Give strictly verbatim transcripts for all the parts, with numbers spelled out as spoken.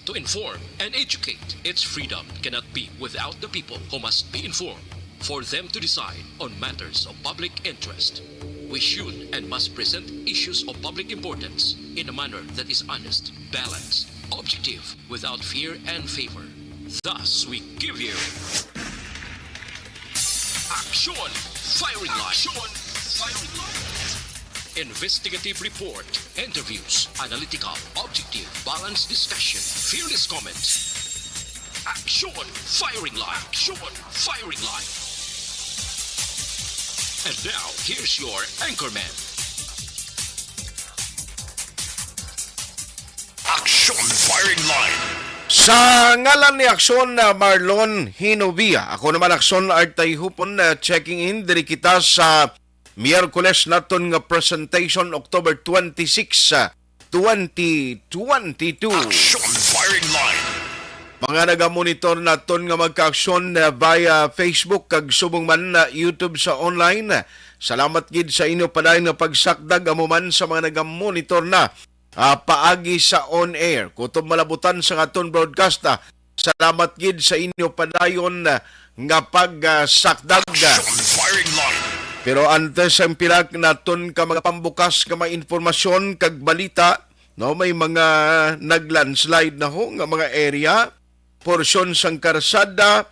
to inform and educate. Its freedom cannot be without the people who must be informed for them to decide on matters of public interest. We should and must present issues of public importance in a manner that is honest, balanced, objective, without fear and favor. Thus, we give you Action Firing Line. Action Firing Line. Investigative report, interviews, analytical, objective, balanced discussion, fearless comments. Action Firing Line. Action Firing Line. And now, here's your anchorman. Action Firing Line. Sa ngalan ni Aksyon, uh, Marlon Hinovia, ako naman Aksyon Artay Hupon, uh, checking in. Diri kita sa Miyerkules naton nga presentation, October twenty-six, uh, twenty twenty-two. Action Firing Line. Mga nagamonitor naton nga magkaaksyon, uh, via Facebook kag subong man na YouTube sa online, salamat gid sa inyo padayon nga pagsakdag, amo man sa mga nagamonitor na ah, paagi sa on air. Kutob malabutan sa aton broadcast, ah, salamat gid sa inyo padayon, ah, nga pagsakdag. Action Firing Line. Pero antes ang pila naton ka mga pambukas nga mga impormasyon kag balita, no, may mga nag-landslide na ho nga mga area, porsyon sang karsada,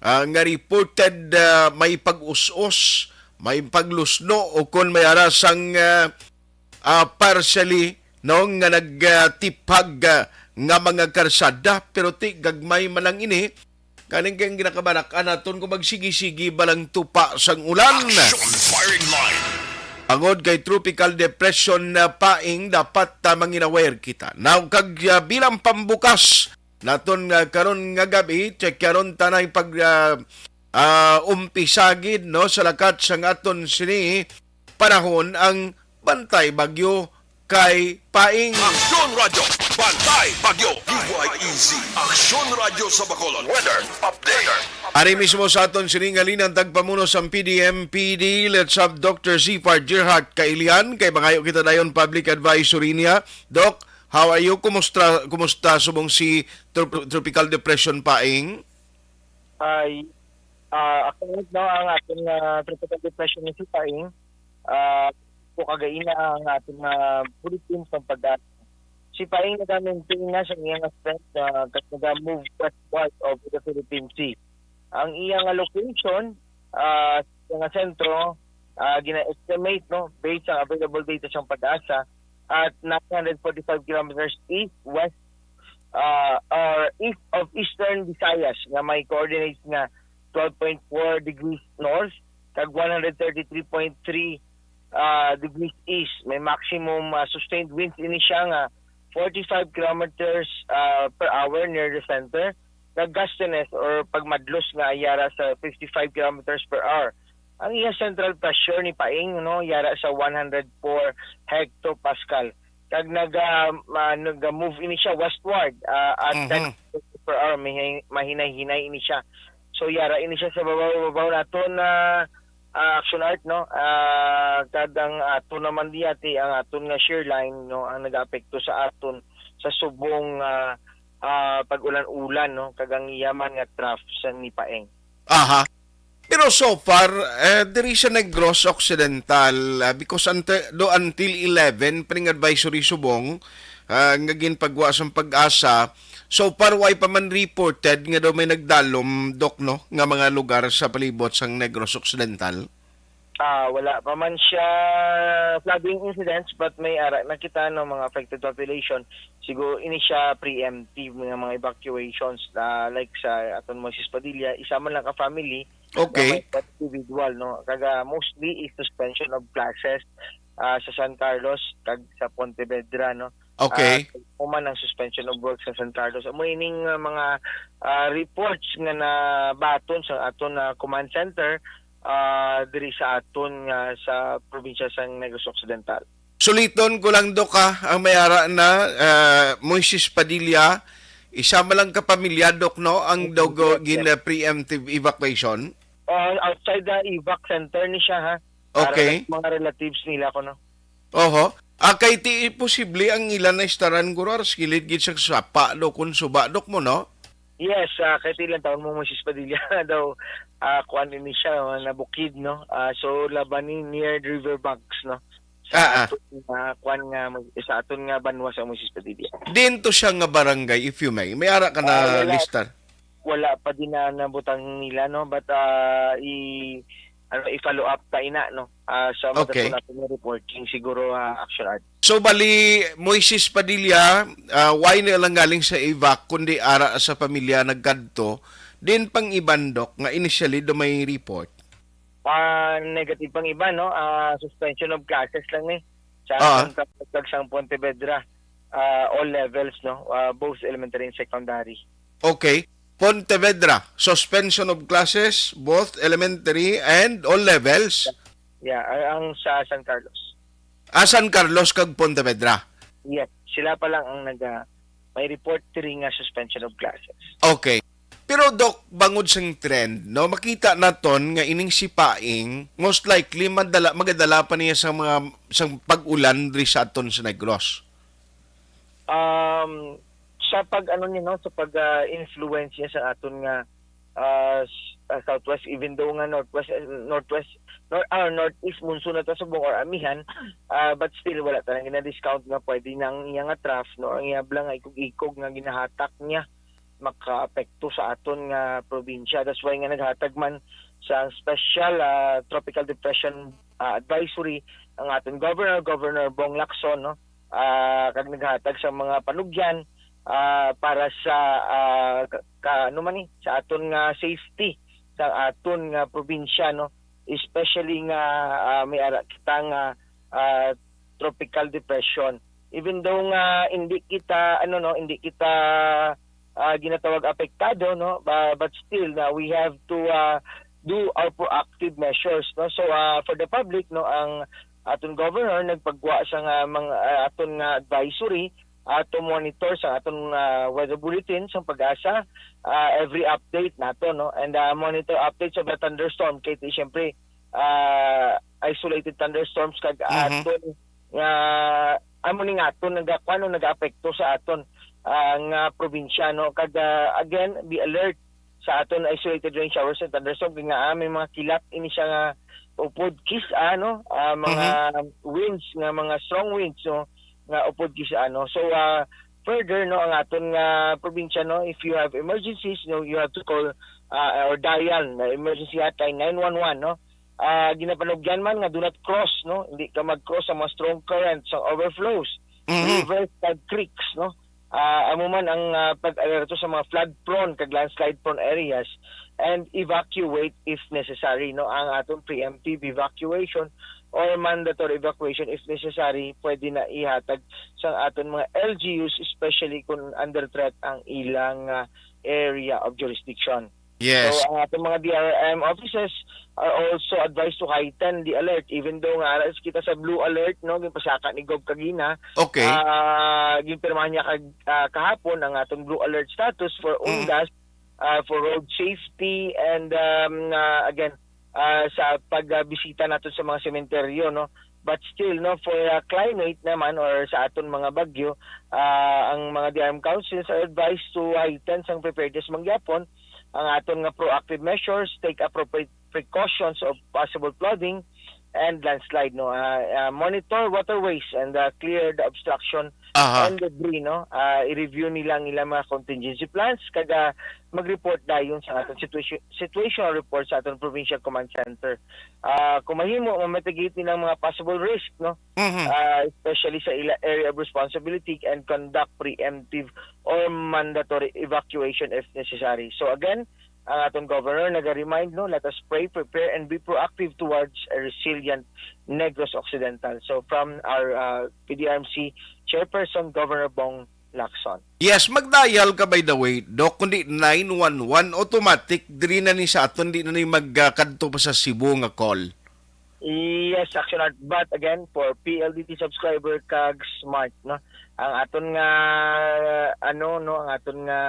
ah, nga reported, ah, may pag-us-os, may paglusno o kon may ara sang, ah, ah, partially, no, nga nagtiphag, ah, nga mga karsada, pero ti gagmay man lang ini. Kaning kay ginakabarak-an naton kung magsigi-sigi ba lang tupa sang ulan. Action Firing Line. Tungod kay Tropical Depression na Paing, dapat, ah, mangin-aware kita. Now, kag, ah, bilang pambukas naton nga karon nga gabi, check karon tanay pag, ah, ah, umpisa gid, no, sa lakat sang aton sini panahon ang Bantay Bagyo kay Paing. Aksyon Radyo, Bantay Bagyo, D Y E Z. Aksyon Radyo sa Bacolod, weather update. Ari mismo sa aton sining halin ang tagpamuno sang P D M P D, let's have Doctor Zifar Gerhart Kailian, kay mangayo kita dayon public advisory niya. Doc, how are you? Kumusta, kumusta subong si Trop-, Tropical Depression Paing? Ay, ah, actually, no, ang aton nga tropical depression ni si Paing, ah, po kagaina ang aton nga bulletin sa pag-asa. Si Paing nagamaintain na sa iyang strength, ah, kag naga-move westward over the Philippine Sea. Ang iya nga location, ah, sa nga sentro, ah, gina-estimate, no, based sa available data sang pag-asa, at nine hundred forty-five kilometers east, west, ah, or east of eastern Visayas, nga may coordinates nga twelve point four degrees north kag one hundred thirty-three point three, ah, degrees east. May maximum, ah, sustained winds ini siya nga forty-five kilometers, ah, per hour near the center. Nag-gustiness or pagmadlos nga yara sa fifty-five kilometers per hour. Ang iya central pressure ni Paing, no, yara sa one hundred four hectopascal. Kag naga-, ah, naga-move ini siya westward, ah, at Mhm. ten per hour, mahi-, mahinay-hinay ini siya. So, yara ini siya sa babaw-babaw naton na, ah, Action Art, no? Ah, kag ang ato naman diya, ti, ang aton nga shear line, no, ang nagaapekto sa aton sa subong, ah, ah, pag-ulan-ulan, no, kag ang iya man nga trough sa ni Paeng. Aha. Pero so far, eh, diri sa Negros Occidental, ah, because until, do until eleven, pa ning advisory subong, ah, nga ginpagwa sang PAGASA, so far, way pa man reported nga daw may nagdalom, Doc, no, nga mga lugar sa palibot sang Negros Occidental? Ah, wala pa man siya flooding incidents, but may ara na kita, no, mga affected population. Siguro ini siya preemptive nga mga evacuations, ah, like sa aton Moises Padilla, isa man lang ka family, Okay. Nga may individual, no? Kaga mostly is suspension of classes, ah, sa San Carlos kag sa Pontevedra, no? Okay. Ah, human ang suspension of work sa San Carlos. Amo ining, ah, mga, ah, reports nga nabaton sa aton, ah, command center, ah, diri sa aton nga sa probinsya sang Negros Occidental. Suliton ko lang, Dok, ha, ang may ara na, ah, Moises Padilla, isa man lang ka pamilya, Dok, no, ang Yes, daw go-, yes, gin-, yes. ah, preemptive evacuation? Ah, outside the evac center ni siya, ha? Para Okay. lang sa mga relatives nila ko, no? Oho. Ah, kay ti posible ang ila naistaran, guro, aras kilid gid sa sapa, do, kun suba, Doc, mo, no? Yes, ah, kay ti ilang taon mo, Misis Padilla, daw, ah, kuan ini siya, ah, nabukid, no? Ah, so, laban ni near river banks, no? Sa Ah, ah. aton nga, kuan nga, mag-, sa aton nga banwa sa Misis Padilla. Diin to siya nga barangay, if you may? May ara ka na Ah, wala. listar? Wala pa din na nabutang nila, no? But, ah, i-, ano, i-follow up pa ina, no? Ah, sa Okay. matatunat nga report, king siguro, ah, Action Art. So, bali, Moises Padilla, ah, why na lang galing sa evac, kundi ara sa pamilya nagkadto, din pang iban, Doc, nga initially do may report? Ah, negative pang iban, no? Ah, suspension of classes lang ni. Sa Ah. San Carlos kag sang Pontevedra, ah, all levels, no? Ah, both elementary and secondary. Okay. Pontevedra, suspension of classes, both elementary and all levels. Yeah, ang, ang sa San Carlos. Ah, San Carlos kag Pontevedra. Yes, sila pa lang ang nag, ah, may report diri nga suspension of classes. Okay. Pero, Doc, bangod sang trend, no, makita naton nga ining sipaing, most likely, madala, magadala pa niya sa mga, sa pag-ulan diri sa aton sa Negros. Um, sa pag, ano niya, no, sa pag, ah, influence niya sa aton nga, ah, s-, ah, southwest, even though nga northwest, eh, northwest, nor-, ah, northeast monsoon na ta subong or amihan, ah, but still, wala ta lang gina-discount nga pwede na ang iya nga trough, no, ang iya bala nga ikog-ikog nga ginahatak niya makaapekto sa aton nga probinsya. That's why nga naghatag man sa special, ah, tropical depression, ah, advisory ang aton governor, Governor Bong Lacson, no? Ah, kag naghatag sa mga panugyan, ah, para sa, ah, ka, ka, ano man ni, sa aton nga safety sa aton nga probinsya, no? Especially nga, ah, may ara kita nga, ah, tropical depression. Even though nga hindi kita, ano, no, hindi kita, ah, ginatawag apektado, no, ba-, but still na we have to, ah, do our proactive measures, no. So, ah, for the public, no, ang aton governor nagpagwa sa nga mga, ah, aton nga advisory, ah, to monitor sa aton, ah, weather bulletin sang PAGASA, ah, every update nato, no, and, ah, monitor updates of the thunderstorm kay ti, siyempre, ah, isolated thunderstorms kag Mhm. aton nga amo ni nga aton nagakuan o nagaapekto sa aton, ah, nga probinsya, no? Kag, ah, again, be alert sa aton isolated rain showers and thunderstorm kay nga, ah, may mga kilat ini siya nga upod kis-a, no? Ah, mga Mhm. winds nga mga strong winds, no? Nga upod kis-a, no? So, ah, further, no, ang aton nga probinsya, no, if you have emergencies, no, you have to call, ah, or dial na emergency hotline nine one one, no? Ah, ginapanugyan man nga do not cross, no? Hindi ka mag-cross sa mga strong currents, sa overflows, Mhm. rivers, kag creeks, no? Ah, amo man ang, ah, pag-alerto sa mga flood-prone kag landslide-prone areas and evacuate if necessary, no? Ang aton preemptive evacuation or mandatory evacuation if necessary, pwede na ihatag sa aton mga L G Us, especially kung under threat ang ilang, ah, area of jurisdiction. Yes. So, ang ating mga D R M officers are also advised to heighten the alert, even though nga ara kita sa blue alert, no, ginpasaka ni Gov kagina. Okay. Ah, ginpirmahan niya kag, ah, kahapon ang atong blue alert status for Mm. UNGAS, ah, for road safety and, um, ah, again, ah, sa pagbisita nato sa mga sementeryo, no. But still, no, for, ah, climate naman or sa aton mga bagyo, ah, ang mga D R M councils are advised to heighten sang preparedness mangyapon ang aton nga proactive measures, take appropriate precautions of possible flooding and landslide, no. Ah, ah, monitor waterways and, ah, clear the obstruction Aha. and debris, no. Ah, i-review nila ang ilang mga contingency plans kag, ah, mag-report dayon sa aton situation, situational report sa aton provincial command center. Ah, kung mahimo, ma-mitigate nila ang mga possible risk, no. Mhm. Ah, especially sa ila area of responsibility and conduct preemptive or mandatory evacuation if necessary. So again, ang aton governor naga-remind, no, let us pray, prepare, and be proactive towards a resilient Negros Occidental. So from our, uh, P D R M C chairperson, Governor Bong Lacson. Yes, mag-dial ka, by the way, Doc, kundi nine one one, automatic, diri na ni sa aton, di na ni magkadto pa sa Cebu nga call. Yes, Action Art. But again, for P L D T subscriber kag smart, no? Ang aton nga, ano, no, ang aton nga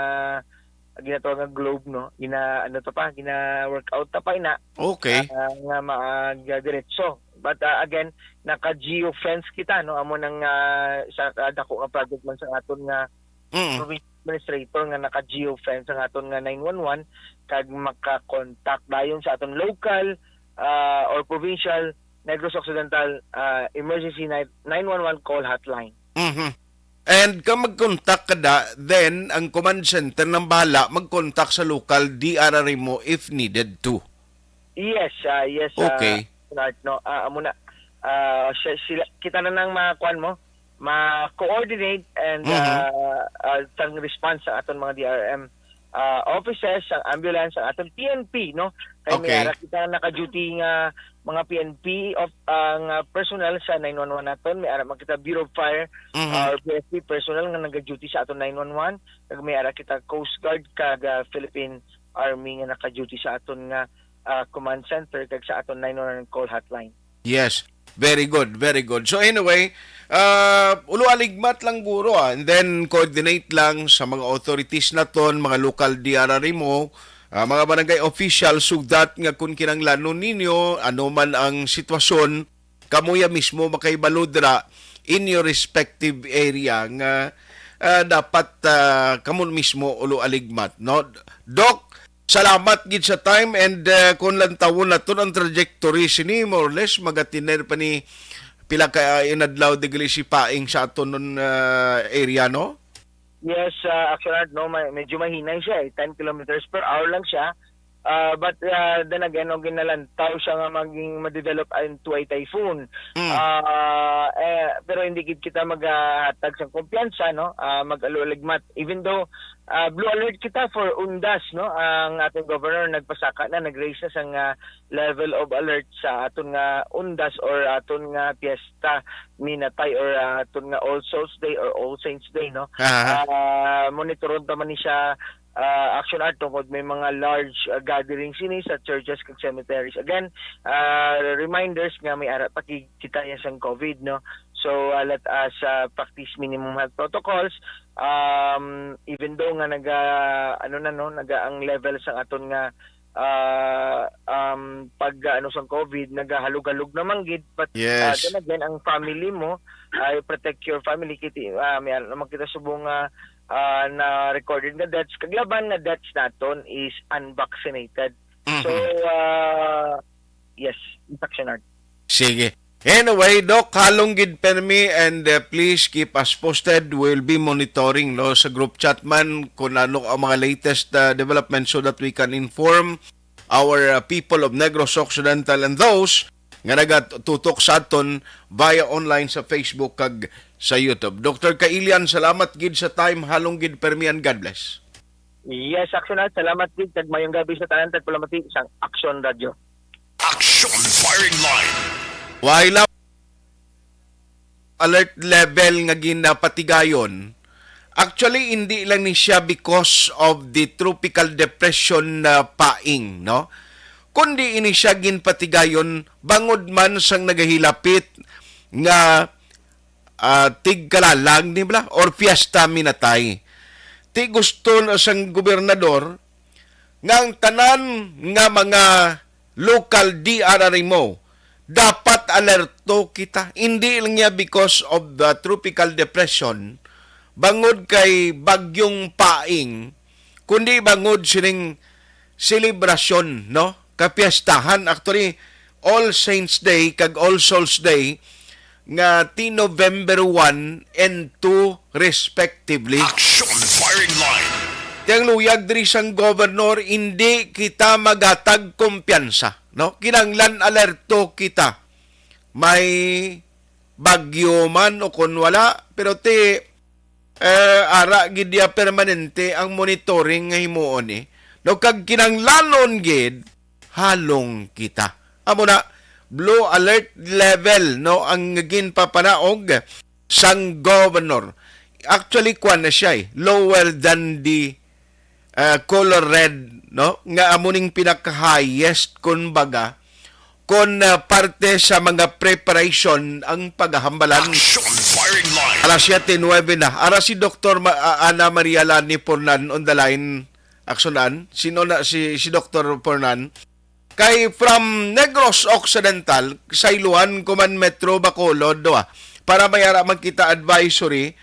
ginatawag nga globe, no? Gina, ano to pa, gina-workout ta pa ina. Okay. Ah, nga ma-, ah, diretso. But, ah, again, naka-geofence kita, no? Amo nang, ah, sa, ah, dako nga project man sa aton nga Mm. provincial administrator nga naka-geofence ang aton nga nine one one, kag maka-contact dayon sa aton local, ah, or provincial Negros Occidental, ah, emergency ni-, nine one one call hotline. Mhm. And kung mag-contact ka da, then ang command center nang bahala mag-contact sa local D R R M O if needed to. Yes, ah, yes, ah, Okay. Bernard, no. Ah, amo na. Ah, siya, sila, kita na nang mga kuan mo, ma-coordinate and, Mhm. ah, ah, sang response sa aton mga D R M, ah, offices, ang ambulance, ang aton P N P, no. Kay may Okay. ara kita naka-duty nga mga P N P of, ah, nga personnel sa nine one one naton, may ara man kita Bureau of Fire, Mhm. ah, or B F P personnel nga nag-duty sa aton nine one one, kag may ara kita Coast Guard kag, ah, Philippine Army nga naka-duty sa aton nga, ah, command center kag sa aton nine one one call hotline. Yes. Very good, very good. So anyway, ah, ulo aligmat lang guro, ah, and then coordinate lang sa mga authorities naton, mga local D R R M O, ah, mga barangay official, so that nga kung kinahanglanon ninyo, ano man ang sitwasyon, kamo ya mismo makahibalo dira in your respective area nga, ah, dapat, ah, kamo mismo ulo aligmat, no? Doc, salamat gid sa time and, ah, kung lantawon naton ang trajectory sini, more or less, magatiner pa ni pila ka, ah, inadlaw digili si Paing sa aton, ah, area, no? Yes, ah, Action Art, no, may, medyo mahinay siya, eh. Ten kilometers per hour lang siya. Ah, but, ah, then again, no, ginalantaw siya nga maging ma-develop into a typhoon. Mm. Ah, eh, pero hindi gid kita magahatag sang kumpiyansa, no? Ah, mag-aluligmat. Even though, ah, blue alert kita for undas, no? Ang ating governor nagpasaka na, nag-raise na sang, ah, level of alert sa aton nga undas or aton nga piyesta ni Natay or, ah, aton nga All Souls Day or All Saints Day, no? Aha. Ah, monitoron ta man ni siya, ah, Action Art, tungod may mga large, ah, gathering sini sa churches kag cemeteries. Again, ah, reminders nga may ara pa ki-, kita ya sang COVID, no? So, ah, let us, ah, practice minimum health protocols. Um, even though nga naga, ano na, no, naga ang level sang aton nga, ah, um, pag, ah, ano sang COVID, nagahalog-halog naman gid. But, ah, Yes. then again, ang family mo, ay protect your family. Kiti, ah, may ano naman kita subong nga, ah, na recorded nga deaths. Kag laban nga deaths naton is unvaccinated. Mhm. So, ah, yes, Action Art. Sige. Anyway, Doc, halong gid permi and, uh, please keep us posted. We'll be monitoring, no, sa group chat man kung ano ang mga latest, uh, development so that we can inform our, uh, people of Negros Occidental and those nga nagatutok sa aton via online sa Facebook kag sa YouTube. Doctor Kailian, salamat gid sa time. Halong gid permi and God bless. Yes, Action Art. Salamat gid kag mayong gabi sa tanan. Tagpalamati sang Action Radio. Action Firing Line. Wala alert level nga ginapatigayon. Actually, hindi lang ni siya because of the tropical depression na Paing, no? Kundi ini siya ginpatigayon bangod man sang nagahilapit nga, ah, tigkalalang, di ba? Or fiesta minatay. Ti gusto na sang gobernador nga ang tanan nga mga local D R R M O, dapat alerto kita. Hindi lang niya because of the tropical depression, bangod kay Bagyong Paing, kundi bangod sining selebrasyon, no? Kapiestahan. Actually, All Saints Day kag All Souls Day nga ti November one and two respectively. Action Firing Line. Ti ang luyag diri sang governor, hindi kita magatag kumpiyansa, no? Kinahanglan alerto kita. May bagyo man o kon wala, pero ti, eh, ara gid ya permanente ang monitoring nga himuon, eh. No, kag kinahanglanon gid, halong kita. Amo na, blue alert level, no, ang ginpapanaog sang governor. Actually, kuwan na siya, eh, lower than the, uh, color red, no, nga amo ning pinaka-highest, kumbaga, kon, uh, parte sa mga preparation ang paghambalan. Action Firing Line. Alas siyete nuwebe na. Ara si Doktor Ma-, uh, Ana Maria Lani Pornan on the line. Action An. Sino na si, si Doktor Pornan? Kay from Negros Occidental, sayluan ko man Metro Bacolod, do, ah, para may ara man kita advisory,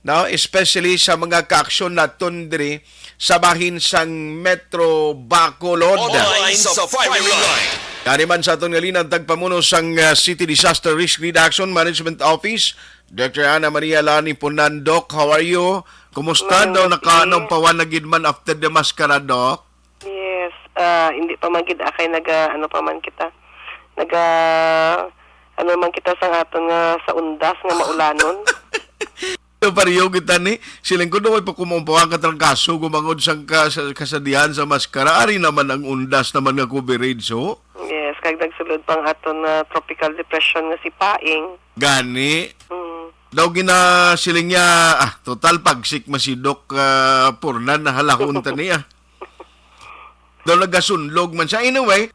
no? Especially sa mga kaaksyon naton diri sa bahin sang Metro Bacolod. Online sa firing line. Kani man sa aton nga linan, tagpamuno sang, ah, City Disaster Risk Reduction Management Office, Doctor Ana Maria Lani Punan. Doc, how are you? Kumusta? Maayong daw gabi. Nakaanong pawan na gid man after the maskara, Doc? Yes, ah, hindi pa man gid akay naga, ano pa man kita. Naga, ano man kita sa aton nga sa undas nga maulanon. So, pareho kita ni, siling ko, daw, ay pa kumumpawa ang katrangkaso, gumangod sang ka-, sa kasadihan sa maskara. Ari naman ang undas naman nga coverage, so. Yes, kag nagsulod pang aton nga tropical depression nga si Paing. Gani. Mm. Daw gina-, siling niya, "Ah, total, pagsik masidok, ah, purnan, nahalahon ta niya." Daw nagasunlog man siya. Anyway,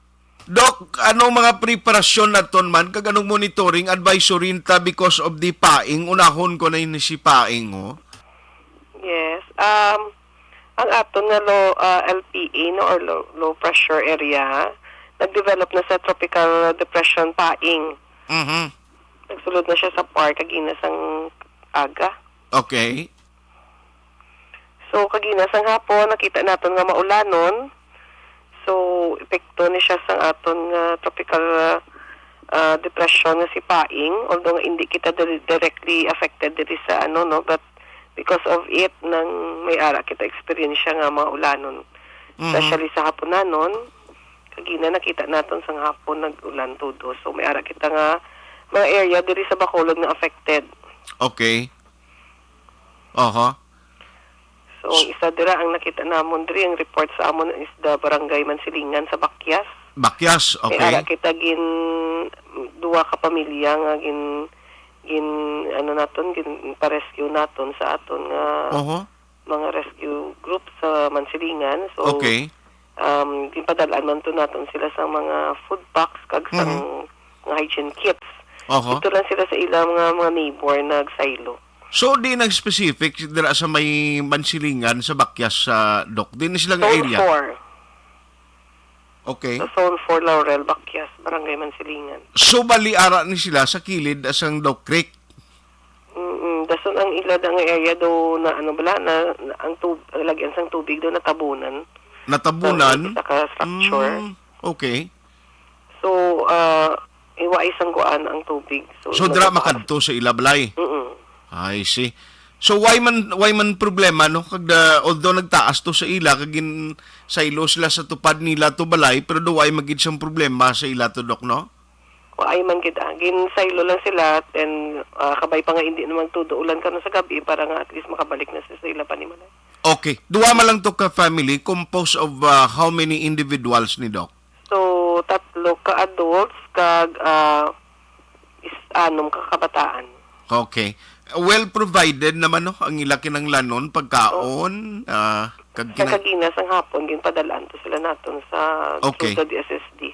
Doc, anong mga preparasyon naton man, kag anong monitoring advisory nta because of the Paing? Unahon ko na yun si Paing, oh. Yes. Um, ang aton nga low, ah, L P A, no, or low, low pressure area, nag-develop na sa tropical depression Paing. Mhm. Nagsulod na siya sa PAR kagina sang aga. Okay. So, kagina sang hapon, nakita naton nga maulanon. So, epekto ni siya sang aton nga tropical, ah, ah, depression nga si Paing, although nga hindi kita dire-, directly affected diri sa ano, no, but because of it, nang may ara kita eksperyensya nga maulanon. Mhm. Especially sa hapunanon, kagina nakita naton sang hapon nag-ulan todo. So, may ara kita nga mga area diri sa Bacolod nga affected. Okay. Aha. So, ang isa dira ang nakita namon diri, ang report sa amon is the Barangay Mansilingan sa Bakyas. Bakyas, okay. May ara kita gin, duwa ka pamilya nga gin, gin, ano naton, gin pa-rescue naton sa aton nga Aha. mga rescue group sa Mansilingan. So, Okay. um, ginpadal-an man to naton sila sa mga food packs kag sang Mhm. mga hygiene kits. Aha. Dito lang sila sa ilang mga, mga neighbor nagsaylo. So, di nag-specific dira sa may Mansilingan, sa Bakyas, sa Doc? Di na sila nga Zone area? four. Okay. Sa Zone four, Laurel, Bakyas, Barangay Mansilingan. So, bali ara ni sila sa kilid sang Doc Creek? Mm-mm. Dason ang ila da nga area do na, ano bala, na, na ang tub-, lagyan sang tubig do natabunan. Natabunan? Sa isa ka structure. Mm, okay. So, ah, iwais ang kuan ang tubig. So, So, dira nagtaas. Makadto sa ila balay? Mm-mm. I see. So, why man, why man problema, no? Kag da-, although nagtaas to sa ila, kag gin-, saylo sila sa tupad nila to balay, pero do why magid sang problema sa ila to, Doc, no? Wa ay man gid, ah. Ginsaylo lang sila, then, ah, kabay pa nga hindi naman todo ulan karon sa gabi para nga at least makabalik na sila sa ila panimalay. Okay. Duwa man lang to ka family, composed of, ah, how many individuals ni Doc? So, tatlo ka adults kag, ah, is, anom ka kabataan. Okay. Well provided naman, no, ang ila kinahanglanon, pagkaon, ah, kag Sa kinang- kagina sang hapon, ginpadal-an to sila naton sa, Okay. through the D S S D.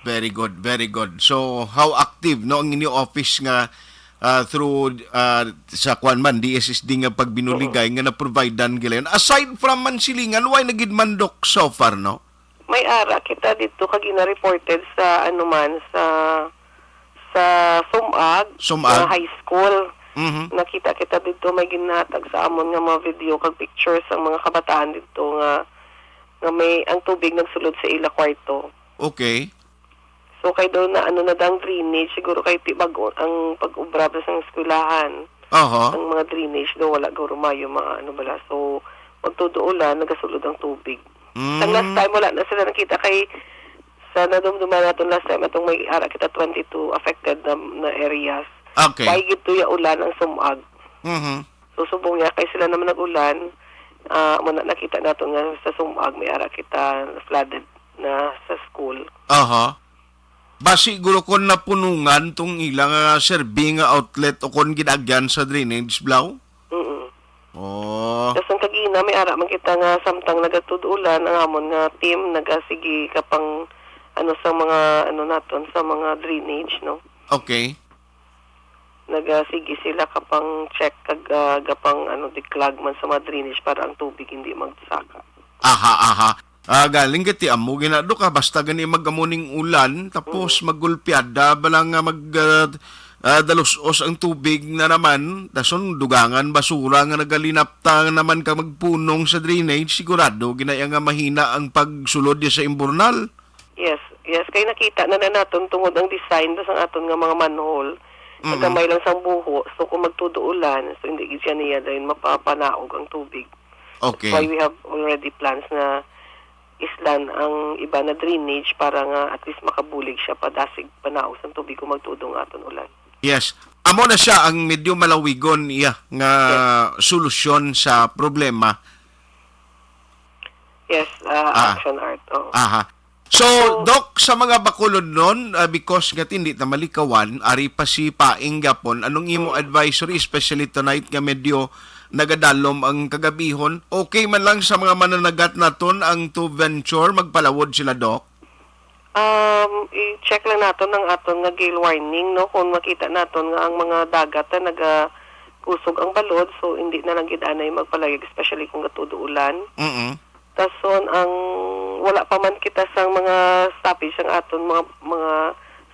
Very good, very good. So, how active, no, ang inyo office nga, ah, through, ah, sa kwan man, D S S D nga pagbinuligay nga na-providean gilayon? Aside from Mansilingan, why na gid man, Doc, so far, no? May ara kita dito kag gina-reported sa, ano man, sa, sa Sumag, Sumag? Sa high school. Mhm. Nakita kita dito, may ginhatag sa amon nga mga video kag pictures ang mga kabataan dito nga, nga may, ang tubig nagsulod sa ila kwarto. Okay. So, kay daw na, ano na daw ang drainage, siguro kay ti-, bag-o ang pag-ubra ba sa eskwelahan. Aha. Ang mga drainage daw, wala guro mayo, mga ano bala. So, magtudo ulan, nagasulod ang tubig. Mm. Ang last time, wala na sila nakita kay sa nadumduman naton last time, atong may ara kita twenty-two affected na, na areas. Okay. Why gid to ya ulan ang Sumag? Mhm. So, subong niya, kay sila naman nag-ulan, ah, muna nakita nato nga sa Sumag, may ara kita flooded na sa school. Aha. Basi guro kon napunungan tong ilang, ah, serving nga outlet o kon ginaagyan sa drainage, Blau? Mm-mm. Oh. Tapos ang kagina, may ara man kita nga samtang nagatudulan, ang amon nga team nagasigi ka pang, ano, sa mga, ano naton, sa mga drainage, no? Okay. Nagasigi sila ka pang check kag, ah, gapang, ano, di-clog man sa mga drainage para ang tubig hindi magsaka. Aha, aha. Ah, galing gati amo gina, Dok, ah, basta gani mag-amo ning ulan, tapos Mm. maggulpiada bala nga mag, ah, ah, dalos-os ang tubig na naman, dason dugangan basura nga nagalinapta naman ka magpunong sa drainage, sigurado ginaya nga mahina ang pagsulod niya sa imburnal. Yes, yes. Kay nakita na, na naton tungod ang design do sang aton nga mga manhole, Mm. nagamay lang sang buho. So, kung magtudo ulan, so hindi gid siya niya dayon mapapanaog ang tubig. That's Okay. why we have already plans na islan ang iba na drainage para nga at least makabulig siya padasig panaog sang tubig kung magtudo ang aton ulan. Yes. Amo na siya ang medyo malawigon iya nga Yes. solusyon sa problema. Yes, ah, Ah. Action Art. Oo. Aha. So, So, Doc, sa mga Bacolodnon, ah, because nga hindi ta malikawan, ari pa si Paing gapon, anong imo Mm. advisory, especially tonight nga medyo nagadalom ang kagabihon? Okay man lang sa mga mananagat naton ang to venture, magpalawod sila, Doc? Um, i-check lang naton ang aton nga gale warning, no? Kung makita naton nga ang mga dagat na nagakusog ang balod, so hindi na lang gid anay magpalayag, especially kung gatudo ulan. Mm. Dason ang wala pa man kita sang mga stoppage ang aton mga, mga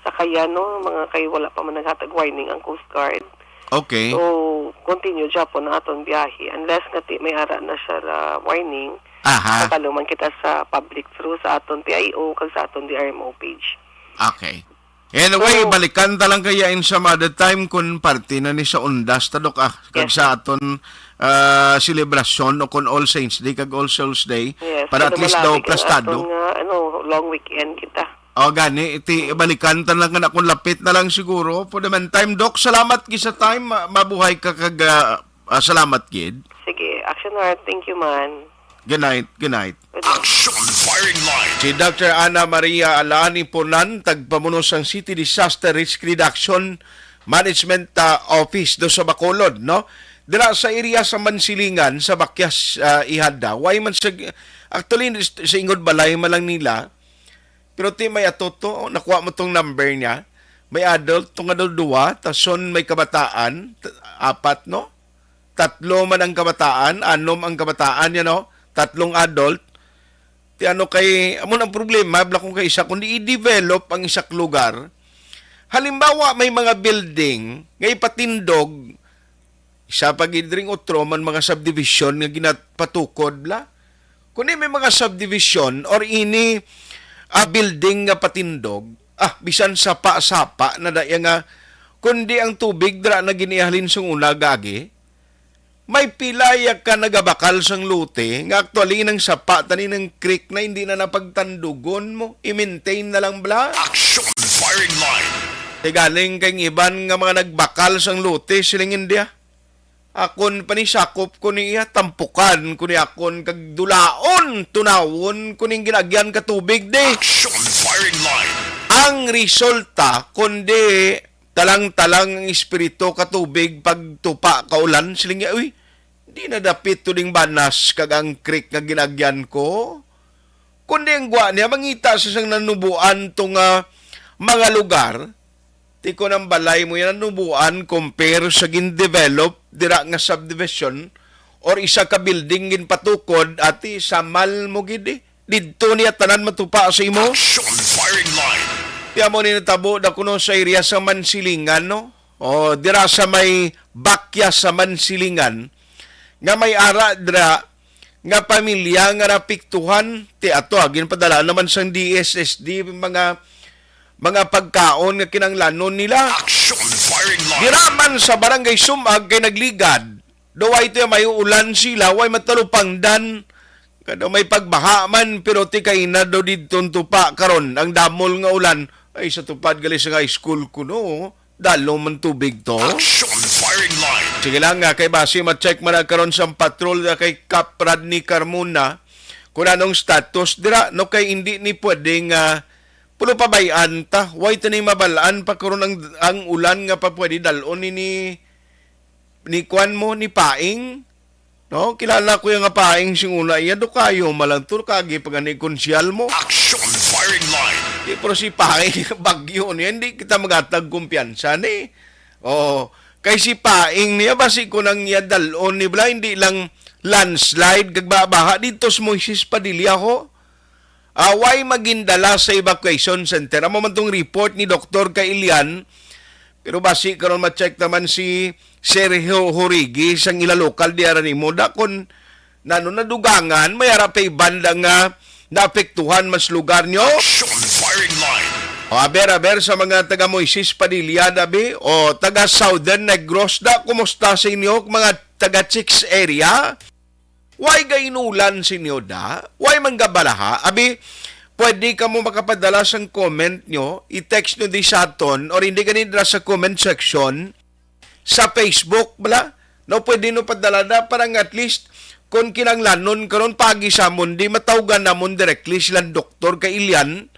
sakayan, no? Mga kay wala pa man naghatag warning ang Coast Guard. Okay. So, continue gyapon ang aton biyahe unless nga ti may ara na siya ra warning. Aha. Kabalo man kita sa public through sa aton P I O kag sa aton D R M O page. Okay. Anyway, So, balikan ta lang kaya in some other time kung parte na ni sa Undas ta, Dok, ah, kag Yes, sa sir. aton, ah, selebrasyon o kung All Saints Day kag All Souls Day, Yes, para at kay least daw lumalabig ang plastado. aton nga, ano, long weekend kita. O, gani, iti, balikan ta lang na kung lapit na lang siguro. For the meantime, Doc, salamat gid sa time. Ma-, mabuhay ka kag, ah, ah, salamat gid. Sige, Action Heart, thank you man. Good night, good night. Good night. Action Firing Line. Si Doctor Ana Maria Alani Punan, tagpamuno sang City Disaster Risk Reduction Management, ah, Office do sa Bacolod, no? Dira sa area sa Mansilingan, sa Bakyas, ah, Ihada. Way man sa, actually, sa ingod balay man lang nila. Pero ti may ato to, nakuha mo tong number niya. May adult, tong adult dua, tason may kabataan, t-, apat, no? Tatlo man ang kabataan, anom ang kabataan, yan, no? Tatlong adult. Ti ano kay, amo ang problema, bala kung kay isa, kung di i-develop ang isak lugar, halimbawa, may mga building nga ipatindog, isa pa gid ring utro man mga subdivision nga ginapatukod, bala. Kung di may mga subdivision or ini, ah, building nga patindog, ah, bisan sapa-sapa na daya nga, kundi ang tubig dira na ginihalin sang una gagi, may pila ya ka nagabakal sang lote nga actually nang sapa tani nang creek na hindi na napagtandugon mo, i-maintain na lang bala. Action Firing Line. Ti galing kay iban nga mga nagbakal sang lote, siling India. Akon panisakop ko niya, tampukan ko ni akon kag dulaon, tunawon ko ning ginagyan ka tubig di. Action Firing Line. Ang resulta, kundi talang-talang ang espiritu ka tubig pagtupa ka ulan, siling niya, "Uy, di na dapit to ding banas kag ang creek nga ginagyan ko." Kundi ang gwa niya, mangita sa sang nanubuan to nga mga lugar, ti kon ang balay mo yan nanubuan compare sa gin-develop dira nga subdivision or isa ka building ginpatukod, ati, samal mo gid eh. Didto niya tanan matupa sa imo. Action Firing Line. Ti amo ni natabo da kuno sa area sa Mansilingan, no? O, dira sa may bakya sa Mansilingan, nga may ara dira nga pamilya nga napiktuhan, ti ato, ah, ginpadala naman sang D S S D mga, mga pagkaon nga kinanglanon nila. Action Firing Line. Dira man sa Barangay Sumag kay nagligad. Daw ay ito may ulan sila, way matalupangdan. Kada may pagbaha man, pero ti kay na daw didto tupa karon ang damol nga ulan. Ay, sa tupad gali sa high school ko, no? Dalo man tubig to. Action Firing Line. Sige lang, nga kay basi ma-check man na karon sa patrol na kay Cap Rodney Carmona kung anong status dira, no, kay hindi ni pwede nga pulo pabay-an ta. Way tani mabalaan pa karon ang, ang ulan nga pa pwede dalon ni, ni, ni kwan mo, ni Paing. No, kilala ko yung nga Paing sing una iya, do kayo malang tur kagi pagani konsyal mo. Action Firing Line. Di, pero si Paing, bagyo niya, hindi kita magatag kumpiyansa ni. Oh, kay si Paing niya, basi ko nang iya dalon ni bala, hindi lang landslide, kag baha dito sa Moises Padilla, ho. Ah, way magindala sa evacuation center. Amo man tong report ni Doktor Kailian, pero basi karon ma-check naman si Sergio Horigi sang ila lokal di ara nimo. Da kon nano nadugangan, may ara pa iban da nga naapektuhan mas lugar nyo. Action firing line. O, aber, aber sa mga taga Moises Padilla, dabi, o taga Southern Negros, da, kumusta sa inyo, mga taga Chicks area? Way gainulan sa inyo, da? Way man gabalaha? Abi, pwede kamo makapadala sang comment nyo, i-text nyo di sa aton, or hindi gani dira sa comment section, sa Facebook, bala? No, pwede no padala na para nga at least kung kinanglanon karon pagi sa amon, di matawgan namon directly silang Doktor Kailian,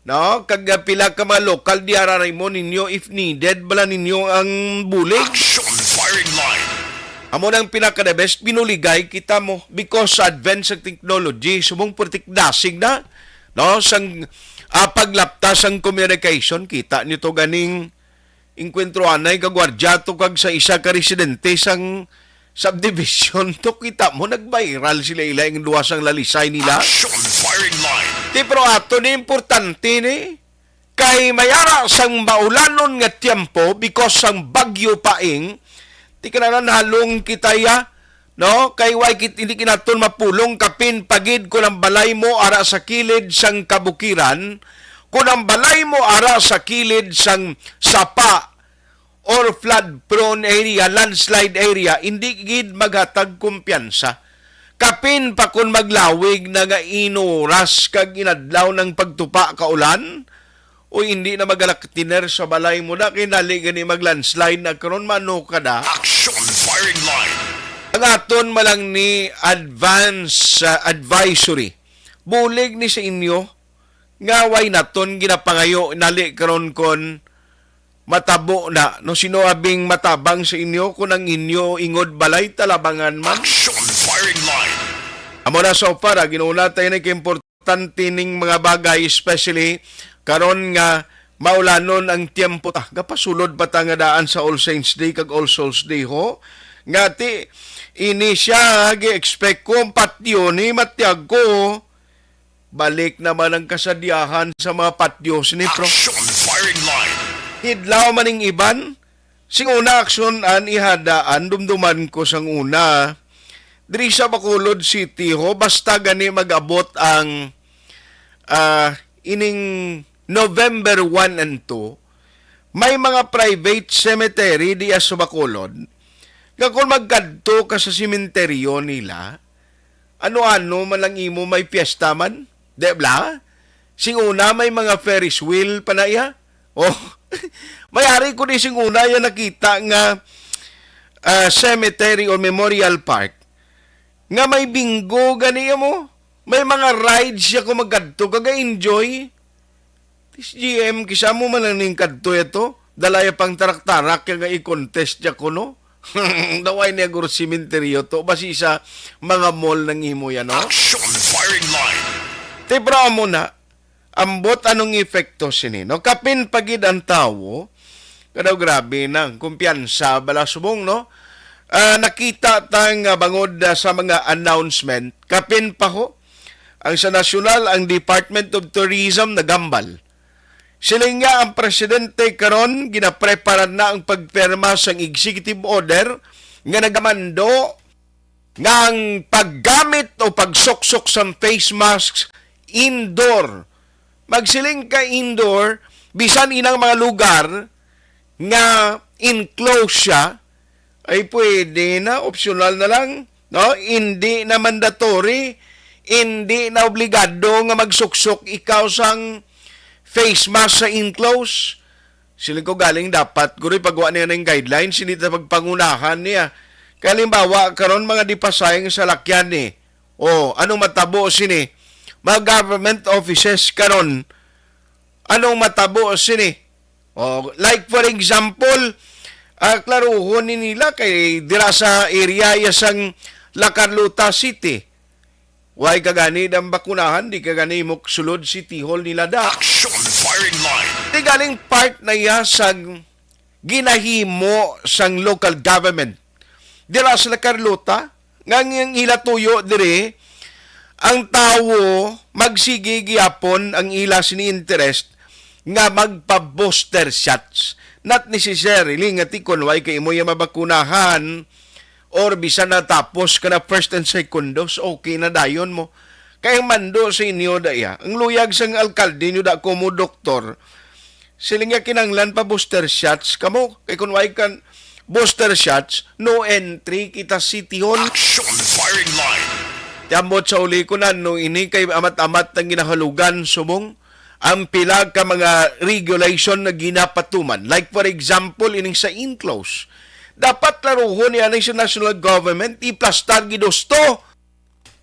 no? Kag, ah, pila ka mga lokal di araray mo ninyo if needed bala ninyo ang bulig. Action firing line. Amo nang pinaka the best, binuligay kita mo because sa advance sa technology, subong putik dasig na, no? Sang, ah, paglapta sang communication, kita nyo to ganing Inkwentro anay ka gwardya to kag sa isa ka residente sang subdivision to, kita mo, nag-viral sila ila ing duha sang lalisay nila. Action firing line. Ti, pero ato ni importante ni kay may ara sang maulanon nga tiempo because sang Bagyo Paeng, ti kinahanglan halong kita ya, no? Kay way kit-, hindi kinaton mapulong kapin pagid kon ang balay mo ara sa kilid sang kabukiran, kon ang balay mo ara sa kilid sang sapa or flood prone area, landslide area, hindi gid maghatag kumpiyansa. Kapin pa kon maglawig na nga inuras kag inadlaw ng pagtupa ka ulan, o hindi na magalak tiner sa balay mo na, kay nali gani mag-landslide na karon, mano ka da? Action firing line. Ang aton malang ni advance, ah, advisory. Bulig ni sa inyo nga way naton ginapangayo nali karon kon matabo na, no, sino abing matabang sa inyo kon ang inyo ingod balay talabangan man? Action firing line. Amo na so far, ah, ginuna tayo na importante ning mga bagay, especially karon nga maulanon ang tiempo ta. Gapasulod pa ta nga daan sa All Saints Day kag All Souls Day, ho. Nga ti, ini siya, gi-expect ko ang patyo ni Matiag ko. Balik naman ang kasadyahan sa mga patyo sini, pro. Action firing line. Hidlaw man ning iban, sing una aksyon an ihadaan, dumduman ko sang una. Diri sa Bacolod City, ho, basta gani mag-abot ang, ah, ining November one and two, may mga private cemetery diya sa Bacolod. Nga kung magkadto ka sa sementeryo nila, ano-ano man lang imo may piyesta man, di bala? Sing una may mga Ferris wheel pa na iya. Oh, may ari ko di sing una ya nakita nga, ah, cemetery or memorial park nga may bingo gani mo. May mga rides siya kung magkadto ka, ga-enjoy. Tis G M, kisa mo man lang ning kadto ito. Dalaya pang tarak-tarak kaya nga i-contest niya kuno. Daway niya guro sementeryo to. Basi sa mga mall nang imo yan, no? Action firing line. Tibra mo na, ambot anong epekto sini, no? Kapin pagid ang tawo, kadaw grabe na, kumpiyansa bala subong, no? Ah, nakita ta nga bangod, ah, sa mga announcement, kapin pa ho, ang sa nasyonal, ang Department of Tourism nagambal. Siling niya ang presidente karon ginaprepara na ang pagpirma sang executive order nga nagamando nga ang paggamit o pagsuksok sang face masks indoor. Magsiling ka indoor, bisan inang mga lugar nga enclosed siya, ay pwede na, optional na lang, no? Hindi na mandatory, hindi na obligado nga magsuksok ikaw sang face mask sa enclosed. Siling ko galing dapat, guro, ipagawa niya ng guidelines, hindi ta pagpangunahan niya. Kaya halimbawa, karon mga di pasayang salakyan ni. O, anong matabo sini? Mga government offices karon, anong matabo sini? O, like for example, ah, klaruhon ni nila kay dira sa area ya sang La Carlota City. Way ka gani dang bakunahan, di ka gani mo sulod City Hall nila da. Action firing line. Di galing part na iya sa ginahimo sang local government. Dira sa La Carlota, nga ang ila tuyo diri, Ang tawo magsigi gihapon ang ila sini interest nga magpa-booster shots. Not necessarily nga ti kon way kay imo ya mabakunahan or bisan natapos ka na first and second dose, okay na dayon mo. Kay ang mando sa inyo da iya, ang luyag sang alkalde nyo da ko mo doktor, siling nga kinanglan pa booster shots kamo. Kay kung way kan booster shots, no entry kita City Hall. Action firing line. Tiambot sa uli ko na, no, ini kay amat-amat ang ginahalugan subong ang pila ka mga regulation na ginapatuman. Like, for example, ining sa enclose. Dapat laruhon ni anay sa national government, iplastar gidusto.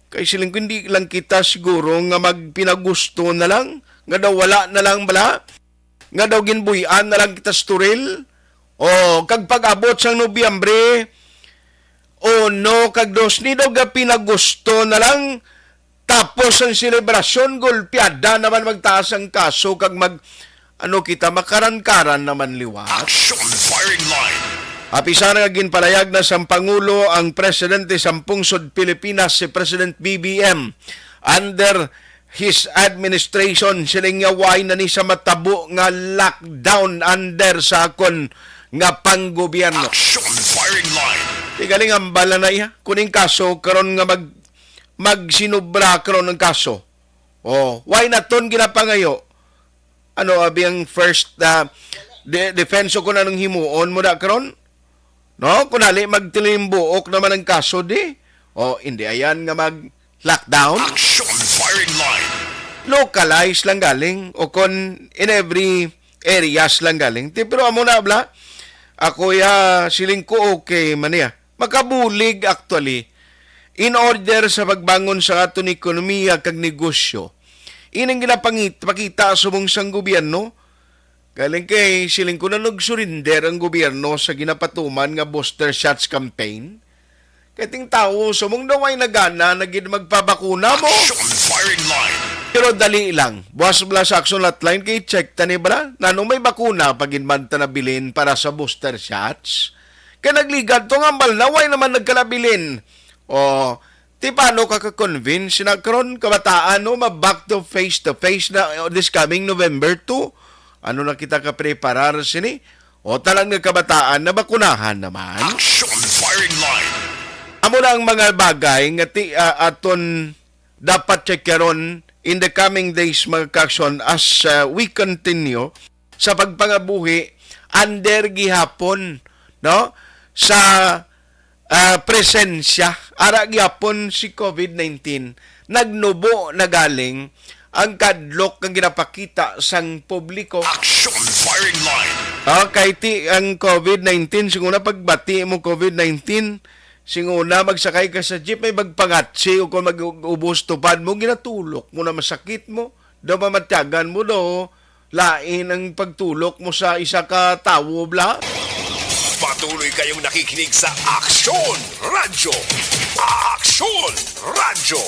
Kay siling ko, hindi lang kita siguro nga magpinagusto na lang, nga daw wala na lang bala, nga daw ginbuy-an na lang kita sa turil. O, kag pag-abot sang Nobyembre, o no, kag dos ni daw ga pinagusto na lang, tapos ang selebrasyon, gulpiada naman magtaas ang kaso, kag mag, ano kita, makaran-karan naman liwat. Action firing line. Apisan nga ginpalayag na sang Pangulo ang presidente sang pungsod Pilipinas, si President B B M. Under his administration, siling nga way na ni sa matabo nga lockdown under sa akon nga panggobyerno. Action firing line. Di galing ang bala na iya. Kuning kaso karon nga mag magsinubra karon ang kaso. Oh, why na ton ginapangayo? Ano abi ang first, ah, de- defense o kung anong himuon mo da karon? No? Kung hali, magtilimbuok naman ang kaso di. O, hindi ayan nga mag-lockdown. Action firing line. Localize lang galing o kon in every areas lang galing. Ti, pero amo na, bla. Ako ya, siling ko okay man niya. Makabulig actually. In order sa pagbangon sa aton ekonomiya kag negosyo, ining ginapangit-, pakita subong sang gobyerno, galing kay siling ko na nag-surrender ang gobyerno sa ginapatuman nga booster shots campaign. Kay ting tawo, sumong daw ay nagana na gid magpabakuna mo. Action firing line. Pero dali lang. Buwas bala sa action hotline kay check tani bala. Nanong may bakuna pa gid man ta nabilin para sa booster shots? Kay nagligad to nga ambal na way naman nagkalabilin. O, ti paano ka ka-convince na karon kabataan, no, ma-back to face to face na, uh, this coming November two? Ano na kita ka-preparar sini? O, talang nga kabataan na bakunahan naman? Action firing line. Amo na ang mga bagay nga ti, ah, aton dapat check karon in the coming days, mga ka-action, as, uh, we continue sa pagpangabuhi under gihapon, no, sa, ah, presensya ara gihapon si covid nineteen. Nagnubo na galing ang kadlok nga ginapakita sang publiko. Action firing line. Okay, ti ang covid nineteen, siguro na pagbati mo covid nineteen, siguro na magsakay ka sa jeep, may magpangatsi o kung mag-ubos tupad mo, ginatulok mo na masakit mo, daw mamatyagan mo, daw lain ang pagtulok mo sa isa ka tawo, bla. Patuloy kayong nakikinig sa Aksyon Radyo. Aksyon Radyo.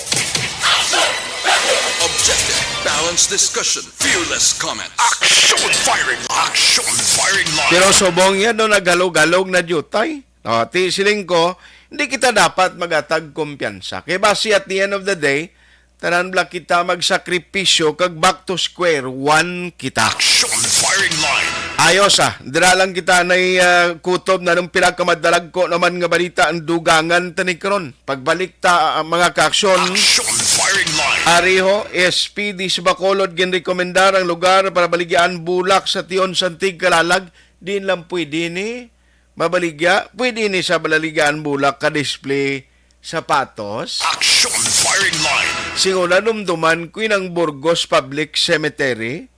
Objective, balanced discussion, fearless comment. Action firing, action firing line. Pero subong yan, no, naghalog-halog na diutay. O, ti, siling ko, hindi kita dapat magatag kumpiyansa. Kay basi at the end of the day, tanan bala kita magsakripisyo kag back to square one kita. Action firing line. Ayos, ah, dira lang kita nay, ah, kutob na nung pila ka madalagko naman nga balita ang dugangan tani karon. Pagbalik ta, ah, mga ka-aksyon. Action firing line. Ariho, S P D sa Bacolod ginrekomendar ang lugar para baligyaan bulak sa tion santig kalalag. Din lang pwede ni mabaligya, pwede ni sa balaligyan bulak ka display sapatos. Action firing line. Singuna, dumduman ko ang Burgos Public Cemetery.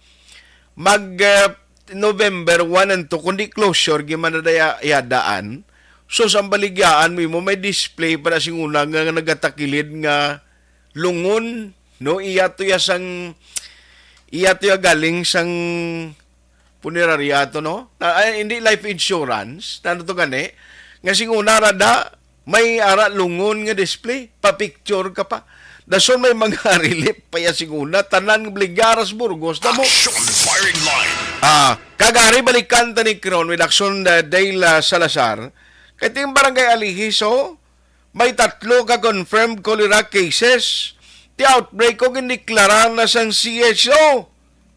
Mag, ah, November one and two, kundi closure, gimanadaya-, yadaan. So, sa baligyaan mo, mo may display para singuna nga, nga nagatakilid nga lungon, no? Iya to ya sang, iya to ya galing sang punerarya to, no? Na, ay, hindi life insurance. Ano to gani? Nga singuna ra da, may ara lungon nga display, pa-picture ka pa. Dason may mga relief pa ya singuna, tanan nga baligyara sa Burgos, na mo. Action firing line. Ah, kagari balikan ta ni Crown with Action, uh, Dale, uh, Salazar. Kay ting barangay Alihis, oh, may tatlo ka confirmed cholera cases. Ti outbreak ko gindeklara na sang C S O.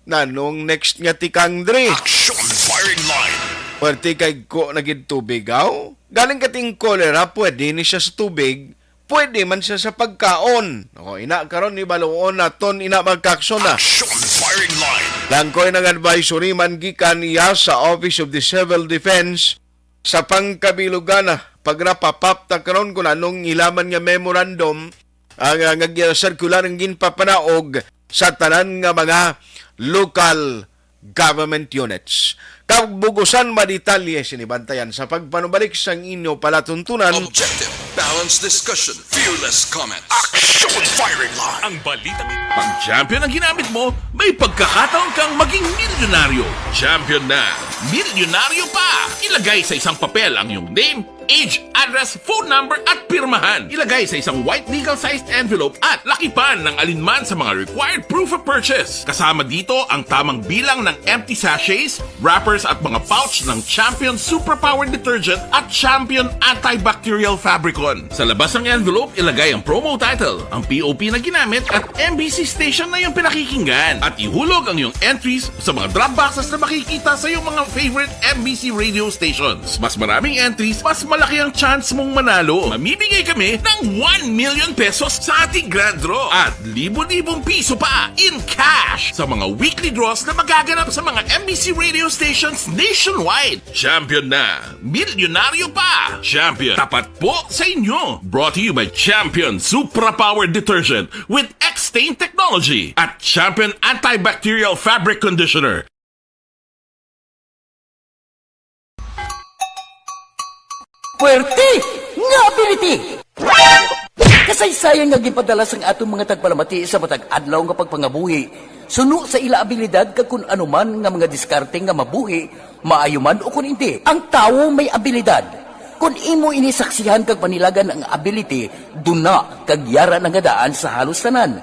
Nanong next nga tikang diri? Action firing line. Pwerte kay ko na gid tubig, aw? Galing kating cholera, pwede ni siya sa tubig, pwede man siya sa pagkaon. O, ina karon ni baluon naton ina magkakson na. Action firing line. Langkoy nang advisory man gikan iya sa Office of the Civil Defense sa pangkabilugan na pagrapapap ta karon kung anong ilaman nga memorandum ang, ah, nga ginasirkular ang ginpapanaog sa tanan nga mga local government units. Kabugusan madetalye sini bantayan sa pagpanubalik sang inyo palatuntunan. Objective, balanced discussion, fearless comment. Action firing line. Ang balitang pag champion ang ginamit mo, may pagkakataon kang maging milyonaryo. Champion na, milyonaryo pa. Ilagay sa isang papel ang iyong name, age, address, phone number, at pirmahan. Ilagay sa isang white legal-sized envelope at lakipan ng alinman sa mga required proof of purchase. Kasama dito ang tamang bilang ng empty sachets, wrappers, at mga pouch ng Champion Superpower Detergent at Champion Antibacterial Fabricon. Sa labas ng envelope, ilagay ang promo title, ang P O P na ginamit, at M B C station na iyong pinakikinggan. At ihulog ang iyong entries sa mga drop boxes na makikita sa iyong mga favorite M B C radio stations. Mas maraming entries, mas malaki ang chance mong manalo. Mamimigay kami ng one million pesos sa ating grand draw at libo-libong piso pa in cash sa mga weekly draws na magaganap sa mga M B C radio stations nationwide. Champion na! Milyonaryo pa! Champion, tapat po sa inyo! Brought to you by Champion Supra Power Detergent with X-Stain Technology at Champion Antibacterial Fabric Conditioner. Puwerte nga ability! Kasaysayan nga ginpadala sang aton mga tagpalamati sa matag adlaw nga pagpangabuhi suno sa ila abilidad kag kun ano man nga mga diskarte nga mabuhi, maayo man o kun indi. Ang tawo may abilidad. Kun imo ini saksihan kag panilagan ang ability, duna kag yara na nga daan sa halos tanan.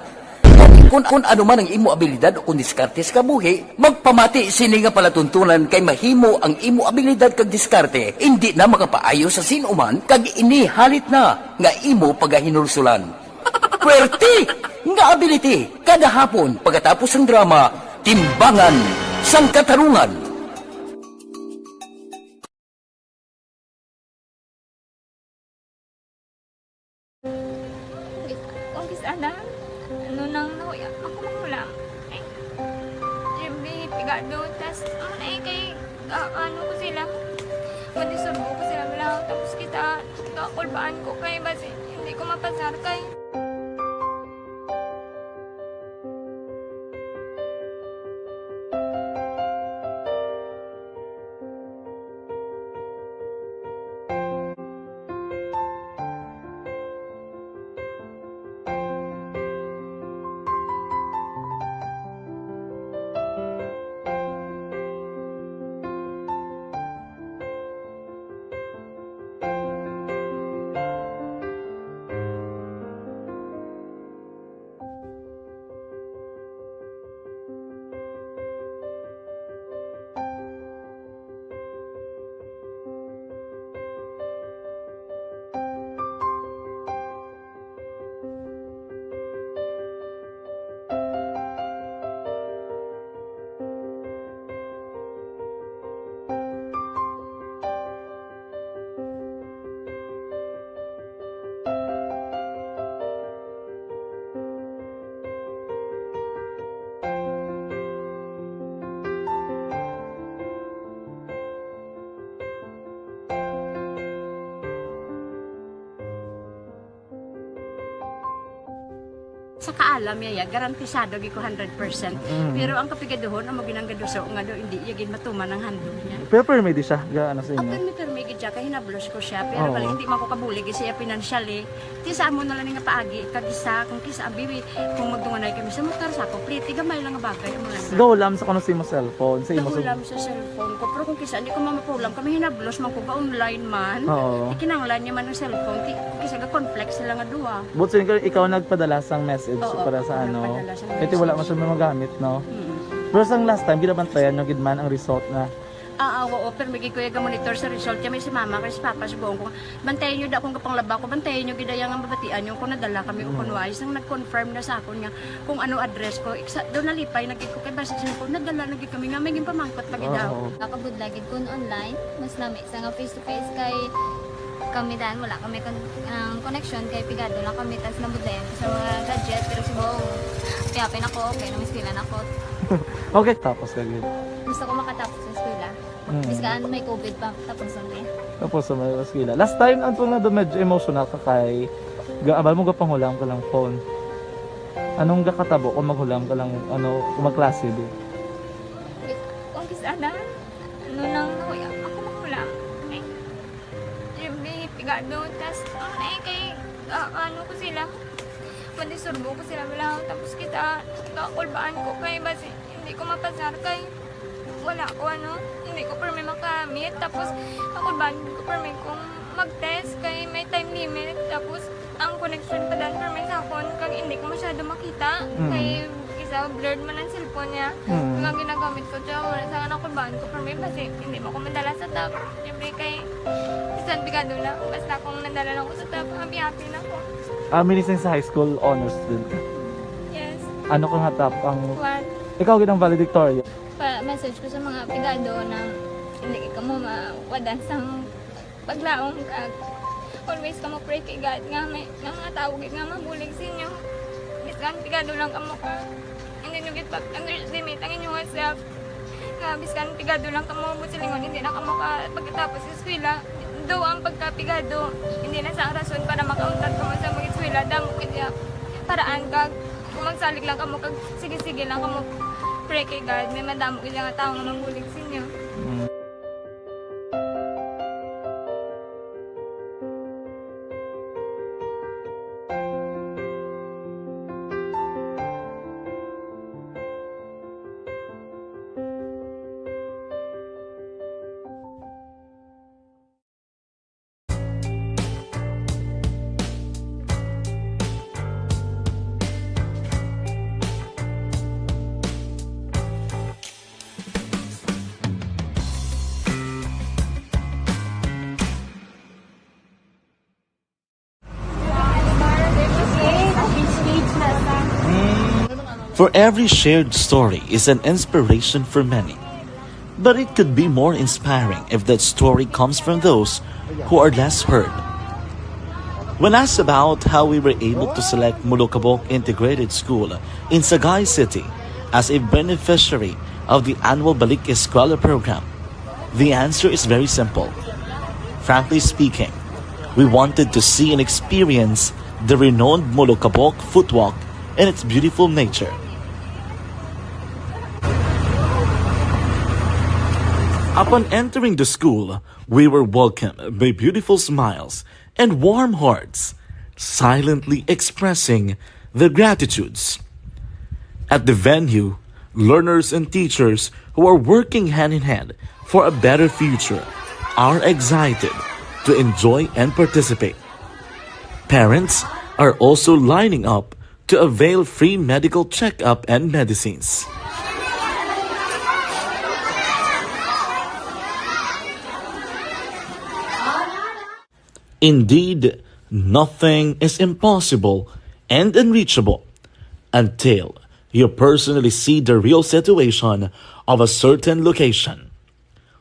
Kun, kun ano man ang imo abilidad o kun diskarte sa kabuhi, magpamati sini nga palatuntunan kay mahimo ang imo abilidad kag diskarte indi na makapaayo sa sin-o man kag ini halit na nga imo pagahinulsulan. Puwerte nga ability kada hapon pagkatapos sang drama, Timbangan sang Katarungan. Kung kis-a na, ano nang nahuya, ako mahulam. Ay, Jimmy, pigado, tas, ano na eh, kay, ah, ano ko sila, madisurbo ko sila, wala, tapos kita, kakulbaan ko kay, basi, hindi ko mapasar kay. Sa kaalam niya, ya, garantisado gyud ko hundred percent. Mm. Pero ang kapigaduhon, amo ginang gaduso nga daw hindi iya gid matuman ang handog niya. Pero permi di siya, ga, ano sa inyo? Permi, permi gid siya, kay hinablos ko siya. Pero Oo. Bali, hindi man ko kabulig siya financially. Ti sa amo na lang nga paagi, kag isa, kung kis-a, bibi, kung magdunganay kami sa motor, sa ako, pliti, gamay lang nga bagay, amo lang. Gahulam sa kuno sa imo cellphone, sa imo sa Gahulam sa cellphone ko. Pero kung kis-a, hindi ko mamapulam, kami hinablos man ko, ga online man. Oo. Ikinanglan niya man ang cellphone, ti, kis-a, ga-conflict sila nga duha. But so, ikaw, ikaw nagpadala sang message Oo, para sa ako ano? Nagpadala sang Kaya ti wala message. Man siya magamit, no? Mm. Pero sang last time, ginabantayan nyo gid man ang result na Ah, ah, oo, pero may gid ko iya ga-monitor sa result. Kaya may si mama, kay si papa, subong ko, bantayan niyo da akong gapanglaba ko, bantayan niyo gid iya nga mabatian niyo kung nadala kami o kung Mm. wala. Isang nag-confirm na sa akon nga kung ano address ko. Iksa, daw nalipay na gid ko kay basi siya ko, nadala na gid kami nga may ginpamangkot pa gid daw. Oo. Nakabudlay gid kun online, mas nami sa nga face to face kay kami dan, wala kami kon-, ang connection kay pigado lang kami, tas nabudlayan ko sa mga gadget, pero subong, happy-happy na ko, okay na, may eskwela na ko. Okay, tapos ka gid. Gusto ko makatapos sa eskwela. Mm. Biskan may covid pa, tapos ang day. Tapos sa may eskwela. Last time, ang tunga do medyo emotional ka kay ga-, abal mo gapanghulam ka lang phone. Anong gakatabo kung maghulam ka lang, ano, kung magklase, di? Kung kis-a na, ano nang nahuya, ako maghulam. Eh, yung may pigado, tas, ano na eh, kay, ah, ano ko sila, mandisturbo ko sila, wala. Tapos kita, kakulbaan ko kay, basi, hindi ko mapasar kay, wala ko, ano, hindi ko permi makamit. Tapos, kakulbaan ko permi kung mag-test kay may time limit. Tapos, ang connection pa dan permi sa akon, kag hindi ko masyado makita. Mm. Kay, isa, blurred man ang cellphone niya. Mm. Kag ang ginagamit ko, siya, wala sa kakulbaan ko permi, basi, hindi mo ko madala sa top. Siyempre, kay, bisan pigado lang, basta kung nadala lang ko sa top, happy-happy na ko. Ah, meaning sa high school, honor student ka? Yes. Ano ka nga top? Ang One. Ikaw, gid ang valedictorian? Pa-message ko sa mga pigado na hindi kamo mawadan sang paglaom, kag always kamo pray kay God nga may, nga mga tawo gid nga mabulig sa inyo. Bisan pigado lang kamo ka, hindi nyo gid pag-underestimate ang inyong self. Nga bisan pigado lang kamo, buot silingon, hindi na kamo ka pagkatapos sa eskwela. Though ang pagkapigado, hindi na sa rason para makauntat kamo sa mag-eskwela, damo gid iya paraan kag kung magsalig lang kamo kag sige-sige lang kamo pray kay God, may madamo gid nga tawo nga mabulig sa inyo. Mm. For every shared story is an inspiration for many. But it could be more inspiring if that story comes from those who are less heard. When asked about how we were able to select Molokabok Integrated School in Sagay City as a beneficiary of the annual Balik Eskwela program, the answer is very simple. Frankly speaking, we wanted to see and experience the renowned Molokabok Footwalk and its beautiful nature. Upon entering the school, we were welcomed by beautiful smiles and warm hearts, silently expressing their gratitudes. At the venue, learners and teachers who are working hand in hand for a better future are excited to enjoy and participate. Parents are also lining up to avail free medical checkup and medicines. Indeed, nothing is impossible and unreachable until you personally see the real situation of a certain location.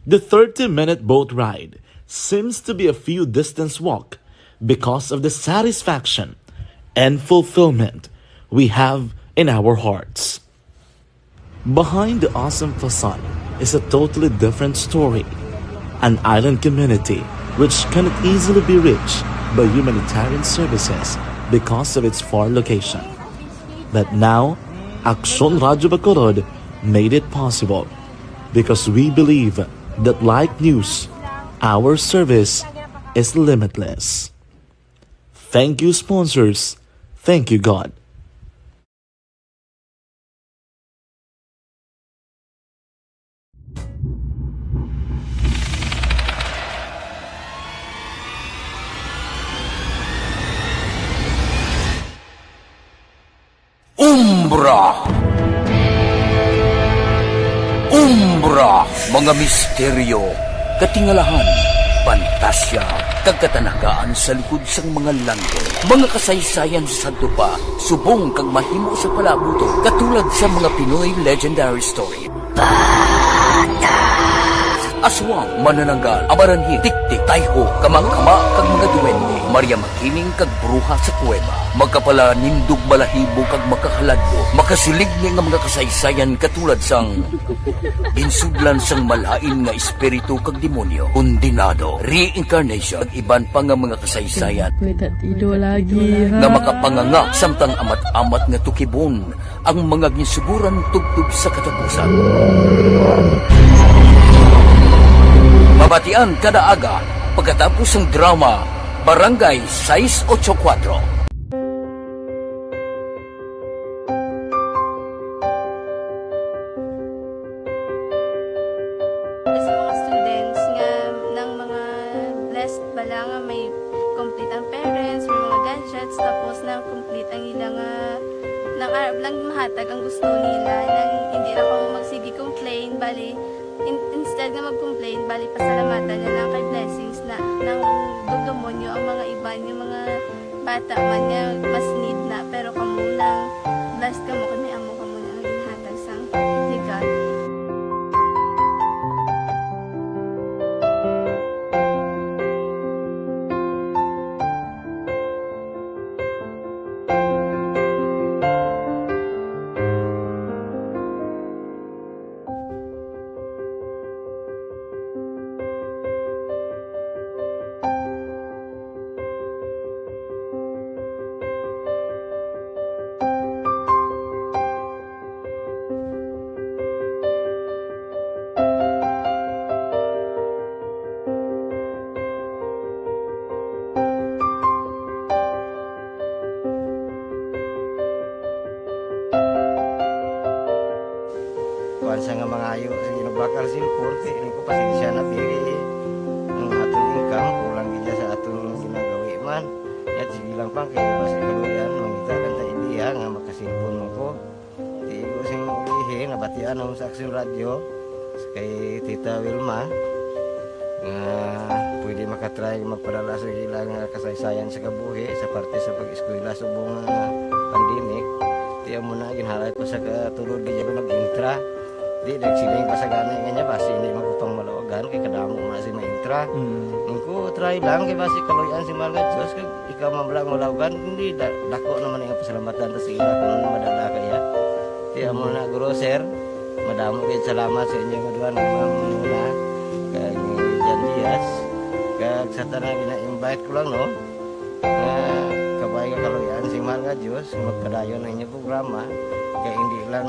The thirty-minute boat ride seems to be a few distance walk because of the satisfaction and fulfillment we have in our hearts. Behind the awesome facade is a totally different story, an island community which cannot easily be reached by humanitarian services because of its far location. But now, Aksyon Radyo Bacolod made it possible because we believe that, like news, our service is limitless. Thank you, sponsors. Thank you, God. Umbra. Umbra, mga misteryo, katingalahan, pantasya, kag katanagaan sa likod sang mga langit. Mga kasaysayan sa sadto pa, subong kag mahimo sa palabuton, katulad sa mga Pinoy legendary story. Aswang, manananggal, amaranhil, tiktik, tayho, kamakama, kag mga duwende, Maria Makiling, kag bruha sa kuweba. Makapalanindog, balahibo, kag makahaladlo, makasiling ni nga mga kasaysayan katulad sang ginsudlan sang malain nga espiritu kag demonyo, kondenado, reincarnation, kag iban pa nga mga kasaysayan May tatido lagi, ha? nga makapanganga samtang amat-amat nga tukibon ang mga ginsuguran tubtob sa katapusan. Mabatian kada aga pagkatapos sang drama Barangay sais ocho kuwatro. Sa mga students nga nang mga blessed bala nga may complete ang parents, may mga gadgets, tapos na complete ang ila nga nang arab lang mahatag ang gusto nila, nang hindi na ko magsige complain, bali in, instead nga mag-complain, bali pasalamatan na lang kay blessings na nang dugdumonyo ang mga iban nga mga bata man nga mas need na, pero kamo lang, blessed kamo kay may amo kamo na nga ginhatag sang ni God. Kuan sa nga mangayo sa ginabakal cellphone, kay ko pasensya na, pili ang aton income, kulang gid sa aton ginagawi man. Yat, sige lang pa, kay basi kaluyan, mangita lang ta ideya nga makasilpon mo ko. Di ko sing ulihi, nabatian ako sa Action Radio, kay Tita Wilma, nga pwede makatry magpadala sa ila nga kasaysayan sa kabuhi sa parte sa pag-eskwela subong nga pandemic. Di amo na, ginhalay ko sa katulod, di ako nag-intra. Di, nagsiling pa sa gani nga niya, basi hindi magpapangmalawagan, kay kadamo na si maintra. Mm. Ang ko, try lang, kay basi kaluyan si Mahal nga Diyos, kag ikaw man lang malawagan, hindi, da-, dako naman ang pasalamatan ta sa ila kung madala kaya. Kaya mo na, Guro, Sir, madamo kayo salamat sa inyo nga duha nga mga muna, kag ni Jan Diaz, kag sa tanan gina-invite ko lang, no, nga kabay nga kaluyan si Mahal nga Diyos, nga magpadayon ang inyong programa, kay hindi lang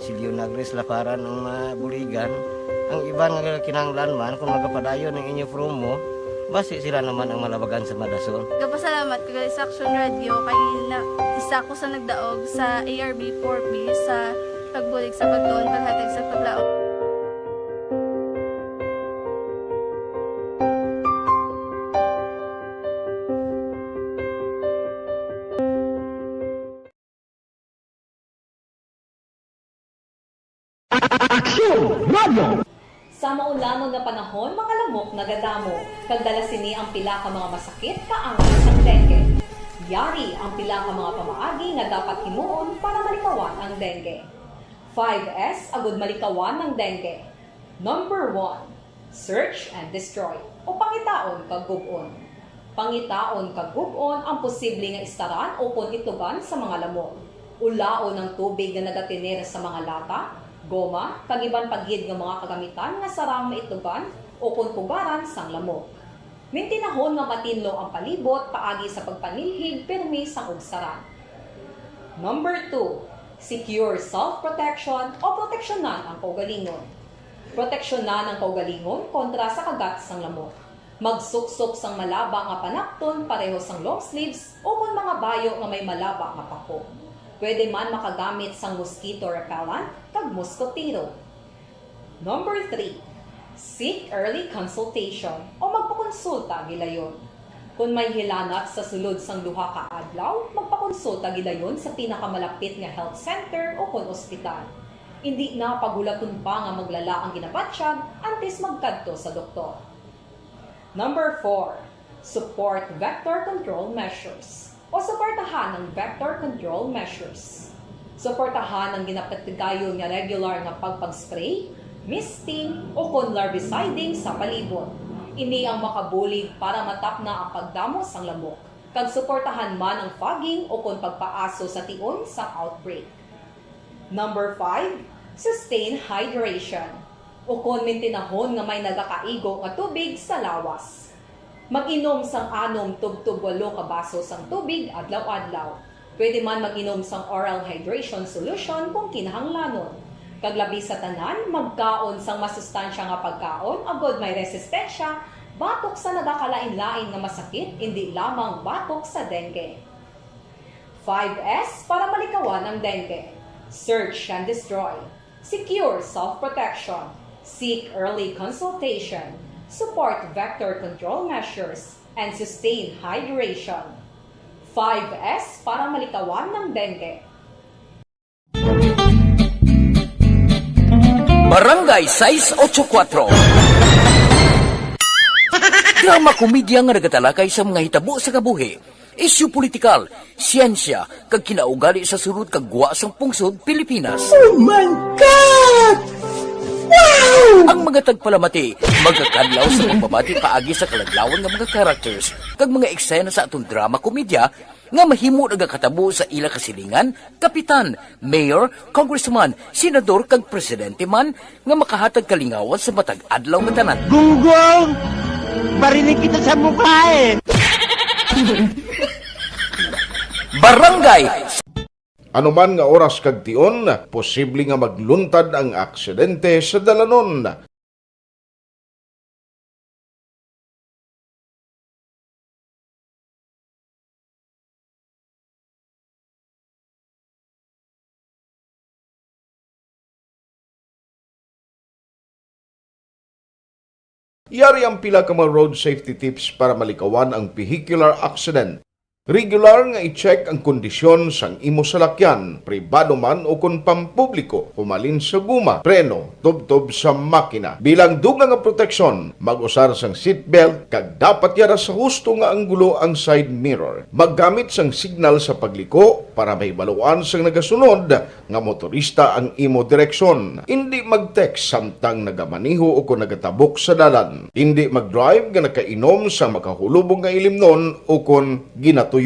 si Leonagris Laparan ang mabuligan, ang iban nga kinahanglan man, kung magapadayon ang inyo promo, basi sila naman ang malabagan sa madason. Gapasalamat ko gali sa Action Radio kay na, isa ko sa nagdaog sa A R B four B sa pagbulig sa pagtuon, paghatag sa paglaom. Aksyon Radio! Sa maulanon nga panahon, mga lamok nagadamo, kag dala sini ang pila ka mga masakit kaangay sang dengue. Yari ang pila ka mga pamaagi nga dapat himuon para malikawan ang dengue. Five S agud malikawan ang dengue. Number one, search and destroy, o pangitaon kag gub-on. Pangitaon kag gub-on ang posible nga istaran ukon itlogan sa mga lamok. Ulaon ang tubig nga nagatener sa mga lata, goma, kag iban pa gid nga mga kagamitan nga sarang maitlogan ukon pugaran sang lamok. Mintinahon nga matinlo ang palibot paagi sa pagpanilhig pirmi sang ugsaran. Number two, secure self-protection o proteksyonan ang kaugalingon. Proteksyonan ang kaugalingon kontra sa kagat sang lamok. Magsuksok sang malaba nga panakton pareho sang long sleeves ukon mga bayo nga may malaba nga pako. Pwede man makagamit sang mosquito repellent kag moskotero. Number three, seek early consultation o magpakonsulta gilayon. Kon may hilanat sa sulod sang duha ka adlaw, magpakonsulta gilayon sa pinakamalapit nga health center ukon ospital. Indi na paghulaton pa nga maglala ang ginabatyag antes magkadto sa doktor. Number four, support vector control measures o suportahan ang vector control measures. Suportahan ang ginapatigayon nga regular nga pagpag-spray, misting, o kon larviciding sa palibot. Ini ang makabulig para matapna ang pagdamo sang lamok, kag suportahan man ang fogging o kon pagpaaso sa tion sang outbreak. Number five, sustain hydration, o kon mintinahon nga may nagakaigo nga tubig sa lawas. Mag-inom sang anom tubtob walo ka baso sang tubig adlaw-adlaw. Pwede man mag-inom sang oral hydration solution kung kinahanglanon. Kag labi sa tanan, magkaon sang masustansya nga pagkaon agod may resistensya batok sa nagakalain-lain nga masakit, indi lamang batok sa dengue. Five S para malikawan ang dengue. Search and destroy. Secure self-protection. Seek early consultation. Support vector control measures and sustain hydration. Five S para malikawan ang dengue. Barangay sais ocho kuatro. Drama komedya nga nagatalakay sa mga hitabo sa kabuhi, isyu politikal, siyensya, kag kinaugali sa sulod kag gwa sang pungsod Pilipinas. Oh my God! Wow! Ang mga tagpalamati magakadlaw sa pagbabati paagi sa kaladlawan nga mga characters kag mga eksena sa aton drama komedya nga mahimo nagakatabo sa ila kasilingan, kapitan, mayor, congressman, senador kag presidente man nga makahatag kalingawan sa matag adlaw nga tanan. Gunggong! Barinig kita sa mukha eh! Barangay Ano man nga oras kag tion, posible nga magluntad ang aksidente sa dalanon. Yari ang pila ka mga road safety tips para malikawan ang vehicular accident. Regular nga i-check ang kondisyon sang imo salakyan, pribado man ukon pampubliko, humalin sa guma, preno, tubtob sa makina. Bilang dugang nga proteksyon, mag-usar sang seatbelt kag dapat yara sa husto nga anggulo ang side mirror. Maggamit sang signal sa pagliko para mahibaluan sang nagasunod nga motorista ang imo direksyon. Indi mag-text samtang nagamaneho ukon nagatabok sa dalan. Indi mag-drive nga nakainom sang makahulubong nga ilimnon ukon ginatuyo.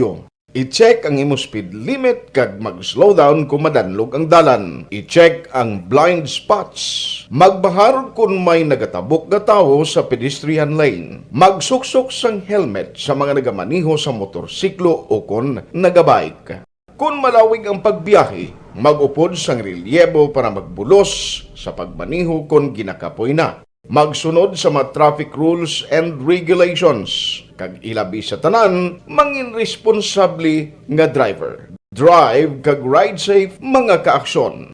I-check ang imo speed limit kag mag-slow down kon madanlog ang dalan. I-check ang blind spots. Magbahar kon may nagatabok nga tawo sa pedestrian lane. Magsuksok sang helmet sa mga nagamaneho sa motorsiklo ukon nagabike. Kon malawig ang pagbiyahe, mag-upod sang relyebo para magbulos sa pagmaneho kon ginakapoy na. Magsunod sa mga traffic rules and regulations, kag ilabi sa tanan, mangin responsable nga driver. Drive kag ride safe, mga kaaksyon.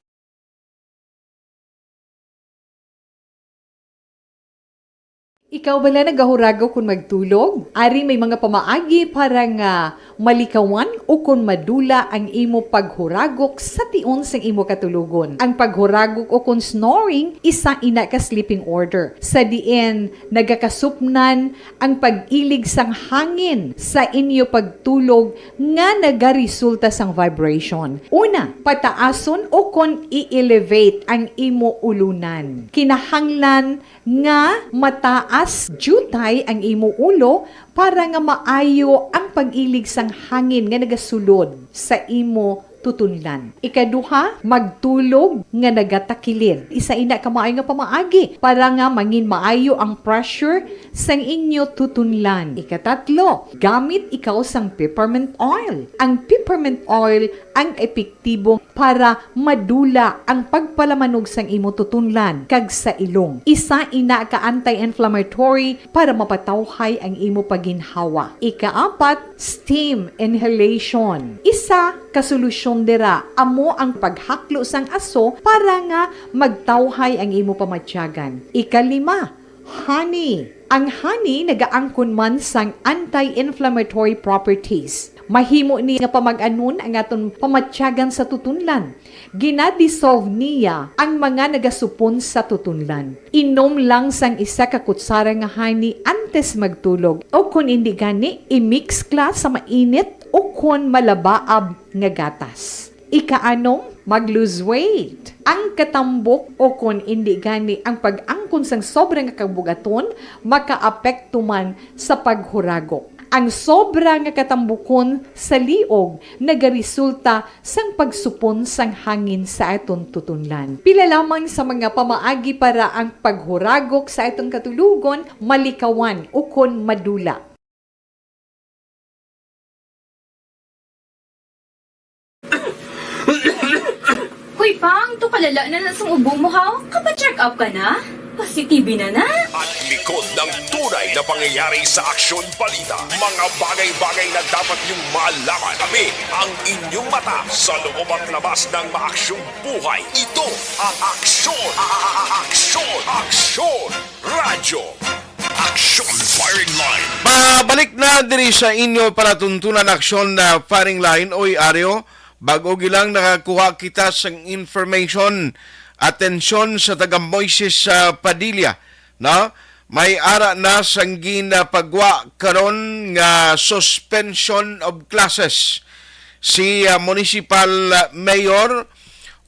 Ikaw bala nagahuragok kon magtulog? Ari may mga pamaagi para nga malikawan ukon madula ang imo paghuragok sa tion sang imo katulogon. Ang paghuragok ukon snoring isa ina ka sleeping order, sa diin nagakasupnan ang pag-ilig sang hangin sa inyo pagtulog nga nagaresulta sang vibration. Una, pataason ukon i-elevate ang imo ulunan. Kinahanglan nga mataas diutay ang imo ulo para nga maayo ang pag-ilig sang hangin nga nagasulod sa imo tutunlan. Ikaduha, magtulog nga nagatakilid. Isa ina ka maayo nga pamaagi para nga mangin maayo ang pressure sang inyo tutunlan. Ikatatlo, gamit ikaw sang peppermint oil. Ang peppermint oil ang epektibo para madula ang pagpalamanog sang imo tutunlan kag sa ilong. Isa ina ka anti-inflammatory para mapatawhay ang imo pagginhawa. Ikaapat, steam inhalation. Isa ka solusyon dira amo ang paghaklo sang aso para nga magtawhay ang imo pamatyagan. Ikalima, honey. Ang honey nagaangkon man sang anti-inflammatory properties. Mahimo ni nga pamag-anon ang aton pamatyagan sa tutunlan. Gina-dissolve niya ang mga nagasupon sa tutunlan. Inom lang sang isa ka kutsara nga honey antes magtulog, o kon indi gani, i-mix kla sa mainit o kon malabaab nga gatas. Ikaanom, mag-lose weight. Ang katambok o kon indi gani ang pag-angkon sang sobra nga kabugaton makaapekto man sa paghuragok. Ang sobra nga katambukon sa liog nagaresulta sang pagsupon sang hangin sa aton tutunlan. Pila lamang sa mga pamaagi para ang paghuragok sa aton katulugon malikawan ukon madula. Hoy, Pang, to kalala na na sang ubo mo, ha? Kapa-check up ka na? Positibe na na? At likod ng tunay na pangyayari sa Aksyon Balita, mga bagay-bagay na dapat niyong malaman. Kami ang inyong mata sa loob at labas ng maaksyong buhay. Ito ang Aksyon, a- a- a- Aksyon, Aksyon Radyo. Aksyon Firing Line. Mabalik na diri sa inyo palatuntunan, Aksyon na Firing Line. Oy, Aryo, bago gilang nakakuha kita sang information, atensyon sa taga Moises sa Padilla, no? May ara na sang ginapagwa karon nga suspension of classes si, ah, Municipal, ah, Mayor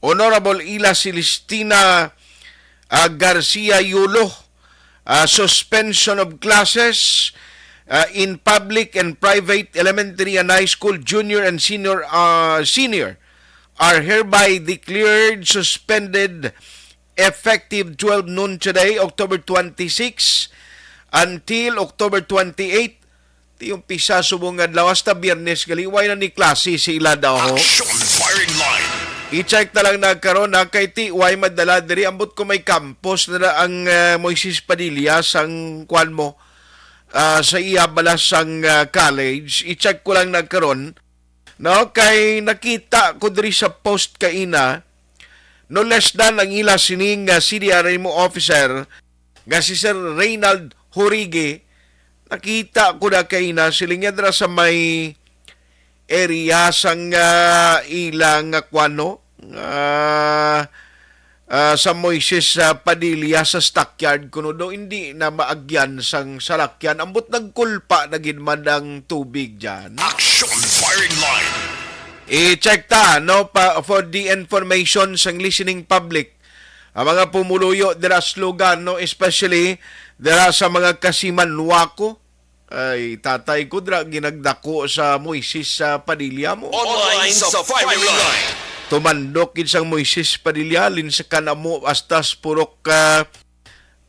Honorable Ila Celestina, ah, Garcia Yulo, ah, suspension of classes, ah, in public and private elementary and high school junior and senior, ah, senior are hereby declared suspended effective twelve noon today, October twenty-six, until October twenty-eight. Ti umpisa subong nga adlaw hasta Biyernes gali, way na ni klase sa ila daw, ho. Action Firing Line. I-check na lang na karon, ha, kay ti way madala diri, ambot ko may campus na, na ang, eh, Moises Padilla sang kuan mo, ah, sa iya bala sang, ah, college. I-check ko lang na karon, no, kay nakita ko diri sa post kaina, no less than ang ila sining, ah, C D R M O officer nga si Sir Reynald Horigi, nakita ko na kaina, siling niya dira sa may area sang, ah, ilang, ah, kuan, no? Ah, ah, sa Moises, ah, Padilla sa stockyard kuno do, hindi na maagyan sang salakyan. Ambot nagkulpa na gid man ang tubig dyan. Action Firing Line. I-check ta, no, pa, for the information sang listening public, ang mga pumuluyo dira sa lugar, no, especially dira sa mga Kasimanwako. Ay, tatay ko dira ginagdako sa Moises sa Padilla mo. Online sa Firing Line. Tumandok gid sang Moises Padilla, linsakan amo hasta sa purok, ah,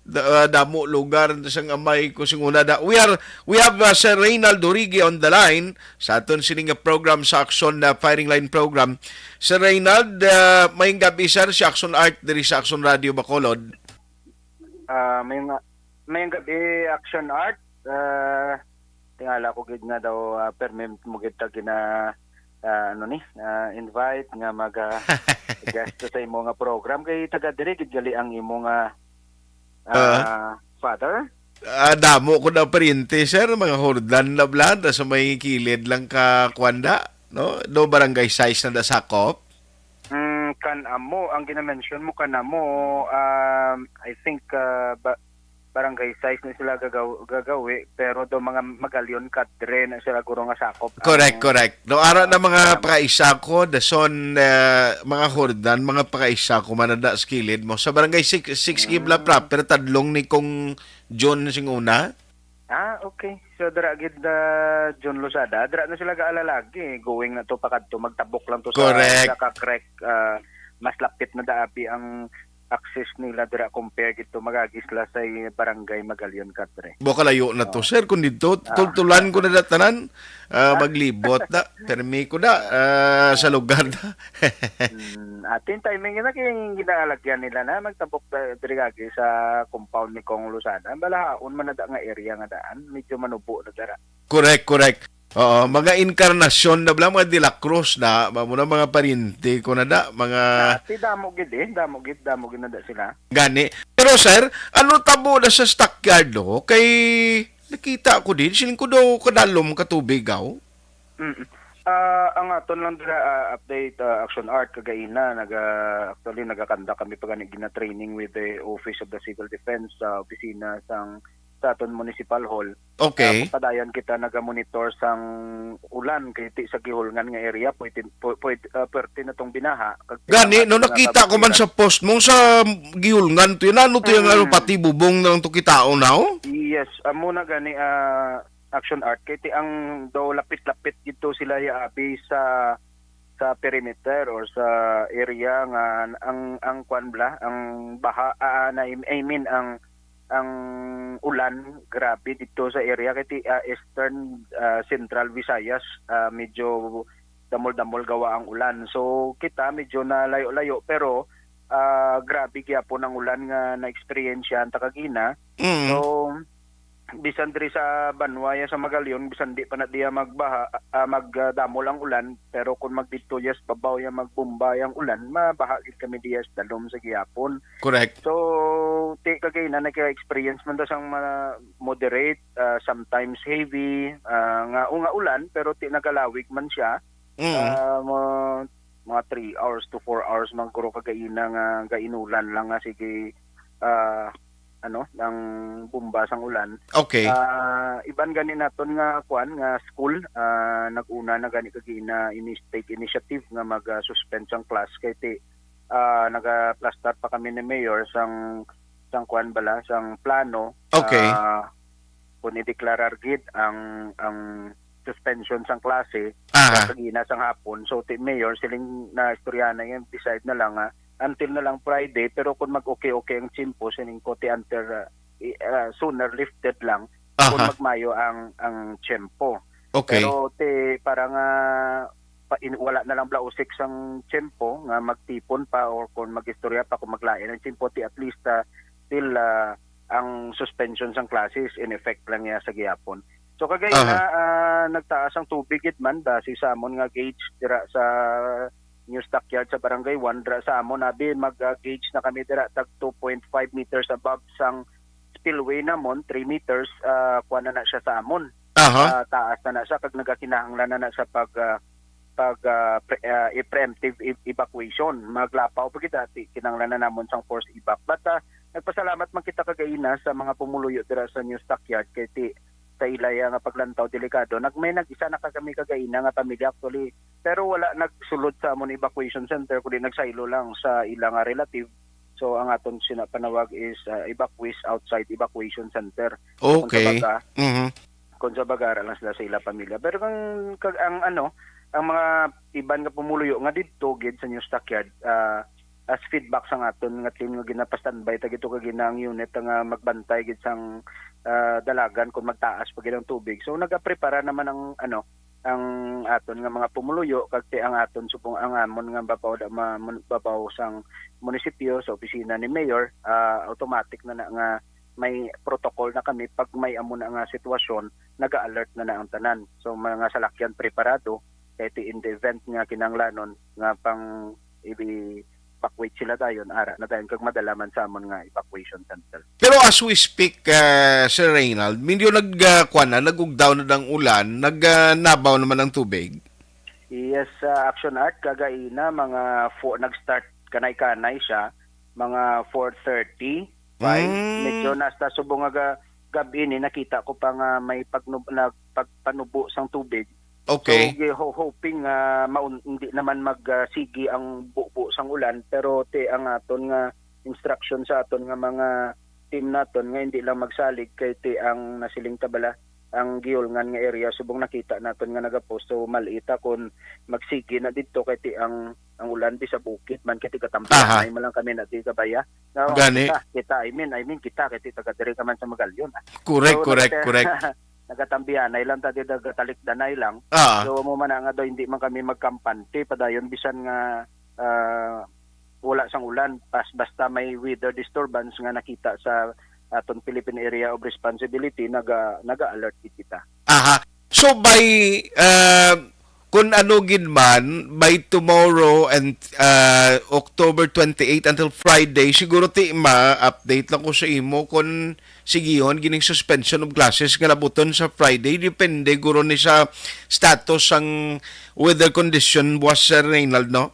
da-, ah, damo lugar sang amay ko sing una da. We are, we have, uh, Sir Reynald Origi on the line sa aton sini nga program sa Aksyon na Firing Line program. Sir Reynald, uh, maayong gabi, sir, si Action Art diri sa Action Radio Bacolod. Ah, may nga, may gabi, Action Art. Ah, tingala ko gid nga daw, ah, permit mo gid ta gina, ah, ano ni, ah, invite nga mag, ah, guest sa imo nga program. Kay taga diri gid gali ang imo nga, ah, Ah. Father. Ah, damo ko na pariente, sir, mga Hordan na bla, da sa may kilid lang ka kuan da, no? Do barangay size na da sakop? Mm, kan amo, ang gina-mention mo kan amo, um, I think, uh, ba-, barangay size na sila gagaw-, gagawi, pero do mga Magalyon Cadre na sila guro nga sakop. Correct, ang, correct. No, ara na uh, mga um, pakaisa ko, dason, uh, mga Hordan, mga pakaisa ko, manada sa kilid mo. Sa barangay six, six Kibla Mm. proper, tadlong ni Kong John sing una. Ah, okay. So, dira gid, ah, John Losada, dira na sila gaalalagi, going na to, pakadto, magtabok lang to sa, Correct. sa Kakrek, ah, mas lapit na daabi ang access nila dira compare gid to, magagi sila sa barangay Magalyon Cadre. Bo kalayo na to, Oh. sir, kung dito, Ah. tultulan ko na da tanan, ah, Ah. maglibot na, permi ko na, ah, sa lugar na. Hmm, atin timing na kay ginaalagyan nila na magtabok da-, diri gagi sa compound ni Kong Losada. Balahaon man na da nga area nga daan, medyo manubo na dara. Correct, correct. Oo, mga Encarnacion na bala, mga De La Cruz na, mamo na mga pariente ko na da, mga Ah, ti damo gid eh, damo gid, damo gid na da sila. Gani. Pero sir, ano tabo na sa stockyard, no? Kay nakita ko din, siling ko daw kadalom ka tubig, aw. Mm. Ah, ang aton lang dira, ah, update, ah, Action Art, kagaina, naga-, actually, nagakandak kami pa gani gina-training with the Office of the Civil Defense sa opisina sang, sa aton municipal hall. Ah, Okay. Padayon kita naga-monitor sang ulan, kay ti sa Gihulngan nga area, pwede, pw-, pwede, ah, pwerte na tong binaha. Kag ti Gani, ang no, aton nga nakita ko man kababayan sa post mo sa Gihulngan to yun. Ano to yung ano, Mm. pati bubong na lang to kitaon na, oh? Yes, amo na gani, ah, Action Art. Kay ti ang daw lapit-lapit dito sila ya abi sa, sa perimeter or sa area nga ang, ang kwan bala, ang baha, ah, na, I mean, ang, ang ulan grabe dito sa area. Kay ti, ah, Eastern, ah, Central Visayas, ah, medyo damol-damol gawa ang ulan. So, kita medyo na layo-layo, pero, ah, grabe gyapon ang ulan nga na-experience yan ta kagina. Mm. So, bisan diri sa banwa ya sa Magallaon, bisan di pa na diya magbaha, ah, magdamol ang ulan, pero kung magdidto ya sa babaw ya magbomba yang ulan, mabaha gid kami diya sa dalom sa gihapon. Correct. So, ti kagina nagka-experience man ta sang ma-, moderate, ah, sometimes heavy, ah, nga, o nga ulan, pero ti nagalawig man siya. Mm. Ah, mo-, mga three hours to four hours man guro kagaina nga gainulan lang nga sige, ah, ano, ang bomba sang ulan. Okay. Ah, iban gani naton nga kuan nga school, ah, nag-una na gani kagaina ini-, take initiative nga mag, ah, suspend sang class kay ti, ah, nagaplastar pa kami ni Mayor sang, sang kuan bala, sang plano. Okay. Ah, kung ideklarar gid ang, ang suspension sang klase Aha. sa kagina sang hapon. So, ti Mayor, siling na istorya na yan, decide na lang nga, until na lang Friday, pero kung mag-okay-okay ang tiyempo, siling ko, ti until, uh, i-, uh, sooner lifted lang, kung Aha. magmayo ang, ang tiyempo. Okay. Pero ti, para nga, pa, in, wala na lang blausik sang tiyempo nga magtipon pa or kung mag-istorya pa, kung maglain ang tiyempo, ti at least, uh, till, uh, ang suspension sang classes in effect lang niya sa gihapon. So kagay Aha. na, ah, nagtaas ang tubig gid man base sa amon nga gauge dira sa New Stockyard sa Barangay One, dira sa amon abi mag, ah, gauge na kami dira tag two point five meters above sang spillway namon, three meters, ah, kuan na na siya sa amon. Aha. Ah, taas na na siya kag nagakinahanglan na na sa pag, ah, pag, ah, pre-, ah, i-, preemptive ev-, evacuation. Maglapaw pa kita, ti-, kinahanglan na namon sang force evac. But, ah, nagpasalamat man kita kagaina sa mga pumuluyo dira sa New Stockyard kay ti sa ila ya nga paglantaw delikado. Nag-, may nag-isa na ka kami kagaina nga pamilya actually, pero wala nagsulod sa amon evacuation center kundi nagsaylo lang sa ila nga relative. So ang aton sina panawag is, ah, evacuees outside evacuation center. Kung sa Okay. baga, Mhm. kung sa baga, ara lang sila sa ila pamilya. Pero kung kag-, ang ano, ang mga iban nga pumuluyo nga didto gid sa New Stockyard, ah, as feedback sang aton nga team nga ginapa-standby ta gid to kag ina ang unit nga magbantay gid sang, ah, dalagan kung magtaas pa gid ang tubig. So nagaprepara naman ang ano, ang aton nga mga pumuluyo kag ti ang aton subong ang amon nga babaw da-, ma-, mun-, babaw sang munisipyo sa opisina ni Mayor, ah, automatic na na nga may protocol na kami pag may amo na nga sitwasyon, naga-alert na na ang tanan. So, mga salakyan preparado, kay ti in the event nga kinahanglanon nga pang i-evacuate sila dayon, ara na dayon kag madala man sa amon nga evacuation center. Pero as we speak, ah, Sir Reynald, medyo nag, ah, kuwan na, nag-ugdaw na ang ulan, nag, ah, nabaw naman ang tubig. Yes, ah, Action Art, kagaina, mga four, nag-start kanay-kanay siya, mga four thirty, five. Mm. Medyo nasta subong nga ga-, gab-i ni, nakita ko pa nga may pagnub-, nagpagpanubo sang tubig. Okay. So, gi-, ho-, hoping nga maun-, hindi naman mag, ah, sige ang bubo sang ulan, pero ti ang aton nga instruction sa aton nga mga team naton nga hindi lang magsalig kay ti ang nasiling ta bala ang Giolngan nga area subong nakita naton nga nagapost. So, mal-ita kon magsige na didto kay ti ang, ang ulan bisag bukid man kay ti Aha. gatampianay man lang kami na ti kabaya. No, Gani. kita, kita, I mean, I mean, kita kay ti taga diri ka man sa Magallaon, ah. Correct, So, correct, nagate-, correct. nagatambianay lang ta, di nagatalikdanay lang. Ah. So, amo man na nga daw, hindi man kami magkampante padayon bisan nga, ah, wala sang ulan, pas-, basta may weather disturbance nga nakita sa aton Philippine Area of Responsibility, naga-, naga-alert gid kita. Aha. So by, uh, Kung ano gid man, by tomorrow and, ah, October twenty-eight until Friday, siguro ti ma-update lang ko sa imo kung sigihon gining suspension of classes nga nabuton sa Friday. Depende guro ni sa status sang weather condition, Boss Sir Reynald, no?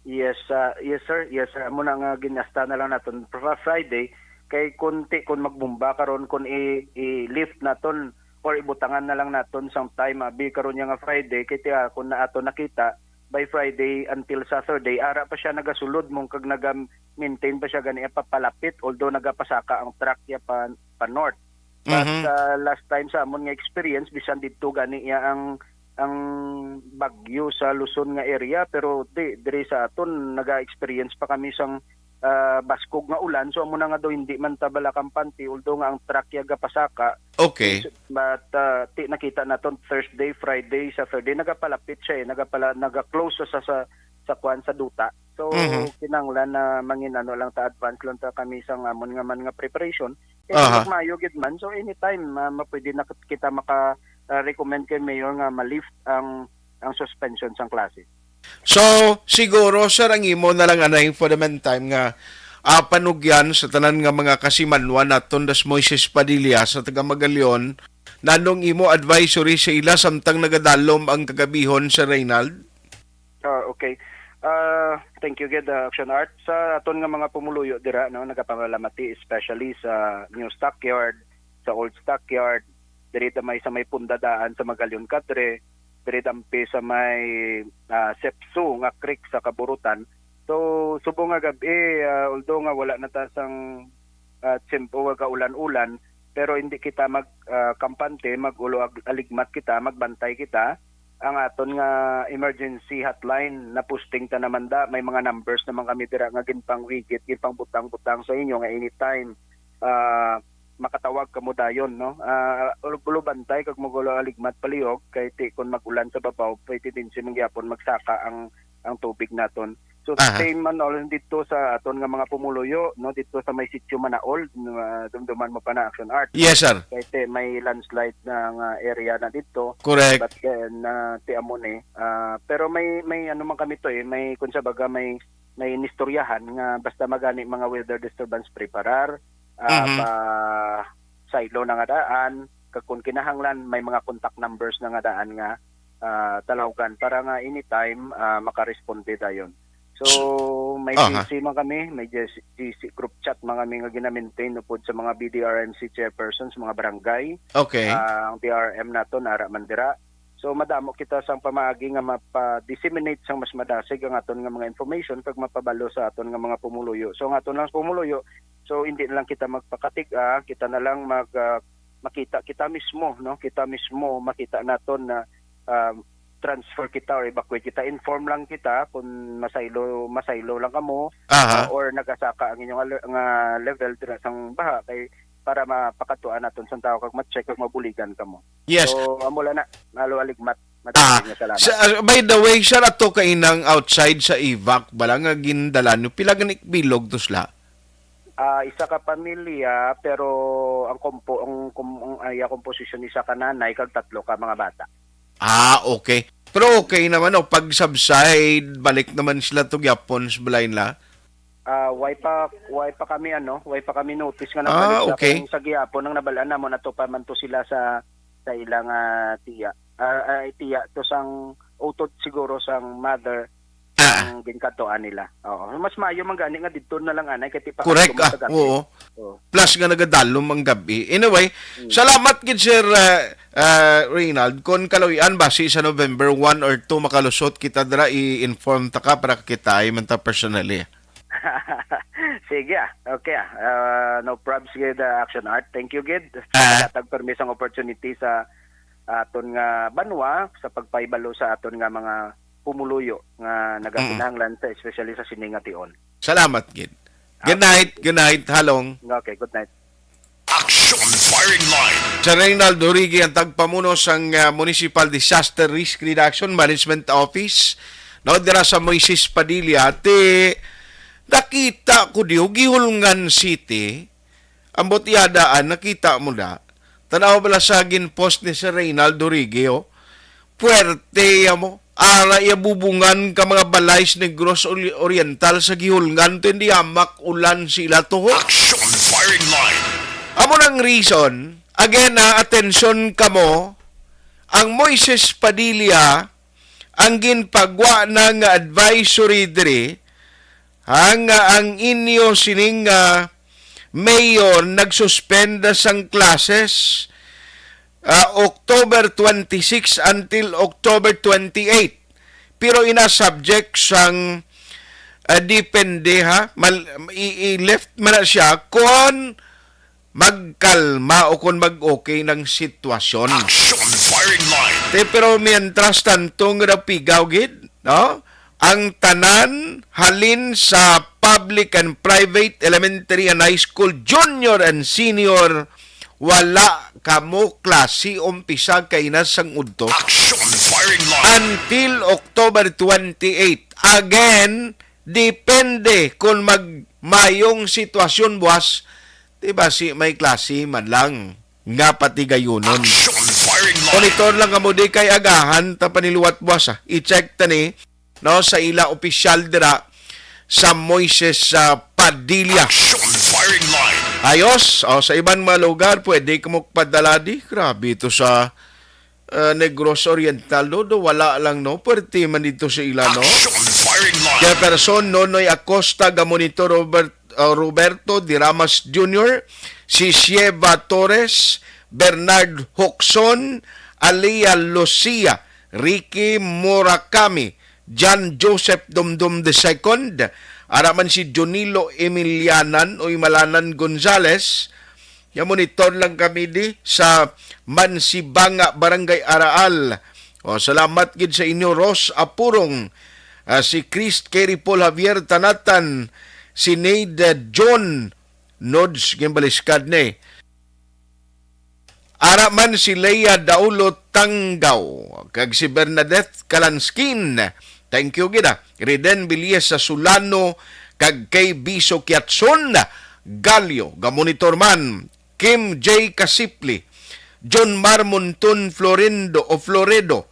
Yes, ah, yes, sir. Yes, sir. Amo na nga ginasta na lang naton pa Friday. Kay kunti kun magbomba karon kun i, i-lift naton or ibutangan na lang naton sang time abi karon niya nga Friday kay tiya kun na ato nakita by Friday until Saturday ara pa siya nagasulod mong kag naga-maintain pa siya gani papalapit although nagapasaka ang truck ya pa, pa north. But Mhm. ah, last time sa amon nga experience bisan didto gani iya ang ang bagyo sa Luzon nga area pero di diri sa aton naga-experience pa kami sang ah, baskog nga ulan so amo na nga daw hindi man ta bala kampante although nga ang truck ya gapasaka. Okay. But ah, ti nakita naton Thursday, Friday, Saturday nagapalapit siya eh, nagapala nagaclose sa sa sa kuan sa duta. So Mhm. kinahanglan na mangin ano lang ta advance lang ta kami sa amon nga man nga preparation. Eh, Aha. Kung maayo gid man, so anytime ah, mapwede na kita maka ah, recommend kay Mayor nga ma-lift ang ang suspension sang klase. So, siguro, sir, ang imo na lang anay for the meantime nga ah, panugyan sa tanan nga mga kasimanwa naton das Moises Padilla sa taga Magalion, nanong imo advisory sa ila samtang nagadalom ang kagabihon sa Reynald? Ah, okay. Ah, thank you gid, ah, Action Art. Sa aton nga mga pumuluyo dira, no, nagapangalamati, especially sa New Stockyard, sa Old Stockyard, diri ta may sa may pundadaan sa Magalion Cadre, diri dampi sa may ah, Sepso nga creek sa Kaburutan. So, subong nga gab-i, ah, although nga wala na ta sang ah, tiyempo nga kaulan-ulan, pero hindi kita mag ah, kampante, mag-ulo ag- aligmat kita, magbantay kita. Ang aton nga emergency hotline na posting ta naman da, may mga numbers naman kami dira nga ginpangwigit, ginpangbutang-butang sa inyo nga anytime ah, makatawag kamo dayon, no? Ah, ulo-ulo bantay kag mag-ulo aligmat palihog kay ti kon mag-ulan sa babaw, pwede din si mangyapon magsaka ang ang tubig naton. So Aha. same man all dito sa aton nga mga pumuluyo, no, dito sa may sitio Manaol, no, ah, dumduman mo pa na Action Art. Yes, sir. Kay te, may landslide na nga area na dito. Correct. But then uh, ti amo ni, ah, pero may may ano man kami to eh, may kun sa baga may may inistoryahan nga basta magani mga weather disturbance preparar ah, Mhm. pa saylo na nga daan, kag kung kinahanglan may mga contact numbers na nga daan nga ah, talawgan para nga anytime ah, makaresponde dayon. So may Aha. G C man kami, may G C, G C group chat man kami nga gina-maintain upod sa mga B D R M C chairpersons, mga barangay. Okay. Ah, ang B R M nato nara man dira. So madamo kita sang pamaagi nga mapa-disseminate sang mas madasig ang aton nga mga information kag mapabalo sa aton nga mga pumuluyo. So ang aton lang pumuluyo, so hindi na lang kita magpakatig-a, kita na lang mag ah, makita kita mismo, no? Kita mismo makita naton na ah, transfer kita or evacuate kita, inform lang kita kung masaylo masaylo lang kamo Aha. ah, or nagasaka ang inyong aler- nga level dira sang baha kay para mapakatuan naton sang tawo kag ma-check kag mabuligan kamo. Yes. So, amo lang na. Malo aligmat. Ah, Madagdag nga salamat. Sa, by the way, sir, ato kainang outside sa evac, bala nga gindala nyo, pila gani bilog to sila? Ah, isa ka pamilya, pero ang kumpo, ang, kum, ang iya komposisyon isa ka nanay kag tatlo ka mga bata. Ah, okay. Pero okay naman, no? Pag subside, balik naman sila to gyapon sa balay nila. Ah, way pa, way pa kami ano, way pa kami notice nga Ah, nabalik sa okay. Kung sa gihapon ang nabalaan namo nato pa man to sila sa sa ilang ah, tiya. Ah, ay, tiya to sang utod siguro sang mother Ah. Ang ginkadtuan nila. Oo. Mas maayo man gani nga didto na lang anay kay ti pa Correct, adto man ah. Sa gabi. Oo. Oo. Plus nga nagadalom ang gabi. Anyway, Mm. Salamat gid, Sir ah, ah, Reynald. Kon kaluy-an basi sa November one or two makalusot kita dira, i-inform ta ka para kita ay man ta personally. Sige ah. Okay ah. Ah, no probs gid ah, Action Art. Thank you gid. Ah. Sa katag permi sang opportunity sa aton nga banwa sa pagpahibalo sa aton nga mga pumuluyo nga nagakinahanglan sa especially sa sini nga tion. Salamat gid. Good night, good night, Halong. Okay, good night. Action Firing Line. Sir Reynald Origi ang tagpamuno sang ah, Municipal Disaster Risk Reduction Management Office. No, dira sa Moises Padilla, ti nakita ko di Gihulngan City, ang butyadaan, nakita mo na. Tanaw bala sa gin-post ni Sir Reynald Origi, oh. Puwerte ya mo. Ara iya bubungan ka mga balay sa Negros Ori-, Oriental sa gihulngan to, hindi hamak ulan sila to, ho. Action firing line. Amo nang reason, again, ah, atensyon kamo, ang Moises Padilla, ang ginpagwa na nga advisory diri, ha, nga ang inyo sining, ah, mayor nagsuspend sang classes, ah, October twenty-six until October twenty-eight. Pero ina subject sang, ah, depende, ha, mal-, i-, i-lift man na siya kon magkalma o kon mag-okay ng sitwasyon. Action firing line. Te, pero mientras tanto nga napigaw gid, no? Ang tanan halin sa public and private, elementary and high school, junior and senior, wala kamo klase umpisa kay na sang udto. Action firing line. Until October twenty-eight. Again, depende kung magmayong sitwasyon buwas, di ba, si may klase man lang nga patigayunon. Action firing line. Monitor lang kamo di kay agahan ta paniliwat buwas, ah. I-check ta ni, no, sa ila opisyal dira sa Moises, ah, Padilla. Action firing line. Ayos. O, sa iban mga lugar, pwede kamo padala di. Grabe ito sa, ah, Negros Oriental, do, do, wala lang, no? Pwerte man dito sa ila, no? Action firing line. Jefferson Nonoy Acosta, Gamonito Robert, ah, Roberto Diramas Junior, si Sieva Torres, Bernard Hoxon, Alia Lucia, Ricky Murakami, John Joseph Dumdum the second, ara man si Junilo Emilianan o Imalanan Gonzales. Ya, monitor lang kami di sa Mansibanga, Barangay Araal. O, salamat gid sa inyo, Ros Apurong, ah, si Chris Kerry Paul Javier Tanatan, si Nade John Nods Gimbaliskad ni. Ara man si Lea Daulo Tanggaw, kag si Bernadette Kalanskin. Thank you gid, ah. Riden Villes sa Sulano, kag kay Biso Kiatson Galio, gamonitor man. Kim J Kasipli, John Mar Monton Florindo o Floredo,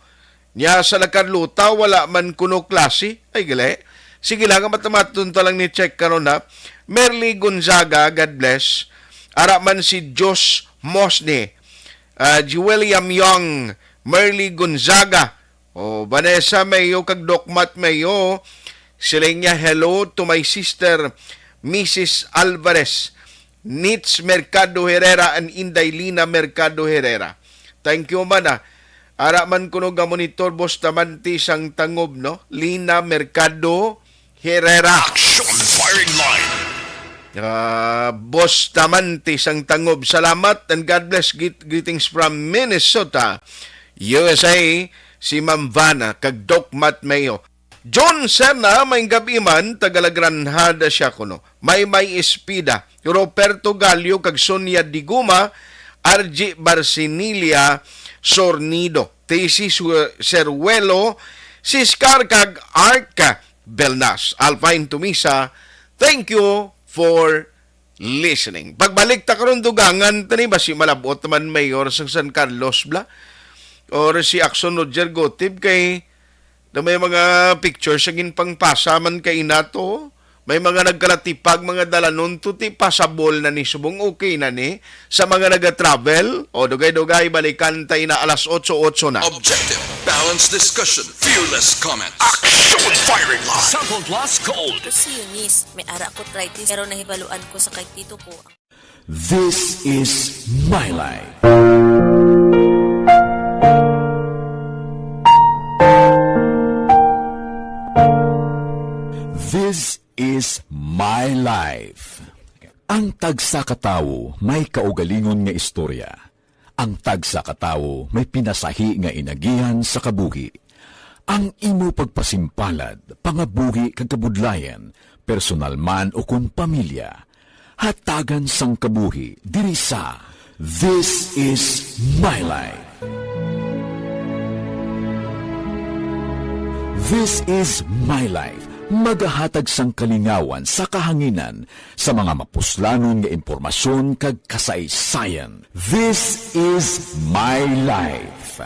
nya sa Lacarlota, wala man kuno klase. Ay, gali. Sige lang, matumaton ta lang ni check karon, ha. Merly Gonzaga, God bless. Ara man si Josh Mosni, ah, si William Young, Merly Gonzaga, o Vanessa Mayo kag Doc Matt Mayo. Sila niya, "Hello to my sister, Missus Alvarez." Nits Mercado Herrera and Inday Lina Mercado Herrera. Thank you man, ah. Ara man kuno ga monitor Bustamante sang Tangob, no? Lina Mercado Herrera. Action firing line. Ah, Bustamante sang Tangob. Salamat and God bless. Greet-, greetings from Minnesota, U S A. Si Ma'am Vana kag Doc Matt Mayo. John Serna, may gabi man, taga La Granada siya kuno. May May Espida, Roberto Gallo kag Sonia Diguma, R G Barcinilia Sornido, Tessie Su-, Seruelo, Siscar kag Arca Belnas. Alvin Tumisa, thank you for listening. Pagbalik ta karon dugangan tani, basi malabot naman mayor sa San Carlos bla, or si Axon Roger Gotib kay na may mga pictures sa ginpangpasa man kay inato. May mga nagkalatipag, mga dalanon, tuti pasabol na ni subong, okay na ni sa mga naga-travel. O, dugay-dugay, balikan ta ina alas otso, otso na. Objective, balanced discussion, fearless comment. Action firing line. Sample Plus Gold. Ako si Eunice, may ara ko arthritis, pero nahibaluan ko sa kay tito ko. This is my life. This is my life. Ang tagsa ka tawo may kaugalingon nga istorya. Ang tagsa ka tawo may pinasahi nga inagihan sa kabuhi. Ang imo pagpasimpalad, pangabuhi kag kabudlayan, personal man o kon pamilya, hatagan sang kabuhi diri sa This is My Life. This is My Life, magahatag sang kalingawan sa kahanginan sa mga mapuslanon nga impormasyon kag kasaysayan. This is My Life.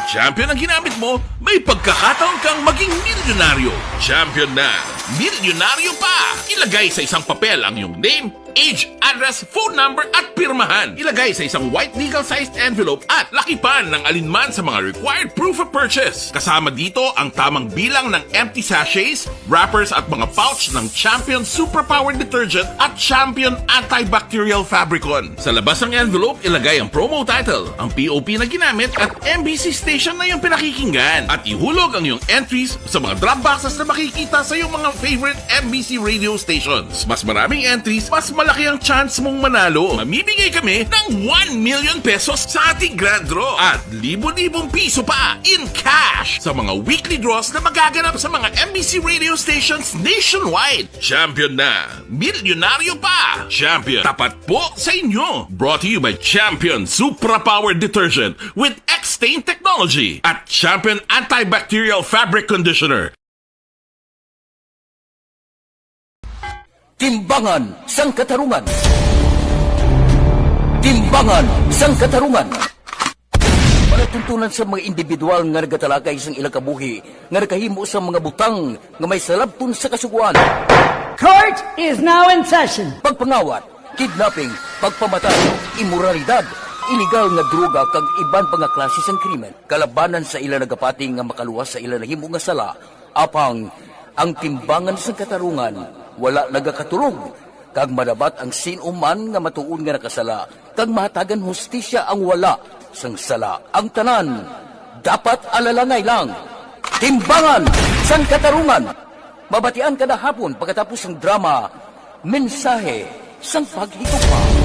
Champion ang ginamit mo, may pagkakataon kang maging milyonaryo. Champion na, milyonaryo pa! Ilagay sa isang papel ang iyong name, age, address, phone number, at pirmahan. Ilagay sa isang white legal-sized envelope at lakipan ng alinman sa mga required proof of purchase. Kasama dito ang tamang bilang ng empty sachets, wrappers at mga pouch ng Champion Superpower Detergent at Champion Antibacterial Fabricon. Sa labas ng envelope, ilagay ang promo title, ang P O P na ginamit at M B C station na iyong pinakikinggan. At ihulog ang iyong entries sa mga drop boxes na makikita sa iyong mga favorite M B C radio stations. Mas maraming entries, mas malaki ang chance mong manalo. Mamimigay kami ng one million pesos sa ating grand draw at libo-libong piso pa in cash sa mga weekly draws na magaganap sa mga M B C radio stations nationwide. Champion na! Milyonaryo pa! Champion, tapat po sa inyo! Brought to you by Champion Supra Power Detergent with X-Stain Technology at Champion Antibacterial Fabric Conditioner. Timbangan sang Katarungan. Timbangan sang Katarungan. Palatuntunan sa mga individual nga nagatalakay sang ilang kabuhi nga nakahimo sa mga butang nga may salabton sa kasugoan. Court is now in session. Pagpangawat, kidnapping, pagpamatay, imoralidad, iligal nga droga kag iban pa nga klase sang krimen kalabanan sa ila nagapati nga makaluwas sa ila nahimo nga sala. Apang ang timbangan sang katarungan wala nagakatulog, kag madapat ang sin-o man nga matuod nga nakasala kag mahatagan hustisya ang wala sang sala. Ang tanan dapat alalangay lang. Timbangan sang Katarungan. Mabatian kada hapon pagkatapos sang drama, Mensahe sang Paghigugma.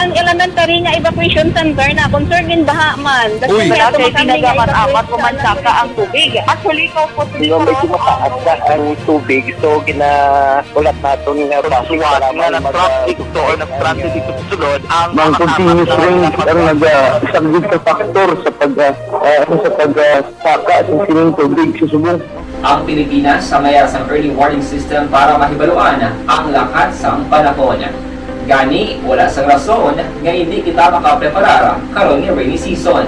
Ang elementary nga evacuation center na concern gin baha man. Uy. Wala kay ginagamit-amat o mansaka ang tubig. Actually, kaupod. Medyo mataas na ang tubig, so ginahulat naton nga base para nga mag- nag-traffic to or nag-transit dito sa sulod ang mga continuous rain ang nag-, ah, isang big factor sa pag, ah, ah, sa pag, ah, saka sa sining tubig sa subong. Ang Pilipinas sa mayar sang early warning system para mahibaluan ang lakat sang panahon. Gani, wala sang rason nga indi kita makapreparar karon nga rainy season.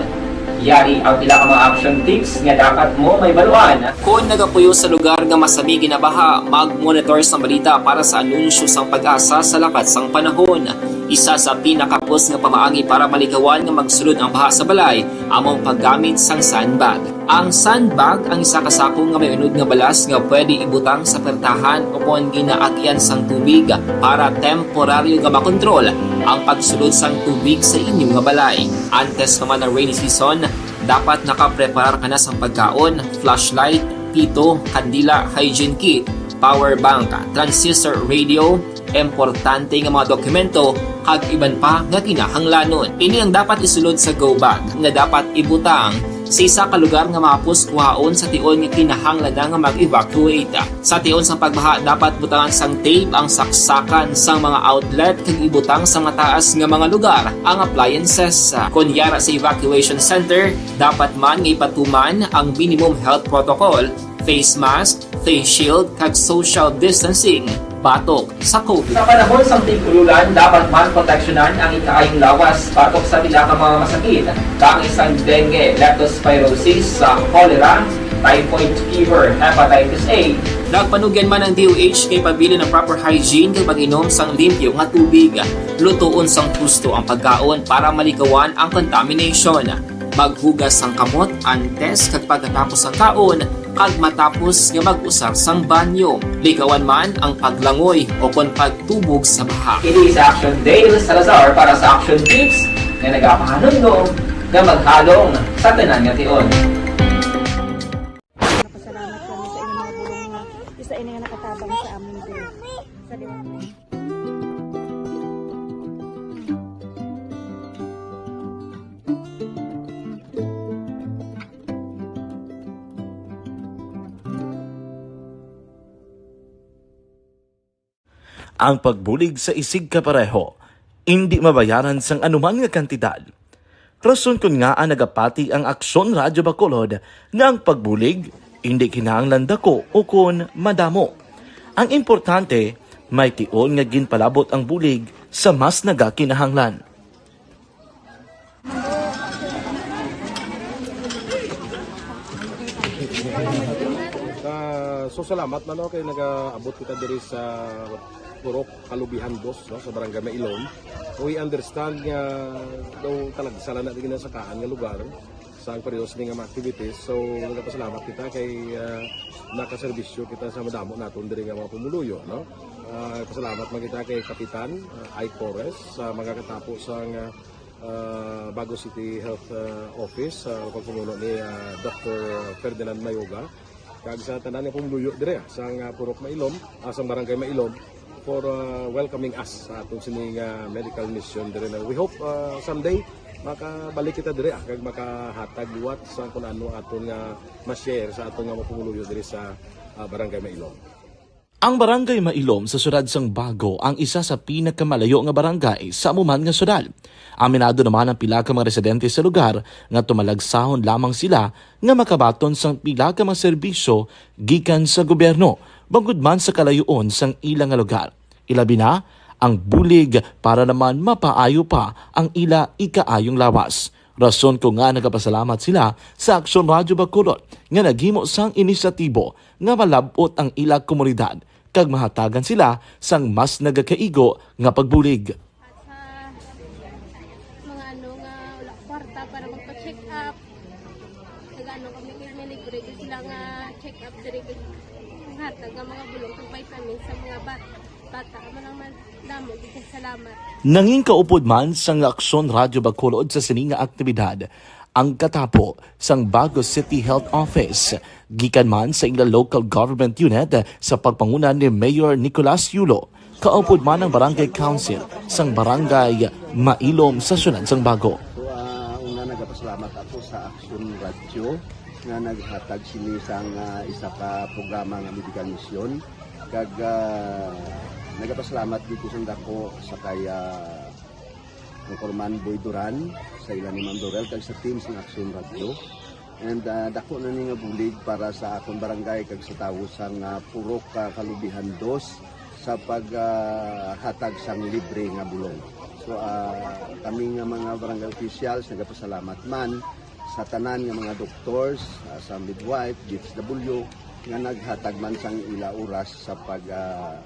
Yari ang pila ka mga action tips nga dapat mo mahibaluan. Kon nagapuyo sa lugar nga masami ginabaha, mag-monitor sang balita para sa anunsyo sang PAGASA sa lakat sang panahon. Isa sa pinakapos nga pamaagi para malikawan nga magsulod ang baha sa balay amo ang paggamit sang sandbag. Ang sandbag ang isa ka sako nga may unod nga balas nga pwede ibutang sa pertahan o kon ginaagyan sang tubig para temporaryo nga makontrol ang pagsulod sang tubig sa inyo nga balay. Antes pa man ang rainy season, dapat nakapreparar ka na sang pagkaon, flashlight, pito, kandila, hygiene kit, power bank, transistor radio, importante nga mga dokumento, kag iban pa nga kinahanglanon. Ini ang dapat isulod sa go bag nga dapat ibutang sa isa ka lugar nga mahapos kuhaon sa tion nga kinahanglan na nga mag-evacuate. Sa tion sang pagbaha, dapat butangan sang tape ang saksakan sang mga outlet kag ibutang sa mataas nga mga lugar ang appliances. Kon yara sa evacuation center, dapat man nga ipatuman ang minimum health protocol, face mask, face shield, kag social distancing batok sa COVID. Sa panahon sang tig-ululan, dapat man proteksyonan ang ikaayong lawas batok sa pila ka mga masakit, kaangay sang dengue, leptospirosis, sa cholera, typhoid fever, hepatitis A. Nagpanugyan man ang D O H nga ipabilin ang proper hygiene kag pag-inom sang limpyo nga tubig. Lutoon sang husto ang pagkaon para malikawan ang contamination. Maghugas sang kamot antes kag pagkatapos sang kaon, kag matapos nga mag-usar sang banyo. Likawan man ang paglangoy o kon pagtubog sa baha. Ini si Action Dale Salazar para sa Action Tips nga nagapahanumdom nga maghalong sa tanan nga tion. Napasalamat kami sa inyong mga bulong nga isa ini nga nakatabang sa amon din. Sa liwanag. Ang pagbulig sa isigkapareho indi mabayaran sang anuman nga kantidad. Rason kon ngaa nagapati ang Aksyon Radyo Bacolod nga ang pagbulig indi kinahanglan dako ukon madamo. Ang importante, may tion nga ginpalabot ang bulig sa mas nagakinahanglan. Ah, so salamat man, no, kay nagaabot kita diri sa Purok Kalubihan Dos, no, sa Barangay Mailom. We understand nga daw talagsa lang na din sa kaan nga lugar sa ang pareho sini nga mga activities. So nagapasalamat kita kay ah, nakaserbisyo kita sa madamo naton diri nga mga pumuluyo, no. Ah, pasalamat man kita kay Kapitan ah, Ike Torres sa mga katapo sa nga ah, Bago City Health ah, Office sa pagpamuno ni ah, Doctor Ferdinand Mayoga, kag sa tanan nga pumuluyo diri ah, sa nga Purok Mailom, ah, sa Barangay Mailom, for ah, welcoming us sa aton sini nga medical mission diri na. We hope ah, someday makabalik kita diri ah, kag makahatag liwat sa kung ano aton nga ma-share sa aton nga mga pumuluyo diri sa ah, Barangay Mailom. Ang Barangay Mailom sa siyudad sang Bago ang isa sa pinakamalayo nga barangay sa amo man nga siyudad. Aminado naman ang pila ka mga residente sa lugar nga tumalagsahon lamang sila nga makabaton sang pila ka mga serbisyo gikan sa gobyerno, bangod man sa kalayoon sang ila nga lugar. Ilabi na ang bulig para naman mapaayo pa ang ila ikaayong lawas. Rason ko nga nagapasalamat sila sa Aksyon Radyo Bacolod nga naghimo sang inisyatibo nga malab-ot ang ila komunidad kag mahatagan sila sang mas nagakaigo nga pagbulig. At sa mga ano nga wala kwarta para magpa-check up, nag-ano kami kay may libre gyud sila nga check up diri kay hatag nga mga bulong kag vitamins sa mga bat bata. Amo lang man damo gyud kay salamat. Nangin kaupod man sang Aksyon Radyo Bacolod sa sini nga aktibidad ang katapo sang Bago City Health Office, gikan man sa ila local government unit sa pagpanguna ni Mayor Nicolas Yulo, kaupod man ang Barangay Council sang Barangay Mailom sa siyudad sang Bago. So, ah, una, nagapasalamat ako sa Action Radio nga naghatag sini sang ah, isa ka programa nga medical mission. Kag ah, nagapasalamat gid ko sang dako sa kay ah, Anchorman Boy Duran, sa ila ni Ma'am Dorel, kag sa team sang Action Radio. And ah, dako na ni nga bulig para sa akon barangay kag sa tawo sang ah, Purok ah, Kalubihan Dos sa paghatag sang libre nga bulong. So ah, kami nga mga barangay officials nagapasalamat man sa tanan nga mga doctors, ah, sa midwife, D S W, nga naghatag man sang ila oras sa pag ah,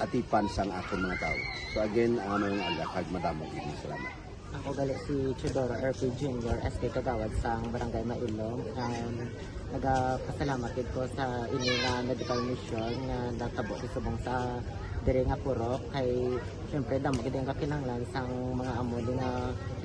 atipan sang akon mga tawo. So again, ah, maayong aga kag madamo gid nga salamat. Ako gali si Teodoro R P Junior, S K Kagawad sang Barangay Mailom. Um, nagapasalamat gid ko sa ini nga medical mission nga natabo sa subong sa diri nga purok kay syempre damo gid ang kakinahanglan sang mga amo di nga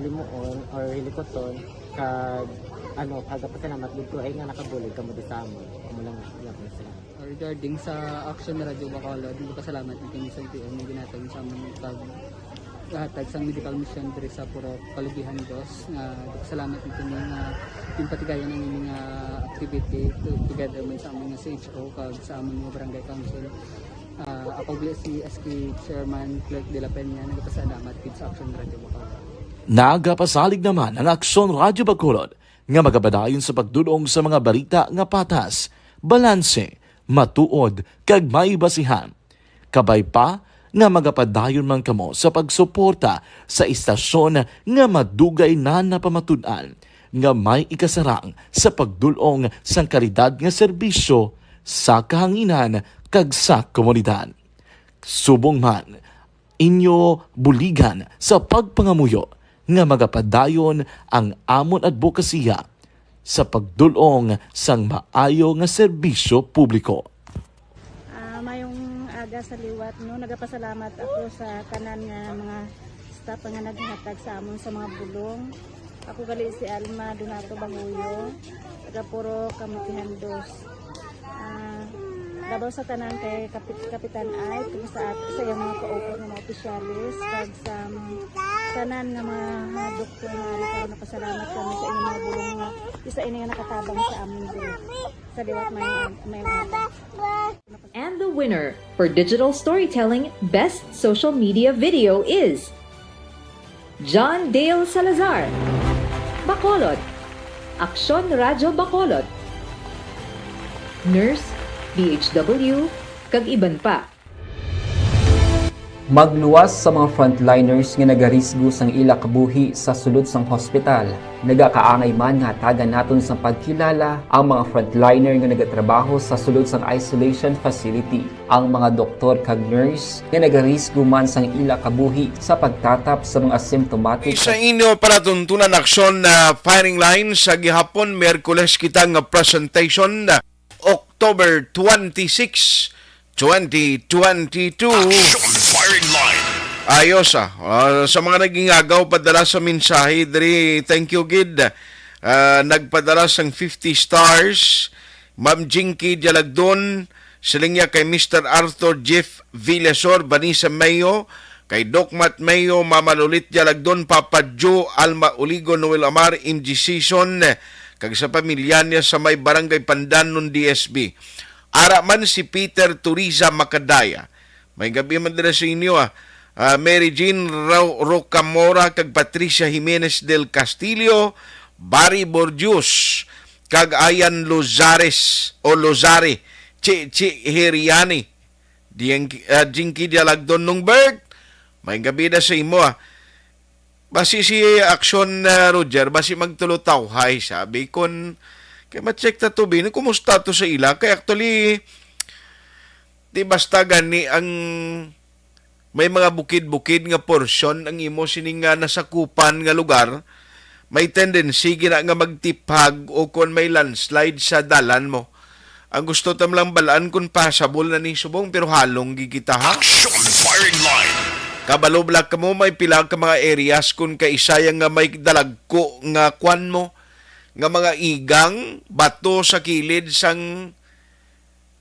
limuon or hilikuton kag ano, nagapasalamat gid ko ay nga nakabulig kamo di sa amon. Amo lang gyapon, salamat. Regarding sa Action Radio Bacolod, nagpasalamat na kami sa L T O nga ginhatag sa amon pag hatag sang medical mission diri sa Purok Kalubihan Dos. Nga nagpasalamat na kami nga ginpatigayon ang ini nga activity to- together man sa amon nga C H O kag sa amon nga barangay council. Ah, ako gali si S K Chairman Clerk de la Peña, nagpasalamat gid sa Action Radio Bacolod. Nagapasalig naman ang Aksyon Radyo Bacolod nga magapadayon sa pagdul-ong sa mga balita nga patas, balanse, matuod, kag may basihan. Kabay pa nga magapadayon man kamo sa pagsuporta sa istasyon nga madugay na napamatud-an nga may ikasarang sa pagdul-ong sang kalidad nga serbisyo sa kahanginan kag sa komunidad. Subong man, inyo buligan sa pagpangamuyo nga magapadayon ang amon adbokasiya sa pagdul-ong sang maayo nga serbisyo publiko. Ah, mayong aga sa liwat, no. Nagapasalamat ako sa tanan nga mga staff nga naghatag sa amon sa mga bulong. Ako gali si Alma Donato Banguyo, taga Purok Kamutihan Dos. Ah, labaw sa tanan kay Kapit Kapitan Ay, kag sa at sa iyang mga kaupat nga mga opisyales, kag sa tanan nga mga doktor nga ari karon, nagapasalamat kami sa inyong mga bulong nga isa ini nga nakatabang sa amin diri. Sa liwat, mayong ag- mayong aga. And the winner for digital storytelling best social media video is John Dale Salazar, Bacolod, Aksyon Radyo Bacolod, Nurse, D H W, kag iban pa. Magluwas sa mga frontliners nga nagarisgo sang ila kabuhi sa sulod sang hospital. Nagakaangay man nga hatagan naton sang pagkilala ang mga frontliner nga nagatrabaho sa sulod sang isolation facility, ang mga doktor kag nurse nga nagarisgo man sang ila kabuhi sa pagtatap sa mga symptomatic. Sa inyo palatuntunan aksyon na firing line sa gihapon, Miyerkules kita nga presentation, October twenty-six, twenty twenty-two. Action Firing Line. Ayos, ah. Ah, sa mga nagingagaw, padala sa mensahe diri, thank you gid. Ah, nagpadala sang fifty stars, Ma'am Jinky Dialagdon, siling niya kay Mister Arthur Jeff Villasor, Vanessa Mayo, kay Doc Matt Mayo, Mama Lolit Dialagdon, Papa Joe, Alma Uligo, Noel Amar, M G Season, kag sa pamilya niya sa may Barangay Pandanon, D S B. Ara man si Peter Turiza Macadaya. May gabi man dira sa inyo, ah. Ah, Mary Jean Ro-, Rocamora kag Patricia Jimenez del Castillo, Barry Bordios, kag Ayan Lozares o Lozare, Chi Chi Heriani, Dieng-, ah, Jinky Dialagdon Nungbert. May gabi na sa imo, ah. Basi si Aksyon, ah, Roger, basi magtulutawhay, sabi, kun kay ma-check ta to, bin, kumusta to sa ila? Kay actually, di basta gani ang may mga bukid-bukid nga porsyon ang imo sining nga nasakupan nga lugar, may tendency gina nga magtiphag o kon may landslide sa dalan mo. Ang gusto tam lang balaan kung passable na ni subong, pero halong gid kita, ha? Action Firing Line. Kabalo bala kamo may pila ka mga areas kung kaisaya nga may dalagko nga kwan mo, nga mga igang, bato sa kilid sang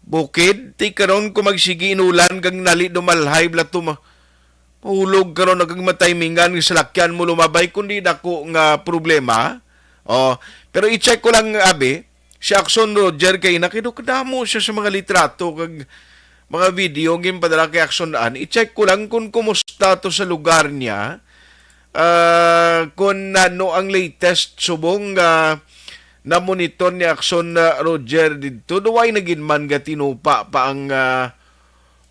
bukid. Ti karon kung magsigi inulan kag nali dumalhay bala to ma-, mahulog karon, nagag matimingan nga salakyan mo lumabay, kundi dako nga problema. Oh, pero i-check ko lang, abi, si Akson Roger kay na kay kadamo siya sa mga litrato kag mga video nga ginpadala kay Akson An. I-check ko lang kung kumusta to sa lugar niya. Ah, kung ano ang latest subong nga na-monitor ni Akson, ah, Roger didto. Duway na gid man gatinupa pa ang, ah,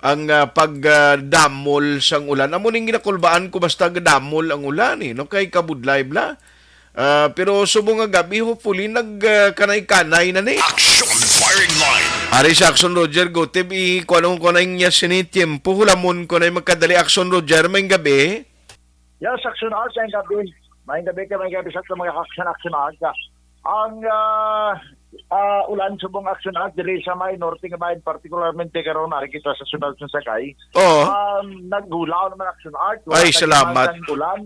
ang, ah, pag, ah, damol sang ulan. Amo ning ginakulbaan ko basta gadamol ang ulan, eh, no? Kay kabudlay bala. Ah, pero subong nga gabi, hopefully, nag, ah, kanay-kanay na ni. Action Firing Line. Ari sa Action Roger, Gotib, i-, kuha ko na niya sini tiempo. Hulamon ko na yung magkadali. Action Roger, may gabi. Yes, Action Art, may gabi. May gabi ka, may gabi sa mga Action, Action Art ka. Ang, ah, ah, ulan subong Action Art, diri sa may norte nga bayan, particularmente karon, ari kita sa Siyudad sa Sagay. Oo. Um, naghulaw naman Action Art. Wala Ay, na salamat. Ang ulan.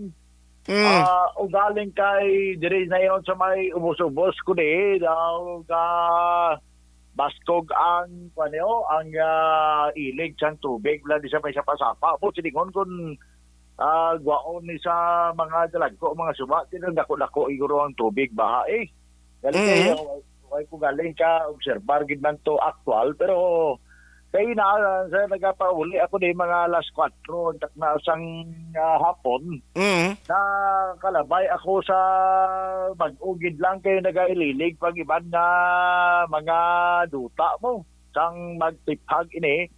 Mm. Ah, ugaling kay diri na yon sa may ubos-ubos ko di, daw ga baskog ang, kuwan niyo, ang, ah, ilig sang tubig, wala di sa may sapa-sapa. Amo, silingon kun, ah, gwaon ni sa mga dalagko, mga suba, di lang dako-dako, iguro ang tubig, baha, eh. Galing Mm. kayo, way ko galing ka obserbar gid man to aktual, pero kay na, sa nagapauli ako di mga alas kwatro, untak na sang, ah, hapon, Mm. nakalabay ako sa bag-o gid lang kay nagaililig pang iban nga mga duta mo sang magtiphag ini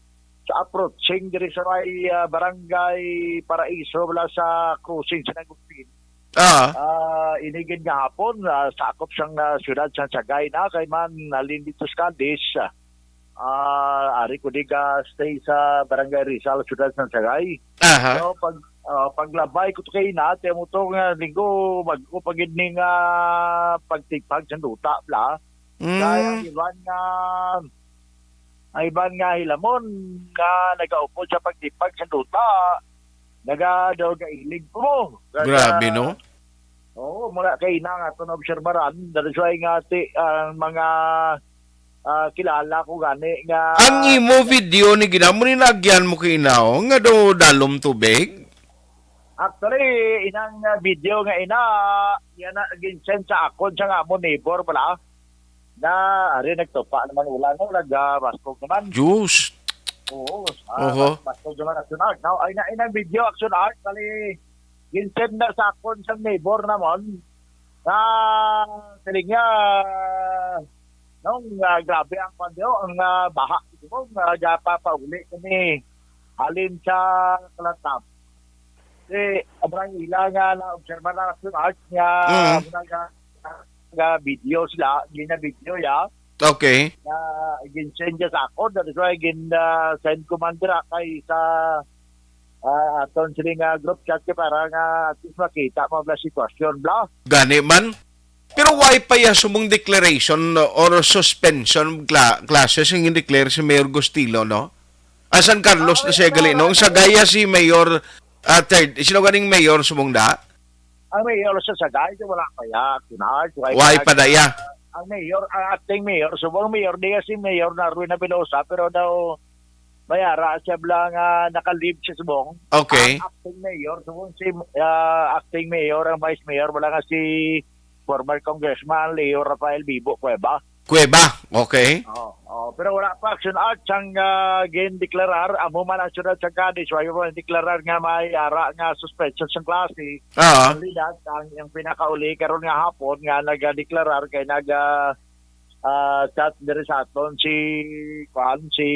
sa approaching diri sa may, ah, Barangay Paraiso, wala sa crossing sa Nagumpin. Ah. Ah, ini gid nga hapon, ah, sakop sang, ah, siyudad sang Sagay na, kay man halin dito sa Cadiz, ah, ari ko di ga stay sa Barangay Rizal, siyudad sang Sagay. Aha. So, pag, ah, paglabay ko to kay na, tiyan mo to nga linggo, bag-o pa gid ni nga pagtiphag sang duta, bla. Mm. Kay ang iban nga, ang iban nga hilamon nga nagaupod sa pagtiphag sang duta, naga daw gailig ko mo. Kaya, Grabe, no? Oo, mula kay ina nga ito na obserbaran, that is why nga ti, ang mga, ah, kilala ko gani nga Ang imo video ni ginamo ni naagyan mo kay ina, oh, nga daw dalom tubig? Actually, inang, ah, video nga ina, yan na, ginsend sa akon sa nga mo neighbor pala. Na, ari, nagtupa naman ulan, no? Nag, ah, baskog naman. Diyos. Oo, ah, Oho. bas-, baskog naman Action Art. Now, ay na, ay na video Action Art, bali, ginsend na sa akon sa neighbor naman. Na, siling niya, nung, ah, grabe ang pandeo, ang, ah, baha, siguro, nga gapapauli kami. halin sa Kalatap. Si Abraham Ila nga na-obserba na sa art nga Mm. nga, nga, nga video sila, gina-video ya. Okay. Nga gin-send niya sa ako. That is why gin, ah, send ko man dira kay sa, ah, aton sila nga group chat kay para nga at least makita mo bla sitwasyon bla. Gani man. Pero why pa ya subong declaration or suspension of cla-, classes ang gin-declare si Mayor Gustilo, no? Ang San Carlos na siya gali, no? Ang Sagay ya si Mayor, ah, third, sino ganing mayor subong da? Ang mayor sa Sagay, wala pa ya, Cunard. Why pa da ya? Ang mayor, ang acting mayor, subong mayor, di kasi mayor na Ruina Velosa, pero daw may ara siya bla nga naka-leave siya subong. Okay. Ang acting mayor, subong si, ah, acting mayor, ang vice mayor, wala nga si former Congressman Leo Rafael Bibo Cueva. Cueva, okay. Oo, oo. Pero wala pa action art sang, ah, gin-deklarar. Amo man ang syudad sa Cadiz, wala pa deklarar nga may ara nga suspension sang klase. Ah. Only that, ang, ang pinakauli karon nga hapon nga nagadeklarar kay naga, ah, chat diri sa aton si, kuan, si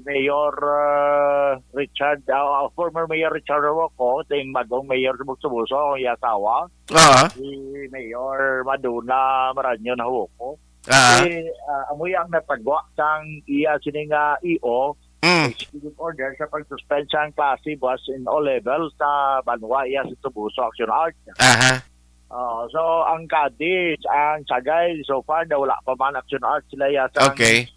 Mayor, ah, Richard, ah, former Mayor Richard Roco, ting bagong mayor sa Buso-Buso, ang iya asawa. Ah. Si Mayor Maduna Maranyon Hawoko. Ah. Si, ah, amo ang nagpagwa sang iya sini nga E O, Mm. executive order sa pag-suspend sang klase buwas in all levels sa banwa iya sa Tubuso Action Art. Aha. Oh, so ang Cadiz, ang Sagay, so far na wala pa man action art sila ya sa Okay.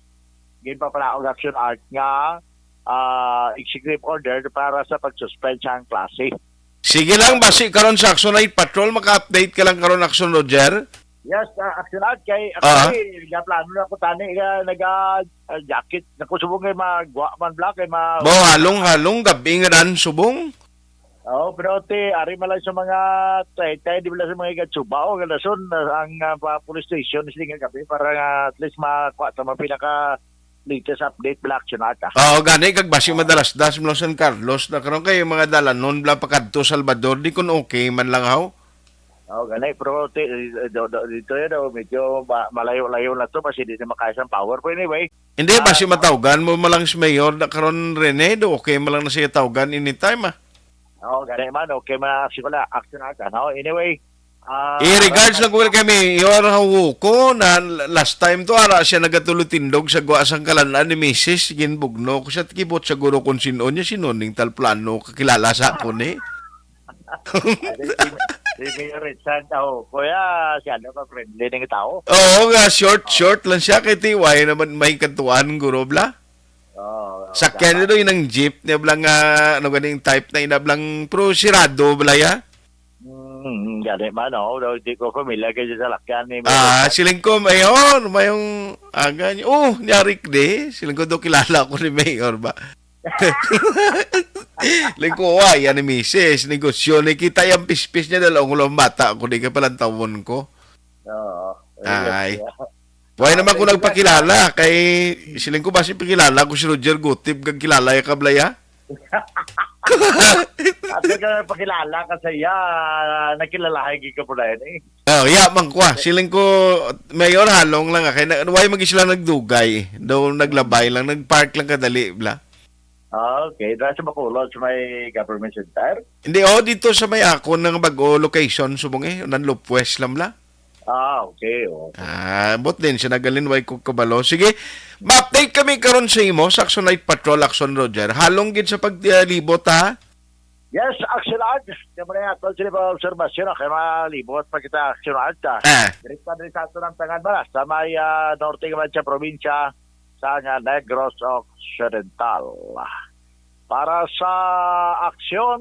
ginpapalaog action art nga, ah, executive order para sa pag-suspend sang klase. Sige lang, basi karon sa Action Night Patrol, maka-update ka lang karon, Action Roger? Yes, ah, Action Art, kay Ah. actually, nagaplano na ako tani nga naga, ah, jacket na ko subong kay magwa man bla, kay ma- Bo, halong-halong, gabi nga dan subong. Oo, pero ti, ari man lang sa mga tay-tay, di ba lang sa mga igatsuba o galason, ah, ang, ah, pa-, police station sila nga gabi para nga at least makuha sa mga pinaka latest update bla Action Art, ah. Oo, gani, kag basi Oo. madalas das mo lang San Carlos na karon kay mga dalanon bla pakadto Salvador, di kun okay man lang, haw? Oo, gani, pero ti, do, do, dito yun, oh, medyo ma-, malayo-layo na to, basi di na makaya sang power. Pero anyway, Hindi, Ah, basi matawgan mo man lang si Mayor na karon, Rene, do okay man lang na siya tawgan anytime, ah. Oo, gani man, okay man, actually, wala, action ata, no? Anyway, ah, Eh, regards lang ko kay Mayor Hawoko na last time to, ara siya nagatulotindog sa gwa sang kalan-an ni misis, ginbugno ko siya, kibot sa guro kung sino niya, sino ning tal plano, kakilala sa ako ni. Ay, si, si Mayor Richard, oh, kuya, si ano ka, friendly ning tao? Oo nga, short, Oo. short lang siya kay T Y naman may kantuan, guro, bla. Oo, Sakyan tama. nito yung ng jeep niya, bla nga, ano ganing type na inablang, pero sirado, bla, ya? Mm, gani man, oh, daw di ko familiar kay sa lakyan ni Mayor Ah, Richard. siling ko, mayon, mayong, aga niya, oh, nyarik di. Siling ko, do kilala ko ni Mayor ba? Lingkuwa, yan ni misis. Negosyo ni kita yung pispis niya dahil ang ulang bata ako, di ka palang tawon ko. Oo. Ay. Yes, yeah. Buhay naman ko Thank you, nagpakilala kay siling ko ba si pakilala ko si Roger Gutib kag kilala ya kablaya? At ka nagpakilala ka sa iya, nakilalahay gid ka po na yun eh. Oh, ya man kwa. Siling ko, Mayor, halong lang, ah, kay na, why mag sila nagdugay? Daw naglabay lang, nagpark lang kadali, bla. Ah, okay. Dahil sa Bacolod, sa may government center? Hindi, oh, dito sa may akon ng bago location, subong eh, nan Lupwes lang, bla. Ah, okay, oh. Ah, but din, sinagalin, why ko kabalo. Sige, ma-update kami karon sa imo, sa Action Night Patrol, Action Roger. Halong gid sa paglibot, ha? Yes, Action Art. Kaya mo na yung atol sila pa obserbasyon, ah, kaya malibot pa kita, Action Art, ah. Ah. Direkta din sa ato ng tangan ba, sa may, ah, norte naman sa probinsya, sa nga Negros Occidental. Para sa Action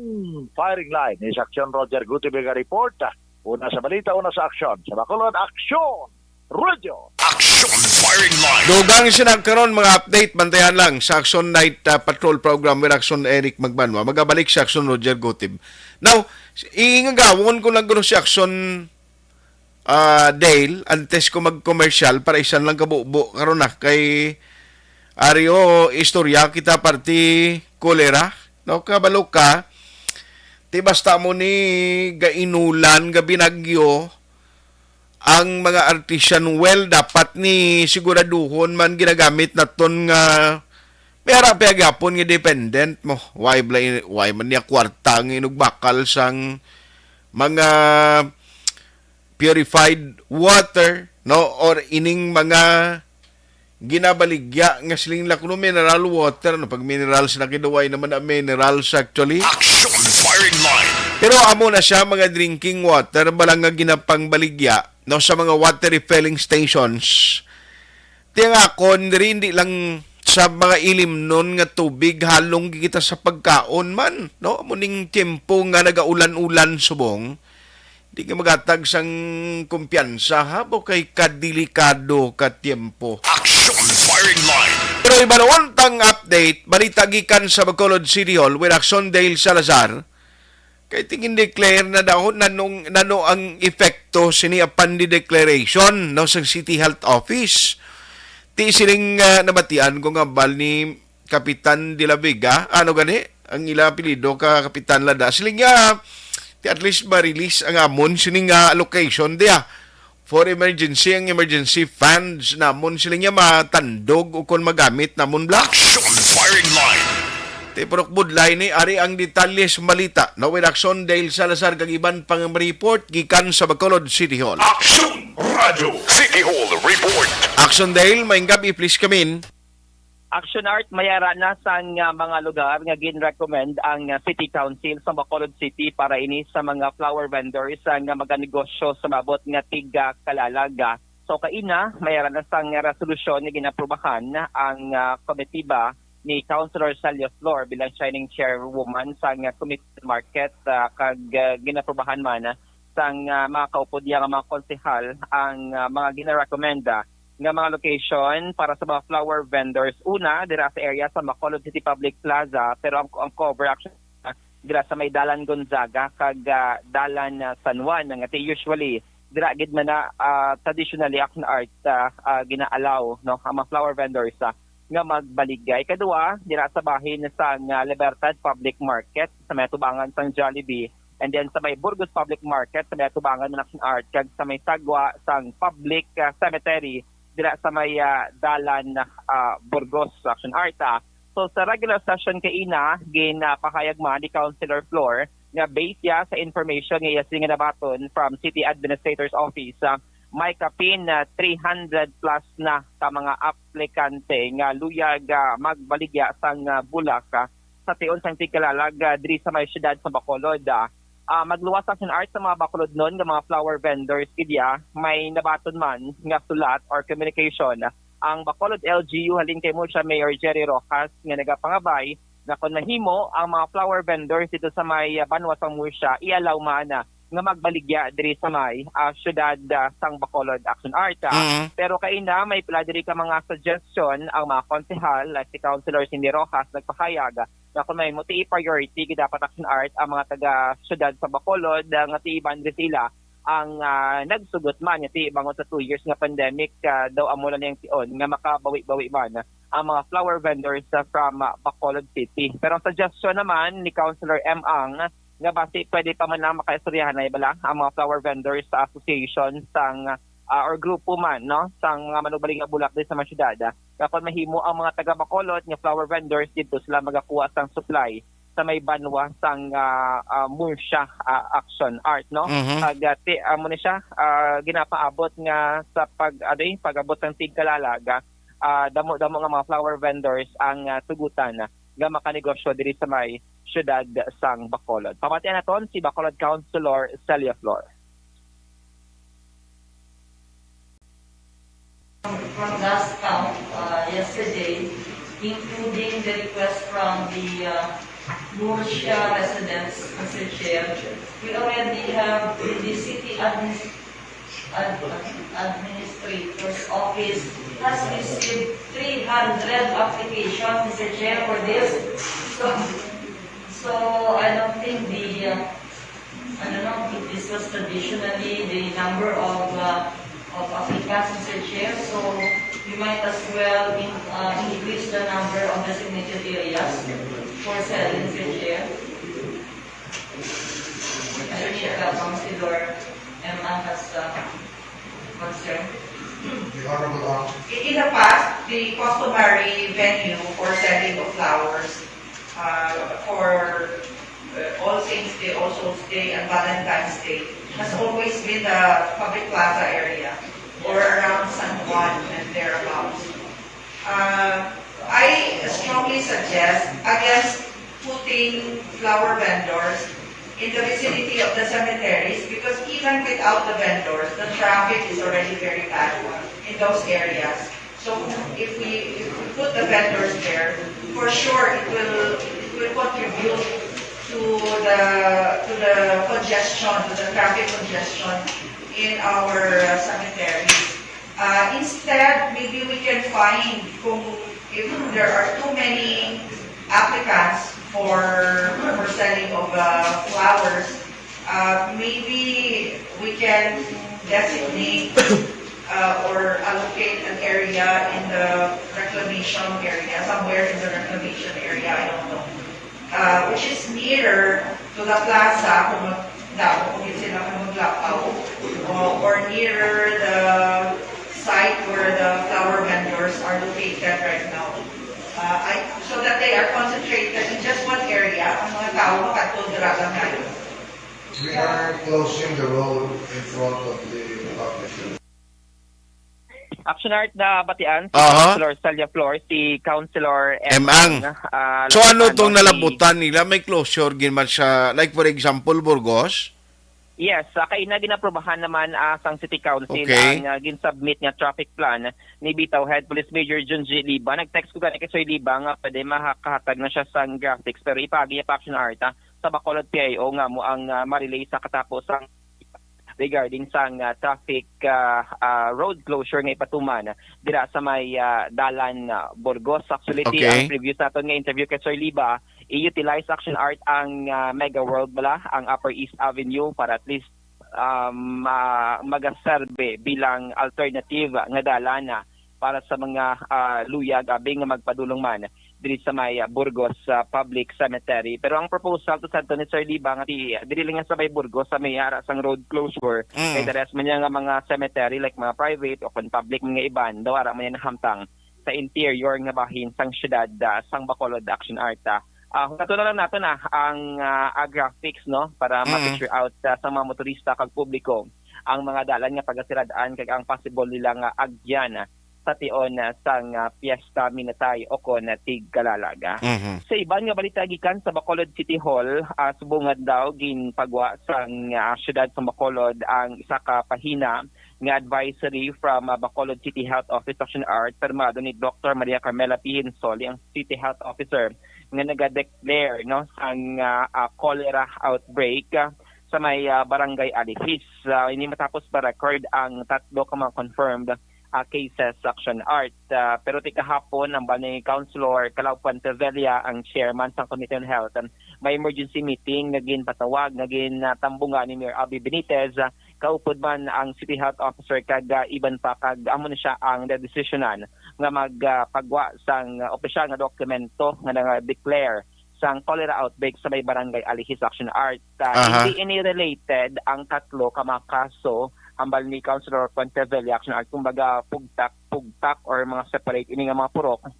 Firing Line, is Action Roger Gutibig ang report. Una sa balita, una sa aksyon. Sa Bacolod, Action! Radyo. Action Firing Line. Dugang sila karon, mga update, bantayan lang sa Action Night, ah, Patrol Program with Action Eric Magbanwa. Magabalik si Action Roger Gutib. Now, ingagawon ko lang guro si Action, ah, Dale, antes ko mag-commercial, para isan lang kabubo karon na kay Ario, istorya kita parti kolera, no? Kabalo ka, ti basta mo ni gainulan, gabinagyo, ang mga artisan, well, dapat ni siguraduhon man ginagamit naton nga May ara pa gyapon nga dependent mo. Why, bla-, why man niya kwarta ang inugbakal sang mga purified water, no? Or ining mga ginabaligya nga siling la kuno mineral water, no? Pag minerals na kinuway naman ang minerals actually. Action firing line. Pero amo na siya, mga drinking water, bala nga ginapangbaligya, no, sa mga water refilling stations. Ti ang akon diri, hindi lang sa mga ilimnon nga tubig, halong kita sa pagkaon man, no? Amo ning tiyempo nga nagaulan-ulan subong, di ka magatag sang kumpiyansa, ha? Bo kay kadelikado ka tiyempo. Action firing line. Pero ibalon tang update, balita gikan sa Bacolod City Hall with Action Dale Salazar. Kay tingin declare na daw nanong, nano ang epekto sini apan di declaration, no, sa City Health Office. Ti siling, ah, nabatian ko nga bal ni Kapitan de la Vega, ano gani? Ang ila apelyido ka Kapitan Lada. Siling niya, ti at least ma-release ang amon sini nga allocation diya for emergency, ang emergency funds namon, siling niya, matandog o kon magamit namon bla. Action firing line. Ti purok budlay ni, ari ang detalye sa balita. No, with Action Dale Salazar kag iban pang report gikan sa Bacolod City Hall. Action Radio City Hall Report. Action Dale, maayong gabi, please come in. Action Art, may ara na sang, ah, mga lugar nga gin-recommend ang, ah, City Council sa Bacolod City para ini sa mga flower vendors, ah, nga maganegosyo sa maabot nga tig, ah, kalalag. So, kaina, may ara na sang resolusyon nga ginaprubahan ang, ah, komitiba ni Councilor Celia Flor bilang shining chairwoman sang, ah, Committee on Market, ah, kag, ah, ginaprubahan man sang, ah, mga kaupo diya nga mga konsehal ang, ah, mga ginarekomenda nga mga location para sa mga flower vendors. Una, dira sa area sa Bacolod City Public Plaza, pero ang, ang cover actually, ah, dira sa may Dalan Gonzaga kag, ah, Dalan, ah, San Juan, nga ti usually dira gid man na, ah, traditionally, Action Art, ah, ah, gina-allow, no, ang mga flower vendors, ah, nga magbaligya. Ikadua, dira sa bahin sang, ah, Libertad Public Market sa may tubangan sang Jollibee, and then sa may Burgos Public Market sa may tubangan man, Action Art, kag sa may sagwa sang Public, ah, Cemetery dira sa may, ah, Dalan, ah, Burgos, Action Art, ah. So, sa regular session kaina, ginapahayag man ni Councilor Flor nga based siya sa information nga iya sini nga nabaton from City Administrator's Office, ah, may kapin, ah, three hundred plus na ka mga aplikante nga luyag, ah, magbaligya sang, ah, bulak, ah, sa tion sang tigkalalag, ah, diri sa may siyudad sa Bacolod, ah. Ah, magluwas, Action Art, sa mga Bacolodnon nga mga flower vendors gid ya, may nabaton man nga sulat or communication ang Bacolod L G U halin kay Murcia Mayor Jerry Rojas nga nagapangabay nga kon mahimo, ang mga flower vendors dito sa may, ah, banwa sang Murcia, i-allow man, ah, nga magbaligya diri sa may, ah, siyudad, ah, sang Bacolod, Action Art, ah. Mm. Pero kaina, may pila diri ka mga suggestion ang mga konsehal, like si Councilor Cindy Rojas, nagpahayag, ah, nga kung may mo ti priority gid dapat, Action Art, ang mga taga siyudad sa Bacolod, ah, nga ti iban diri sila ang, ah, nagsugot man nga ti bangon sa two years nga pandemic, ah, daw amo lang niyang tion nga makabawi-bawi man ang mga flower vendors, ah, from, ah, Bacolod City. Pero ang suggestion naman ni Councilor M. Ang nga basi pwede pa man lang makaistoryahanay bala ang mga flower vendors sa association sang, ah, or grupo man, no, sang mga manugbaligya bulak diri sa mga syudad, ah, nga kon mahimo ang mga taga Bacolod nga flower vendors didto sila magakuha sang supply sa may banwa sang, ah, ah, Murcia, ah, Action Art, no? Mhm. Kag, ah, ti-, amo ni siya, ah, ginapaabot nga sa pag, ano, eh, pag-abot sang tigkalalag, ah, damo-damo nga mga flower vendors ang, ah, tugutan, ah, nga makanegosyo diri sa may siyudad sang Bacolod. Pamatian naton si Bacolod Councilor Celia Flor. From last count, uh, yesterday, including the request from the, uh, Murcia residents, Mister Chair, we already have the, the city admin-, ad-, administrator's office has received three hundred applications, Mister Chair, for this. So, so I don't think the, uh, I don't know if this was traditionally the number of, uh, of applicants, Mister Chair, so we might as well in-, uh, increase the number of designated areas for selling, Mister Chair. I don't know if the Councilor M. Ang has, uh, concern. The Honorable Ang. In, in the past, The customary venue for selling of flowers uh, for uh, All Saints Day, All Souls Day, and Valentine's Day has always been the public plaza area or around San Juan and thereabouts. Uh, I strongly suggest against putting flower vendors in the vicinity of the cemeteries because even without the vendors, the traffic is already very bad in those areas. So if we, if we put the vendors there, for sure it will, it will contribute to the, to the congestion, to the traffic congestion in our uh, cemeteries. Uh, instead, maybe we can find kung if there are too many applicants for, for selling of uh, flowers, uh, maybe we can designate uh, or allocate an area in the reclamation area, somewhere in the reclamation area, I don't know, uh, which is nearer to the plaza kung magdamo kung sila kung maglapaw, o, or nearer the site where the flower vendors are located right now. Uh, I, so that they are concentrated in just one area, ang mga tao makadto dira lang kayo. We are closing the road in front of the public. Action Art, nabatian si Aha. Councilor Celia Flor, si Councilor Emang. Ah, So ano Lacano, tong si- nalabutan nila? May closure gid man siya. Like for example, Burgos? Yes, uh, kaina ginaprobahan naman ah, sang City Council Okay. ang ah, gin-submit nga traffic plan ni bitaw Head Police Major Junji Liba. Nag-text ko gani kay Sir Liba nga pwede makahatag na siya sang graphics, pero ipaagi niya pa, Action Art ah, sa Bacolod P I O nga mo ang ah, ma-relay sa katapo sang regarding sang ah, traffic ah, ah, road closure nga ipatuman dira sa may ah, dalan ah, Burgos. Actually, ti- Okay. ang previous naton nga interview kay Sir Liba, i-utilize, Action Art, ang ah, Mega World bala, ang Upper East Avenue, para at least um, ah, magaserbe bilang alternative nga dalan ah, para sa mga ah, luyag abi nga magpadulong man diri sa may ah, Burgos ah, Public Cemetery. Pero ang proposal to sa ni Sir Liba nga di, dili lang sa may Burgos, sa may ara sang road closure, Mm. kay the rest man niya nga mga cemetery, like mga private o kon public, mga iban, daw ara man niya nahamtang sa interior nga bahin sang syudad ah, sang Bacolod, Action Art ah. Ah, kung ato na lang nato na ang ah, ah, graphics, no, para Mm. ma-picture out ah, sa mga motorista kag publiko ang mga dalan nga pagasirad-an kag ang possible nila nga agyan ah, sa tion ah, sang ah, Piyesta Minatay o kon ah, Tigkalalag ah. Mhm. Sa iban nga balita gikan sa Bacolod City Hall, ah, subong nga daw ginpagwa sang ah, syudad sa Bacolod ang isa ka pahina nga advisory from ah, Bacolod City Health Office, Action Art, pirmado ni Doctor Maria Carmela P. Hinsoli, ang City Health Officer, nga naga-declare, no, sang ah, ah, cholera outbreak ah, sa may ah, barangay Alihis. Ah, ini matapos ma-record ang tatlo ka mga confirmed ah, cases, Action Art. Ah, pero ti kahapon, ang bala ni Councilor Calao Puentevella, ang chairman sang Committee on Health, may emergency meeting nga ginpatawag, nga gintambungan ni Mayor Abby Benitez, ah, kaupod man ang City Health Officer kag ah, iban pa, kag amo na siya ang nadesisyonan nga magpagwa sang opisyal nga dokumento nga nag-declare sang cholera outbreak sa may barangay Alihis, Action Art. Ah, Aha. Hindi ini related ang tatlo ka mga kaso, hambal ni Councilor Puentevella, Action Art, kumbaga pugtak, pugtak or mga separate ini nga mga purok.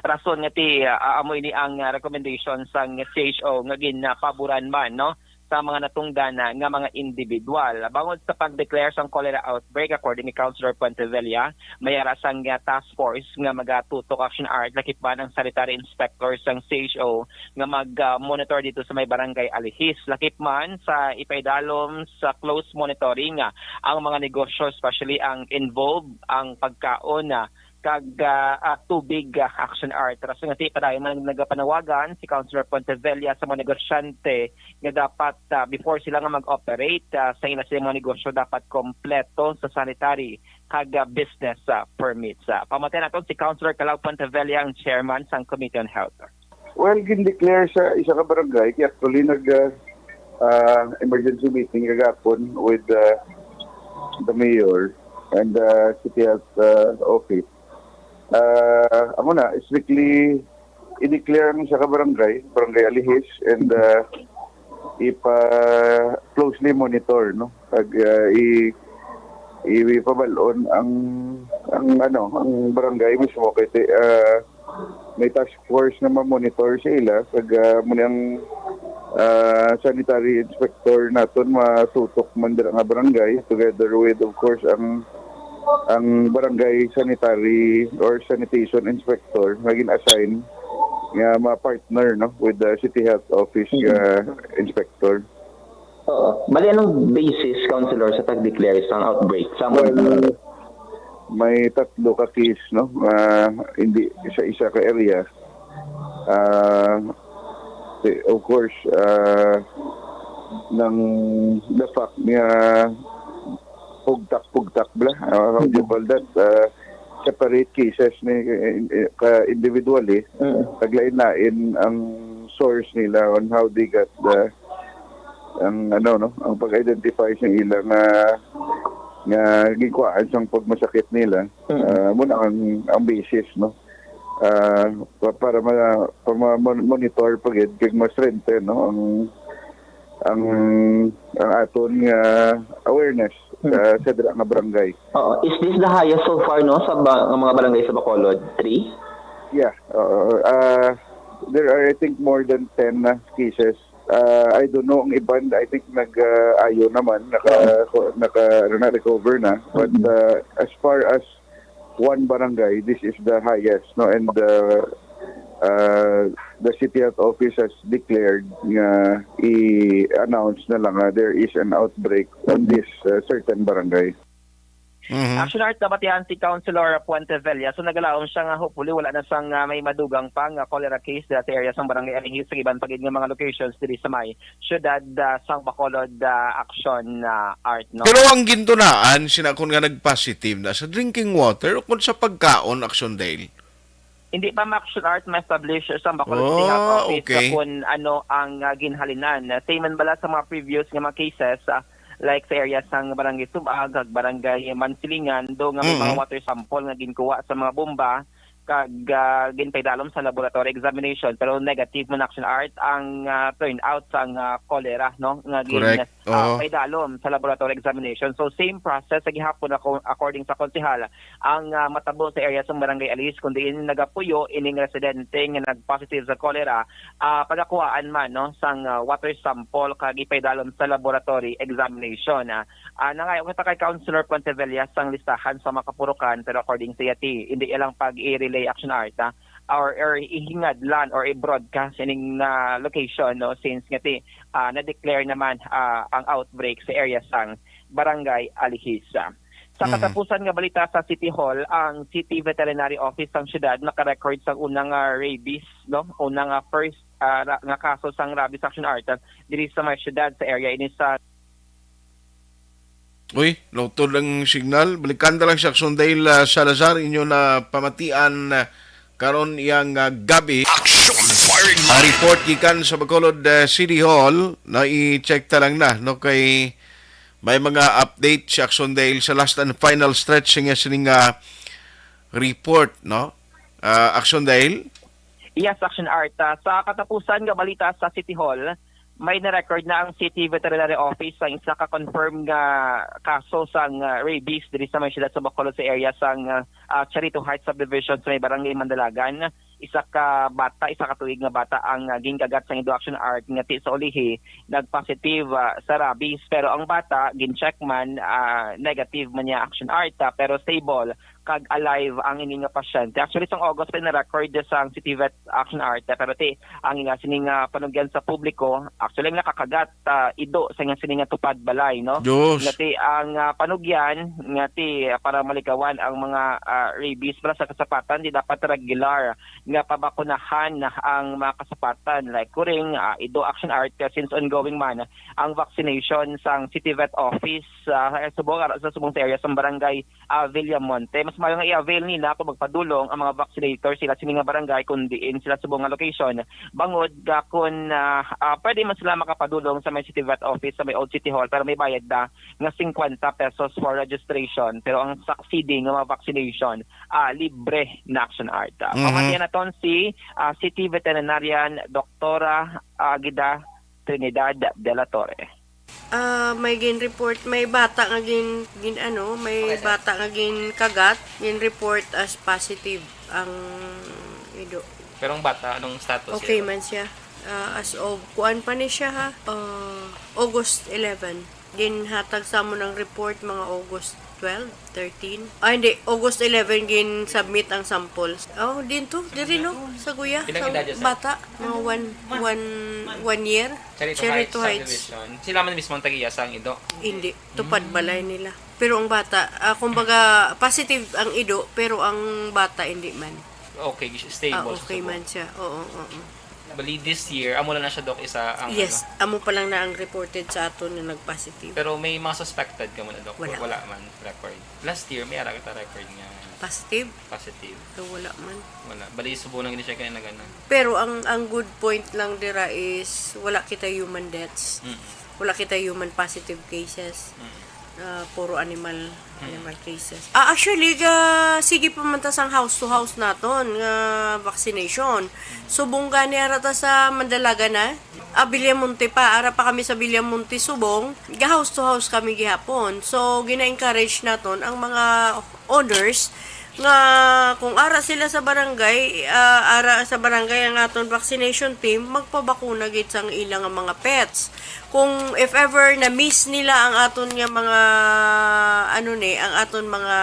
Rason nga ti ah, amo ini ang ah, recommendation sang C H O nga ginpaboran man, no, sa mga natungdan na nga mga individual. Bangod sa pag-declare sang cholera outbreak, according ni Councilor Puentevella, may ara sang ah, task force nga magatutok, Action Art, lakip man ang sanitary inspector sang C H O nga mag-monitor dito sa may barangay Alihis. Lakip man sa ipaidalom sa close monitoring ah, ang mga negosyo, especially ang involved ang pagkaon na kag ah, ah, tubig, ah, Action Art. Rason nga ti padayon man nagapanawagan si Councilor Puentevella sa mga negosyante nga dapat ah, before sila nga mag-operate ah, sa ila sa mga negosyo, dapat kompleto sa sanitary kag ah, business ah, permits. Ah, pamatian naton si Councilor Calao Puentevella, ang chairman sang Committee on Health. Well, gin-declare sa isa ka barangay, kaya actually nag ah, ah, emergency meeting kagapon with ah, the mayor and the city health ah, office. Ah, amo na, strictly i-declare ang isa ka barangay, barangay Alihis, and ah, ipa closely monitor, no? Pag ah, i Iwi pabalon ang, ang, ano, ang barangay mismo kay ti-, ah, may task force nga mamonitor sa ila, kag, ah, mo nang, ah, sanitary inspector naton matutok man dira nga barangay, together with, of course, ang, ang barangay sanitary or sanitation inspector nga gin-assign nga ma-partner, no, with the city health office, Mm. ah, inspector. Oo. Bali, anong basis, Councilor, sa pag-declare sang outbreak? Sa Well, may tatlo ka case, no? Ah, hindi sa isa ka area. Ah, eh, of course, ah, nang the fact nga pugtak-pugtak bla, ah, how do you Mhm. call that? Ah, separate cases ni, eh, eh, ka individually, Mm. taglain-lain ang source nila on how they got the, ang ano, no, ang pag-identify sa ila nga, nga gikuhaan sang pagmasakit nila. Mm. Ah, muna ang, ang basis, no? Ah, pa-, para ma-, pa ma-, mon-, monitor pa gid kag ma-strengthen, no, ang, ang, ang aton nga awareness sa, Mm. sa dira nga barangay. Oo. Is this the highest so far, no, sa ba-, nga mga barangay sa Bacolod? Three? Yeah. Oo. Ah, there are, I think, more than ten na cases. Ah, I don't know, ang iban, I think, nag, ah, ayo naman, naka, Oo. ko-, naka, ano na, recover na. But, Mm. ah, as far as one barangay, this is the highest, no? And, ah, ah, the city health office has declared nga i-announce na lang nga there is an outbreak on this, ah, certain barangay. Mhm. Action Art, nabatian si Councilor Puente Villa. So, nagalaom siya nga hopefully wala na sang, ah, may madugang pa nga cholera case dira sa area sang Barangay Alihis sa iban pa gid nga mga locations diri sa may siyudad, ah, sang Bacolod, ah, Action, ah, Art, no? Pero ang gintunaan, sina kon nga nag-positive na sa drinking water o kon sa pagkaon, Action Dale? Hindi pa ma-Action Art ma-establish sang Bacolod City Health Ah, Office okay. kung ano ang, ah, ginhalinan. Ah, same man bala sa mga previous nga mga cases, ah, like sa area sang Barangay Sub-ag, kag Barangay Mansilingan, do nga may mga Mm. water sample nga ginkuha sa mga bomba, kag, ah, ginpaidalom sa laboratory examination, pero negative man, Action Art, ang, ah, turnout sang, ah, cholera, no, nga gin-, Correct. ah, Oo. paidalom sa laboratory examination. So, same process sa gihapon ako, according sa konsehal, ang, ah, matabo sa area sang Barangay Alihis, kun diin nagapuyo ining residente nga nag-positive sa cholera, ah, pagakuhaan man, no, sang, ah, water sample kag ipaidalom sa laboratory examination. Ah, ah, nangayo kita kay Councilor Pontevilla sang listahan sa mga kapurukan, pero according sa iya, ti, hindi iya lang pag-i-relay, Action Art, ah, or, or ihingadlan or i-broadcast ining, ah, location, no, since nga ti, ah, na-declare naman, ah, ang outbreak sa area sang Barangay Alihis. Sa Mhm. katapusan nga balita sa City Hall, ang City Veterinary Office sang siyudad naka-record sang unang, ah, rabies, no? Unang, ah, first, ah, ra-, nga kaso sang rabies, Action Art, ah, diri sa may siyudad, sa area ini sa Uy, nautod ang signal. Balikan ta lang si Action Dale, ah, Salazar, inyo na pamatian, ah, karon iyang, ah, gabi. Action Firing Ang Line. Report gikan sa Bacolod, ah, City Hall, na i-check ta lang na, no, kay may mga update si Action Dale sa last and final stretch nga sining, ah, report, no? Ah, Action Dale? Yes, Action Art. Ah, sa katapusan nga balita sa City Hall, may na-record na ang City Veterinary Office ang isa ka confirmed nga kaso sang, ah, rabies diri sa may siyudad sa Bacolod sa area sang, ah, ah, Charito Heights Subdivision sa may Barangay Mandalagan. Isa ka bata, isa ka tuig nga bata ang, ah, ginkagat sang indo, Action Art, nga ti sa ulihi nag-positive, ah, sa rabies, pero ang bata gin-check man, ah, negative man niya, Action Art, ah, pero stable kag alive ang ini nga pasyente. Actually, sang August pa na-record sang City Vet, Action Art, ah, pero ti ang ila sini nga panugyan sa publiko, actually, ang nakakagat, ah, indo sa nga sini nga tupad balay, no? Diyos. Nga ti ang, ah, panugyan nga ti, ah, para maligawan ang mga, ah, rabies para sa kasapatan, di dapat regular nga pabakunahan ang mga kasapatan. Like kuring, ah, indo, Action Art, ah, since ongoing man ang vaccination sang City Vet Office, ah, sa subong, sa subong sa area sang barangay, ah, Villamonte. Mas maayo nga i-avail nila kung magpadulong ang mga vaccinator sila sini nga barangay kung diin sila subong nga location. Bangod, ah, kung, ah, ah, pwede man sila makapadulong sa may City Vet Office sa may Old City Hall, pero may bayad na nga fifty pesos for registration. Pero ang succeeding nga mga vaccination, ah, libre na, Action Art. Ah, Mhm. Pamatian naton si, ah, City Veterinarian Doktora Agida Trinidad de la Torre. Ah, may gin-report, may bata nga gin, gin ano, may Okay, sir. bata nga ginkagat, gin-report as positive ang ido. Pero ang bata, anong status Okay niya? man siya. Ah, as of, kuan pa ni siya ha, ah, August eleven. Ginhatag sa amon ang report mga August twelve, thirteen. Ah, hindi. August eleven gin-submit ang samples. Oh, din to, diri no, sa Guya, Ilang sa edad niya, sir? bata, mga one, one, one year. Cherry to Cherry Heights to Heights. Subdivision. Sila man mismo ang tagiya sa ang ido. Hindi, tupad Mm. balay nila. Pero ang bata, ah, kumbaga, positive ang ido, pero ang bata hindi man. Okay, stable Ah, sa okay subo. man siya. Oo, oo. Bali, this year, amo lang na siya, Doc, isa ang Yes, ano. amo pa lang na ang reported sa aton na nag-positive. Pero may mga suspected ka mo na, Doc? Wala. Wala man record. Last year, may ara kita record nga Positive? positive. So, wala man. Wala. Bali, subo lang gid siya kaya nagana. Pero ang, ang good point lang dira is wala kita human deaths. Mm. Wala kita human positive cases. Mm. Ah, puro animal, Mm. animal cases. Ah, actually, ga, sige pa man ta sang house to house naton nga vaccination. Subong gani ara ta sa Mandalaga na. Ah, Villamonte pa, ara pa kami sa Villamonte, subong. Ga house to house kami gihapon. So, gina-encourage naton ang mga owners nga kung ara sila sa barangay, ah, ara sa barangay ang aton vaccination team, magpabakuna gid sang ila nga mga pets. Kung if ever na-miss nila ang aton nga mga, ano ni, ang aton mga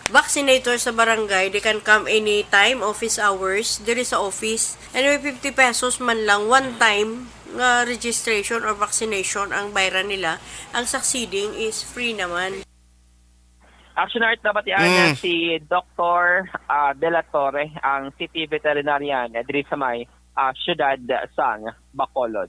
vaccinator sa barangay, they can come anytime, office hours, diri sa office. Anyway, fifty pesos man lang, one time nga registration or vaccination ang bayran nila. Ang succeeding is free naman. Action Art, nabatian na Mm. si Doktor, ah, De La Torre, ang city veterinarian, eh, diri sa may, ah, siyudad sang Bacolod.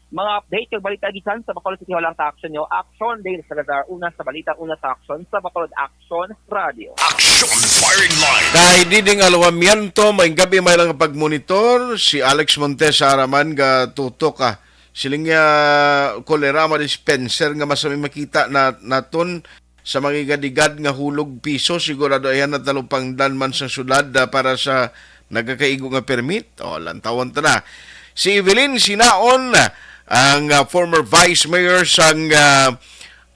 Mga update kag balita gikan sa Bacolod City Hall ang sa Action Nyo. Action, Dale Salazar, una sa balita, una sa aksyon sa Bacolod Action Radio. Action Firing Line. Kay Diding Alwamiento, may gabi may lang pagmonitor. Si Alex Montes, araman, ga tutok, ah. Siling niya, kolera, ma-dispenser nga mas may makita na, naton sa mga igad-igad nga hulog piso, sigurado ayan na talupangdan man sa syudad, ah, para sa nagakaigo nga permit. O, lantawon ta na. Si Evelyn Sinaon, ang, ah, former vice mayor sang, ah,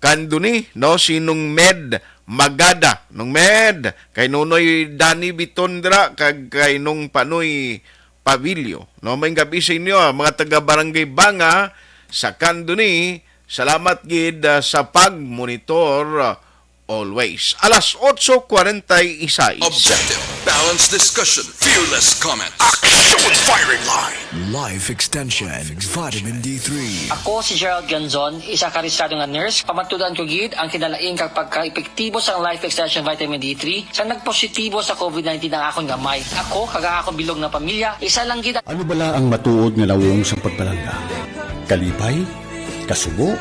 Candoni, no, si Nung Med Magada. Nung Med, kay Nonoy Danny Biton dira, kag kay Nung Panoy Pavilio. No, may gabi sa inyo, ah, mga taga Barangay Banga sa Candoni. Salamat gid, ah, sa pag-monitor, ah, always. Alas otso kwarenta y seis. Objective, balanced discussion, fearless comment. Action Firing Line. Life Extension, Vitamin D three. Ako si Gerald Ganzon, isa ka rehistrado nga nurse. Pamatudan ko gid ang kinalain kag pagka-epektibo sang Life Extension Vitamin D three sa nagpositibo sa COVID nineteen ang akon gamay. Ako kag ang akon bilog nga pamilya, isa lang gid ang Ano bala ang matuod nga nawong sang pagpalangga? Kalipay? Kasubo?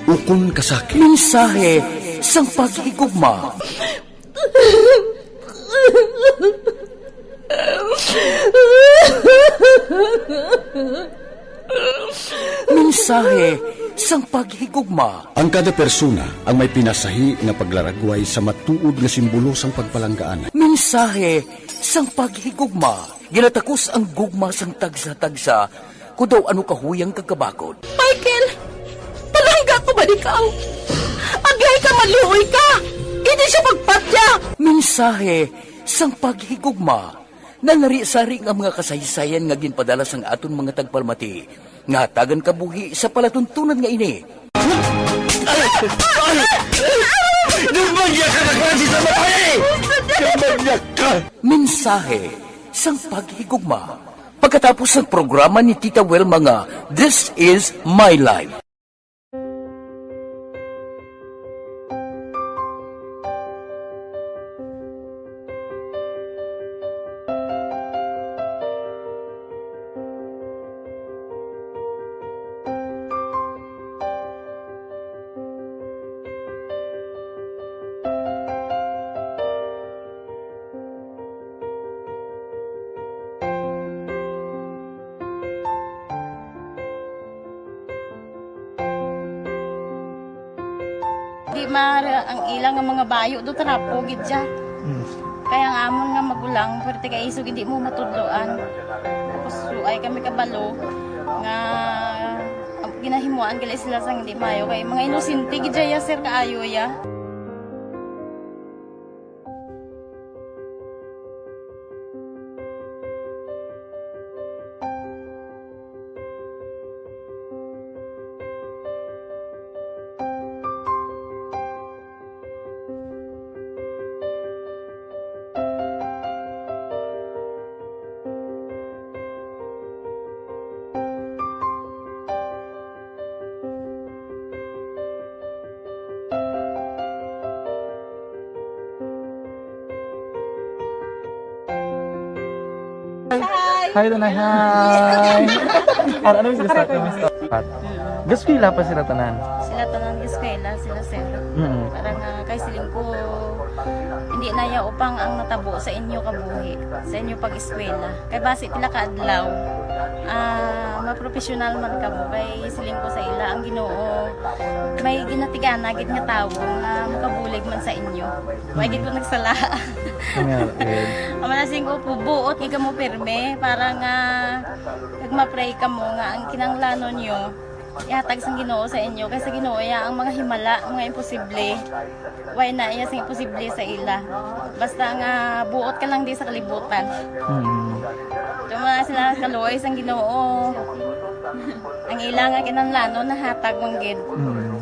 Ukon kasakit? Mensahe sang paghigugma. Mensahe sang paghigugma. Ang kada persona ang may pinasahi nga paglaragway sa matuod nga simbolo sang pagpalanggaan. Mensahe sang paghigugma. Ginatakos ang gugma sang tagsa-tagsa, kon daw ano kahuyang kag kabakod. Michael, palangga ko man ikaw. Agihay ka, maluoy ka. Hindi siya magpatya. Mensahe sang paghigugma. Nalari-sari nga mga kasaysayan nga ginpadala sang aton mga tagpalamati nga hatagan kabuhi sa palatuntunan nga ini. Demonyo ka na klase sa babae! Demonyo ka! Mensahe sang paghigugma. Pagkatapos sang programa ni Tita Wilma nga This Is My Life. Di maara ang ila nga mga bayo do, trapo gid siya. Mm. Kaya ang amon nga magulang, pwerte kay isog hindi mo matudloan. Tapos, ay kami kabalo nga, um, Ginahimuan gali sila sang hindi maayo kay mga inosente gid ya, sir, kaayo ya. Hi! Hi, Tanay. Hi! Ano, ano, Miss Gusta? Miss Gusta? Gaskwela pa sila tanan? Sila tanan gaskwela, sila, sir. Mm. Para nga kay siling ko, hindi na ya upang ang natabo sa inyo kabuhi, sa inyo pag-eskwela. Kay basi pila ka adlaw, ah, mapropesyonal man kamo. Kay siling ko sa ila, ang Ginoo may ginatigana gid nga tawo nga makabulig man sa inyo. Wa gid ko nagsala. Nga, eh. Amo na siling ko, buot gid kamo pirme para nga kag ma-pray kamo nga ang kinahanglanon nyo ihatag sang Ginoo sa inyo, kay sa Ginoo ya ang mga himala, mga imposible. Way na iya sing imposible sa ila. Basta nga buot ka lang di sa kalibutan. Mm. Tuma sila kaluoy sang Ginoo. Ang ila nga kinahanglanon nahatag man gid. Mm.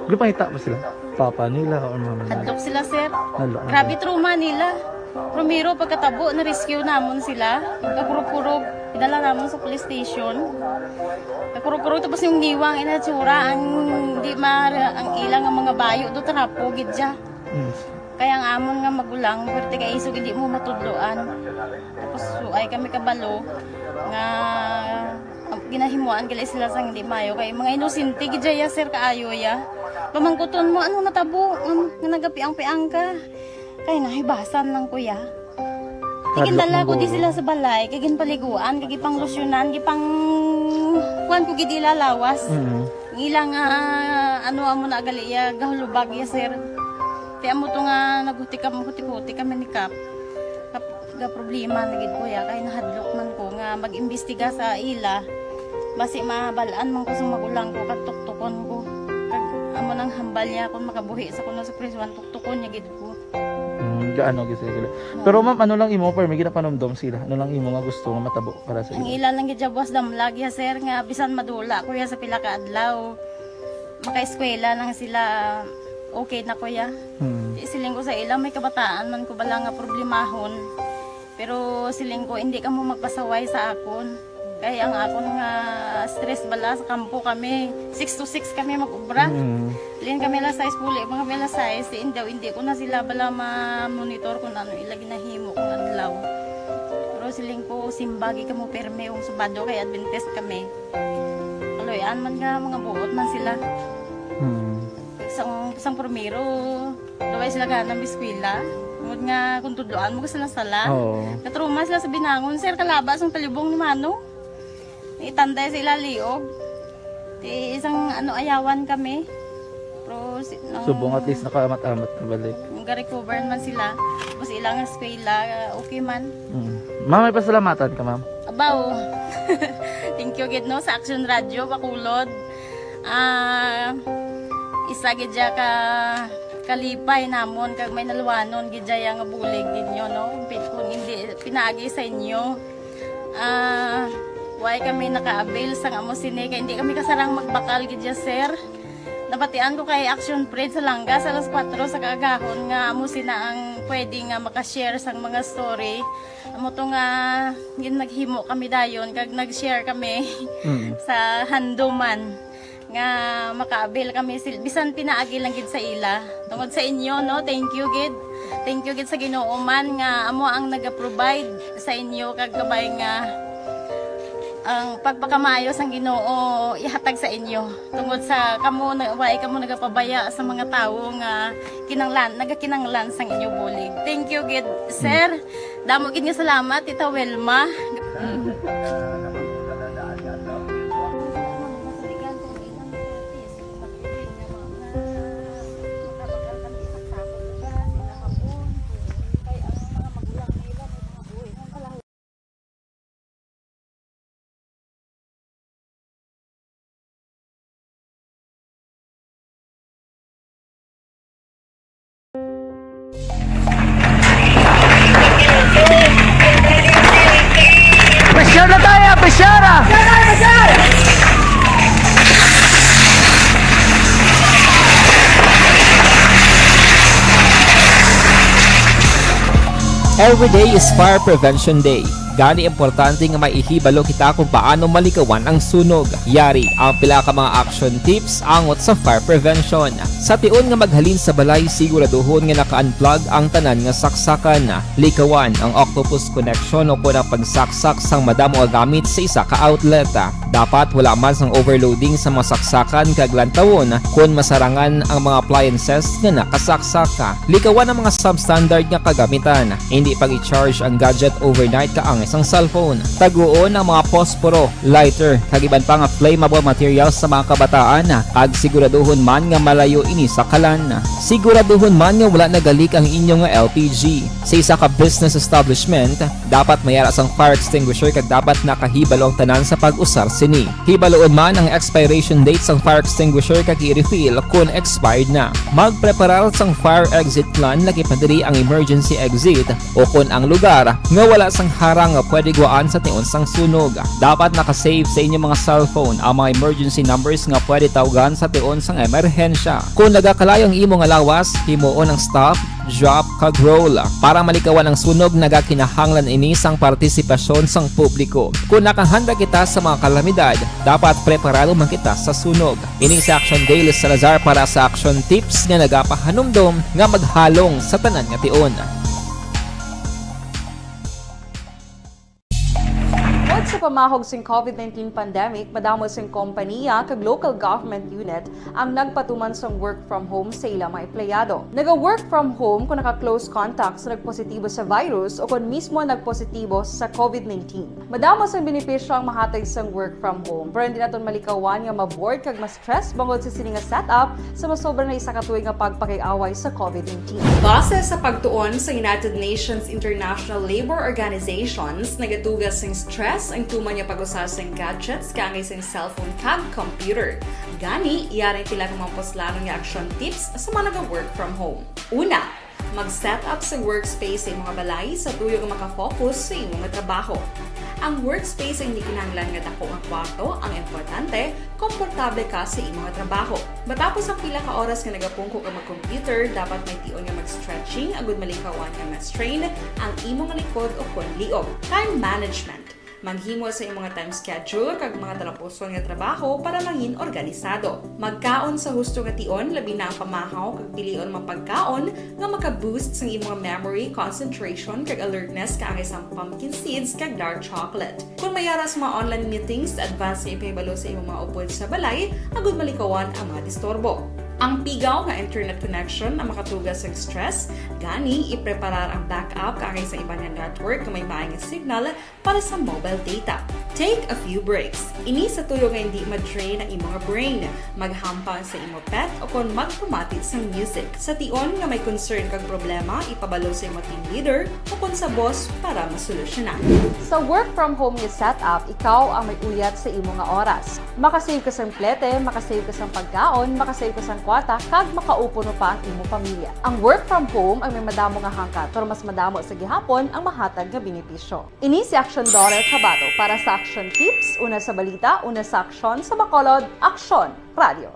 Gipangita ba sila? Papa nila or mama nila? Hadlok sila, sir. Hadlok na Grabe sila. Trauma nila. Primero, pagkatabo, na-rescue namon sila. Kakurog-kurog, idala namon sa police station. Kakurog-kurog, tapos yung niwang inatsura, ang di ma-, ang ilang ang mga bayo do, trapo gid siya. Mm. Kaya ang amon nga magulang, pwerte kay isog hindi mo matudloan. Tapos suay kami kabalo nga ginahimuan gali sila sang hindi maayo. Kay mga inosente gid ya, sir, kaayo ya. Pamangkuton mo, ano natabo? Um, nga nagapiang-piang ka. Kay nahibasan lang, kuya. Hadlok Tigindala man ko di guro. Sila sa balay, kay ginpaliguan, kay gipanglusyonan, gipang kuan ko gid ila lawas. Mm. Ang ila nga, ano, amo na gali ya, gahulubag ya, sir. Kay amo to nga naghuti kam-, huti-huti kami ni Kap. Kap-, ga problema na gid, kuya, kay nahadlok man ko nga mag-imbestiga sa ila. Basi mabal-an man ko sa magulang ko, kag tuktukon ko. Kag amo nang hambal niya kung makabuhi sa kuno sa prisuan, tuktukon niya gid ko. Mm, gaano gid sila? Pero ma'am, ano lang imo, pero may ginapanumdom sila? Ano lang imo nga gusto nga matabo para sa Ang ila? Ila lang gid siya buwas damlag ya, sir, nga bisan madula ko ya sa pila ka adlaw, makaeskwela lang sila, okay na ko ya. Hmm. Di siling ko sa ila, may kabataan man ko bala nga problemahon. Pero siling ko, hindi kamo magpasaway sa akon. Kay ang akon nga stress bala sa kampo kami, six to six kami mag-ubra. Mm. Lin kami alas sais, puli pa kami alas sais, si indaw, hindi ko na sila bala ma-monitor kung ano ila ginahimo kung adlaw. Pero siling ko, simbagi kamo perme, kung Sabado kay Adventist kami. Kaluy-an man nga, mga buot man sila. Mm. Sang, sang primero, Luway sila gana mag-eskwela. Tungod nga kung tudloan mo, sila sala. Oo. Natruma sila sa binangon, sir, kalaba sang talibong ni Mano. Itanday sa ila liog. Ti isang, ano, ayawan kami. Pero si, ang Subong at least nakaamat-amat na balik. Nag-recover man sila. Tapos ilang eskwela, okay man. Mm. Ma'am, may pasalamatan ka, ma'am? Abaw. Thank you gid, no, sa Action Radio Bacolod. Ah, isa gid siya ka kalipay namon kag may naluwanon gid siya nga bulig gid nyo, no? Pi-, kung hindi pinaagi sa inyo, ah, why kami naka-avail sang amo sini kay hindi kami kasarang magbakal gid siya, sir. Nabatian ko kay Action Fred sa Langga sa alas kuwatro sa kaagahon nga amo sina ang pwede nga maka-share sang mga story. Amo to nga gin-, naghimo kami dayon kag nag-share kami Mm. sa handuman nga maka-avail kami sil-, bisan pinaagi lang gid sa ila. Tungod sa inyo, no, thank you gid. Thank you gid sa Ginoo man nga amo ang naga-provide sa inyo kag kabay nga ang pagpakamaayo sang Ginoo ihatag sa inyo. Tungod sa kamo na, wa kamo nagapabaya sa mga tawo nga kinanglan, nagakinanglan sang inyo bulig. Thank you gid, sir. Damo gid nga salamat, Tita Wilma. Every day is Fire Prevention Day. Gani, importante nga maihibalo kita kung paano malikawan ang sunog. Yari ang pila ka mga action tips angot sa fire prevention. Sa tion nga maghalin sa balay, siguraduhon nga naka-unplug ang tanan nga saksakan. Likawan ang octopus connection o kon ang pagsaksak sang madamo nga gamit sa isa ka outlet. Dapat wala man sang overloading sa mga saksakan kag lantawon kon masarangan ang mga appliances nga nakasaksak. Likawan ang mga substandard nga kagamitan. Hindi pag-i-charge ang gadget overnight kaangay sang cellphone. Taguon ang mga posporo, lighter, kag iban pa nga flammable materials sa mga kabataan, kag siguraduhon man nga malayo ini sa kalan. Siguraduhon man nga wala nagalik ang inyo nga L P G. Sa isa ka business establishment, dapat may ara sang fire extinguisher kag dapat nakahibalo ang tanan sa pag-usar sini. Hibaloon man ang expiration date sang fire extinguisher kag i-refill kon expired na. Magpreparar sang fire exit plan, lakip na diri ang emergency exit, o kon ang lugar nga wala sang harang nga pwede guwaan sa tion sang sunog. Dapat naka-save sa inyo mga cellphone ang mga emergency numbers nga pwede tawgan sa tion sang emerhensya. Kon nagakalayo ang imo nga lawas, himuon ang stop, drop, kag roll. Para malikawan ang sunog, nagakinahanglan ini sang partisipasyon sang publiko. Kon nakahanda kita sa mga kalamidad, dapat preparado man kita sa sunog. Ini si Action Dale Salazar para sa Action Tips nga nagapahanumdom nga maghalong sa tanan nga tion. Tungod sa pamahog sing covid nineteen pandemic, madamo sing kompaniya kag local government unit ang nagpatuman sang work from home sa ila mga empleyado. Naga-work from home kung naka-close contact sa nagpositibo sa virus o kon mismo nagpositibo sa covid nineteen. Madamo sang benepisyo ang mahatag sang work from home, pero hindi naton malikawan nga ma-bored kag ma-stress bangod sa sini nga setup sa masobra na isa ka tuig nga pagpakig-away sa covid nineteen. Base sa pagtuon sa United Nations International Labor Organizations, nagatuga sing stress ang tuman nga pag-usa sing gadgets kaangay sing cellphone kag computer. Gani, yari ang pila ka mga puslanon nga action tips sa mga naga-work from home. Una, mag-set up sa workspace sa imong balay sa tuyo nga maka-focus sa imo nga trabaho. Ang workspace ay hindi kinahanglan nga dako nga kwarto, ang importante, komportable ka sa imo nga trabaho. Matapos ang pila ka oras nga nagapungko ka mag-computer, dapat may tion nga mag-stretching agud malikawan nga ma-strain ang imo nga likod o kon liog. Time management. Maghimo sa imo nga time schedule kag mga talapuson nga trabaho para mangin organisado. Magkaon sa husto nga tion, labi na ang pamahaw kag pilion mga pagkaon nga maka-boost sang imo nga memory, concentration, kag alertness kaangay sang pumpkin seeds kag dark chocolate. Kon may ara sa mga online meetings, advance nga ipahibalo sa imo mga upod sa balay agud malikawan ang mga disturbo. Ang pigaw nga internet connection ang makatuga sa stress, gani ipreparar ang backup kaangay sa iban nga network nga may maay nga signal para sa mobile data. Take a few breaks. Ini sa tuyo nga hindi ma-drain ang imo nga brain. Maghampang sa imo pet o kon magpamati sang music. Sa tion nga may concern kag problema, ipabalo sa imo team leader o kon sa boss para masolusyonan. Sa work from home nga setup, ikaw ang may uyat sa imo nga oras. Makasave ka sang plete, makasave ka sang pagkaon, makasave ka sang kwarta, kag makaupo pa ang imo pamilya. Ang work from home ang may madamo nga hangkat, pero mas madamo sa gihapon ang mahatag nga benepisyo. Ini si Action Daughter Kabato para sa Action Tips, una sa balita, una sa aksyon, sa Bacolod, Aksyon Radio.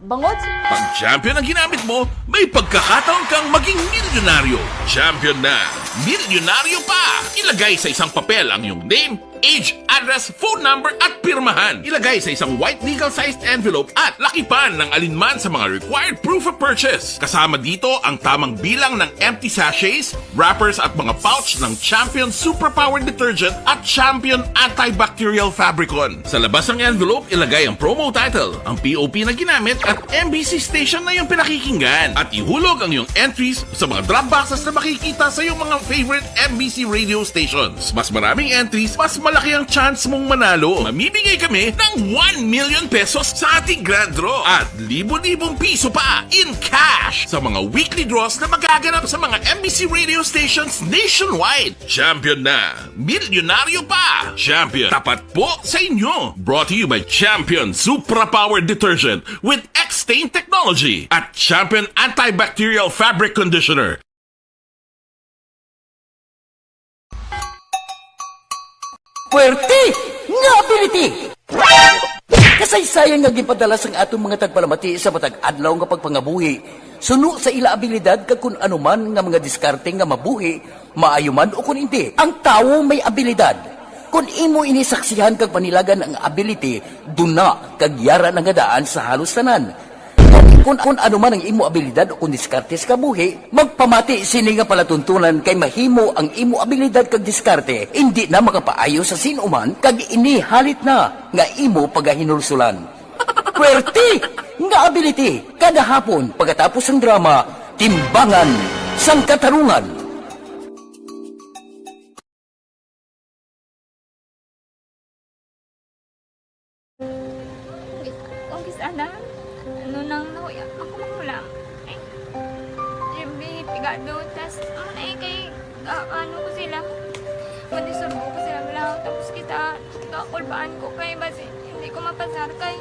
Bangod sa Pag champion ang ginamit mo, may pagkakataon kang maging milyonaryo. Champion na, milyonaryo pa! Ilagay sa isang papel ang iyong name, age, address, phone number, at pirmahan. Ilagay sa isang white legal-sized envelope at lakipan ng alinman sa mga required proof of purchase. Kasama dito ang tamang bilang ng empty sachets, wrappers at mga pouch ng Champion Superpower Detergent at Champion Antibacterial Fabricon. Sa labas ng envelope, ilagay ang promo title, ang P O P na ginamit at M B C station na iyong pinakikinggan. At ihulog ang iyong entries sa mga drop boxes na makikita sa iyong mga favorite M B C radio stations. Mas maraming entries, mas malaki ang chance mong manalo. Mamimigay kami ng one million pesos sa ating grand draw at libo-libong piso pa in cash sa mga weekly draws na magaganap sa mga M B C radio stations nationwide. Champion na! Milyonaryo pa! Champion, tapat po sa inyo! Brought to you by Champion Supra Power Detergent with X-Stain Technology at Champion Antibacterial Fabric Conditioner. Puwerte nga ability! Saysay nga ginpadala sang aton mga tagpalamati sa matag adlaw nga pagpangabuhi, suno sa ila abilidad kag kun ano man nga mga diskarte nga mabuhi, maayo man o kun indi. Ang tawo may abilidad. Kun imo ini saksihan kag panilagan ang ability, duna kag yara na nga daan sa halos tanan. Kun, kun ano man ang imo abilidad o kun diskarte sa kabuhi, magpamati sini nga palatuntunan kay mahimo ang imo abilidad kag diskarte indi na makapaayo sa sin-o man kag ini halit na nga imo pagahinulsulan. Pwerte nga ability kada hapon pagkatapos sang drama, Timbangan sang Katarungan. Umpisa na. Ano nang nahuya ako magulang? Ay, Jimmy, pigado. Tas, ano na eh, kay, ah, ano ko sila? Madisturbo ko sila lang. Tapos kita, kakulbaan ko kay basi, hindi ko mapasar kay.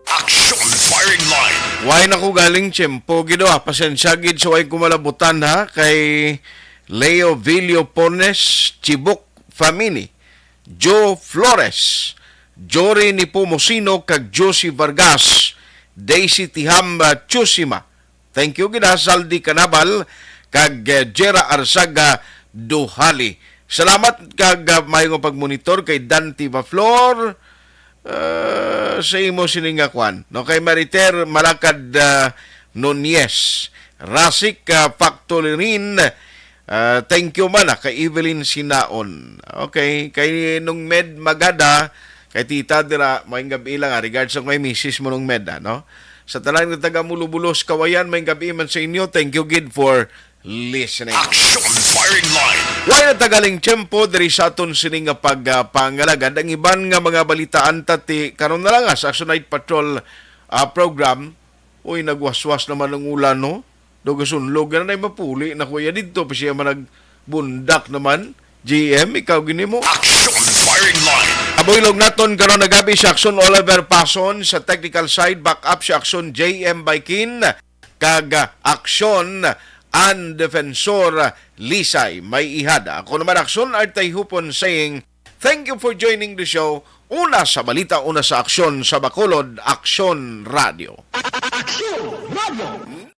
Action Firing Line. Way na ko galing tiyempo, Gido, ah. Pasensya gid sa way ko malabutan, ha, kay Leo Villo Pones, Chibok Family, Joe Flores, Jory Nepomuceno, kag Josie Vargas, Daisy Tiham, ah, Chusima. Thank you gid, ha, Saldi Canabal kag, eh, Jera Arzaga Duhali. Salamat kag, ah, mayo nga pagmonitor kay Dante Baflor, ah, sa imo sini nga kwan, no, kay Mariter Malakad, ah, Nunez, Rasik, ah, Factorin, ah, thank you man, ah, kay Evelyn Sinaon. Okay, kay Nung Med Magada, kay Tita dira, maayong gabi lang, ah, regards sa kay misis mo, Nung Med, ah, no? Sa tanan nga taga Mulobulos, Kawayan, may gabi man sa inyo. Thank you gid for listening. Action Firing Line. Way na tagaling tiyempo diri sa aton sini nga pagpangalagad. Ang iban nga mga balitaan ta ti karon na lang, ah, sa Action Night Patrol, ah, program. Uy, nagwaswas naman ang ulan, no? Dugasunlog na na mapuli na kuya dito pa siya man nagbundak naman. G M, ikaw gini mo. Action Firing Line. Abuyog naton karon nga gabi si Action Oliver Pason, sa technical side, back up si Action J M Baikin, kag, ah, Action and Defensor Lisay May Ihada. Ako naman, Action Artay Hupon, saying, thank you for joining the show. Una sa balita, una sa aksyon sa Bacolod, Action Radio. Action Radio.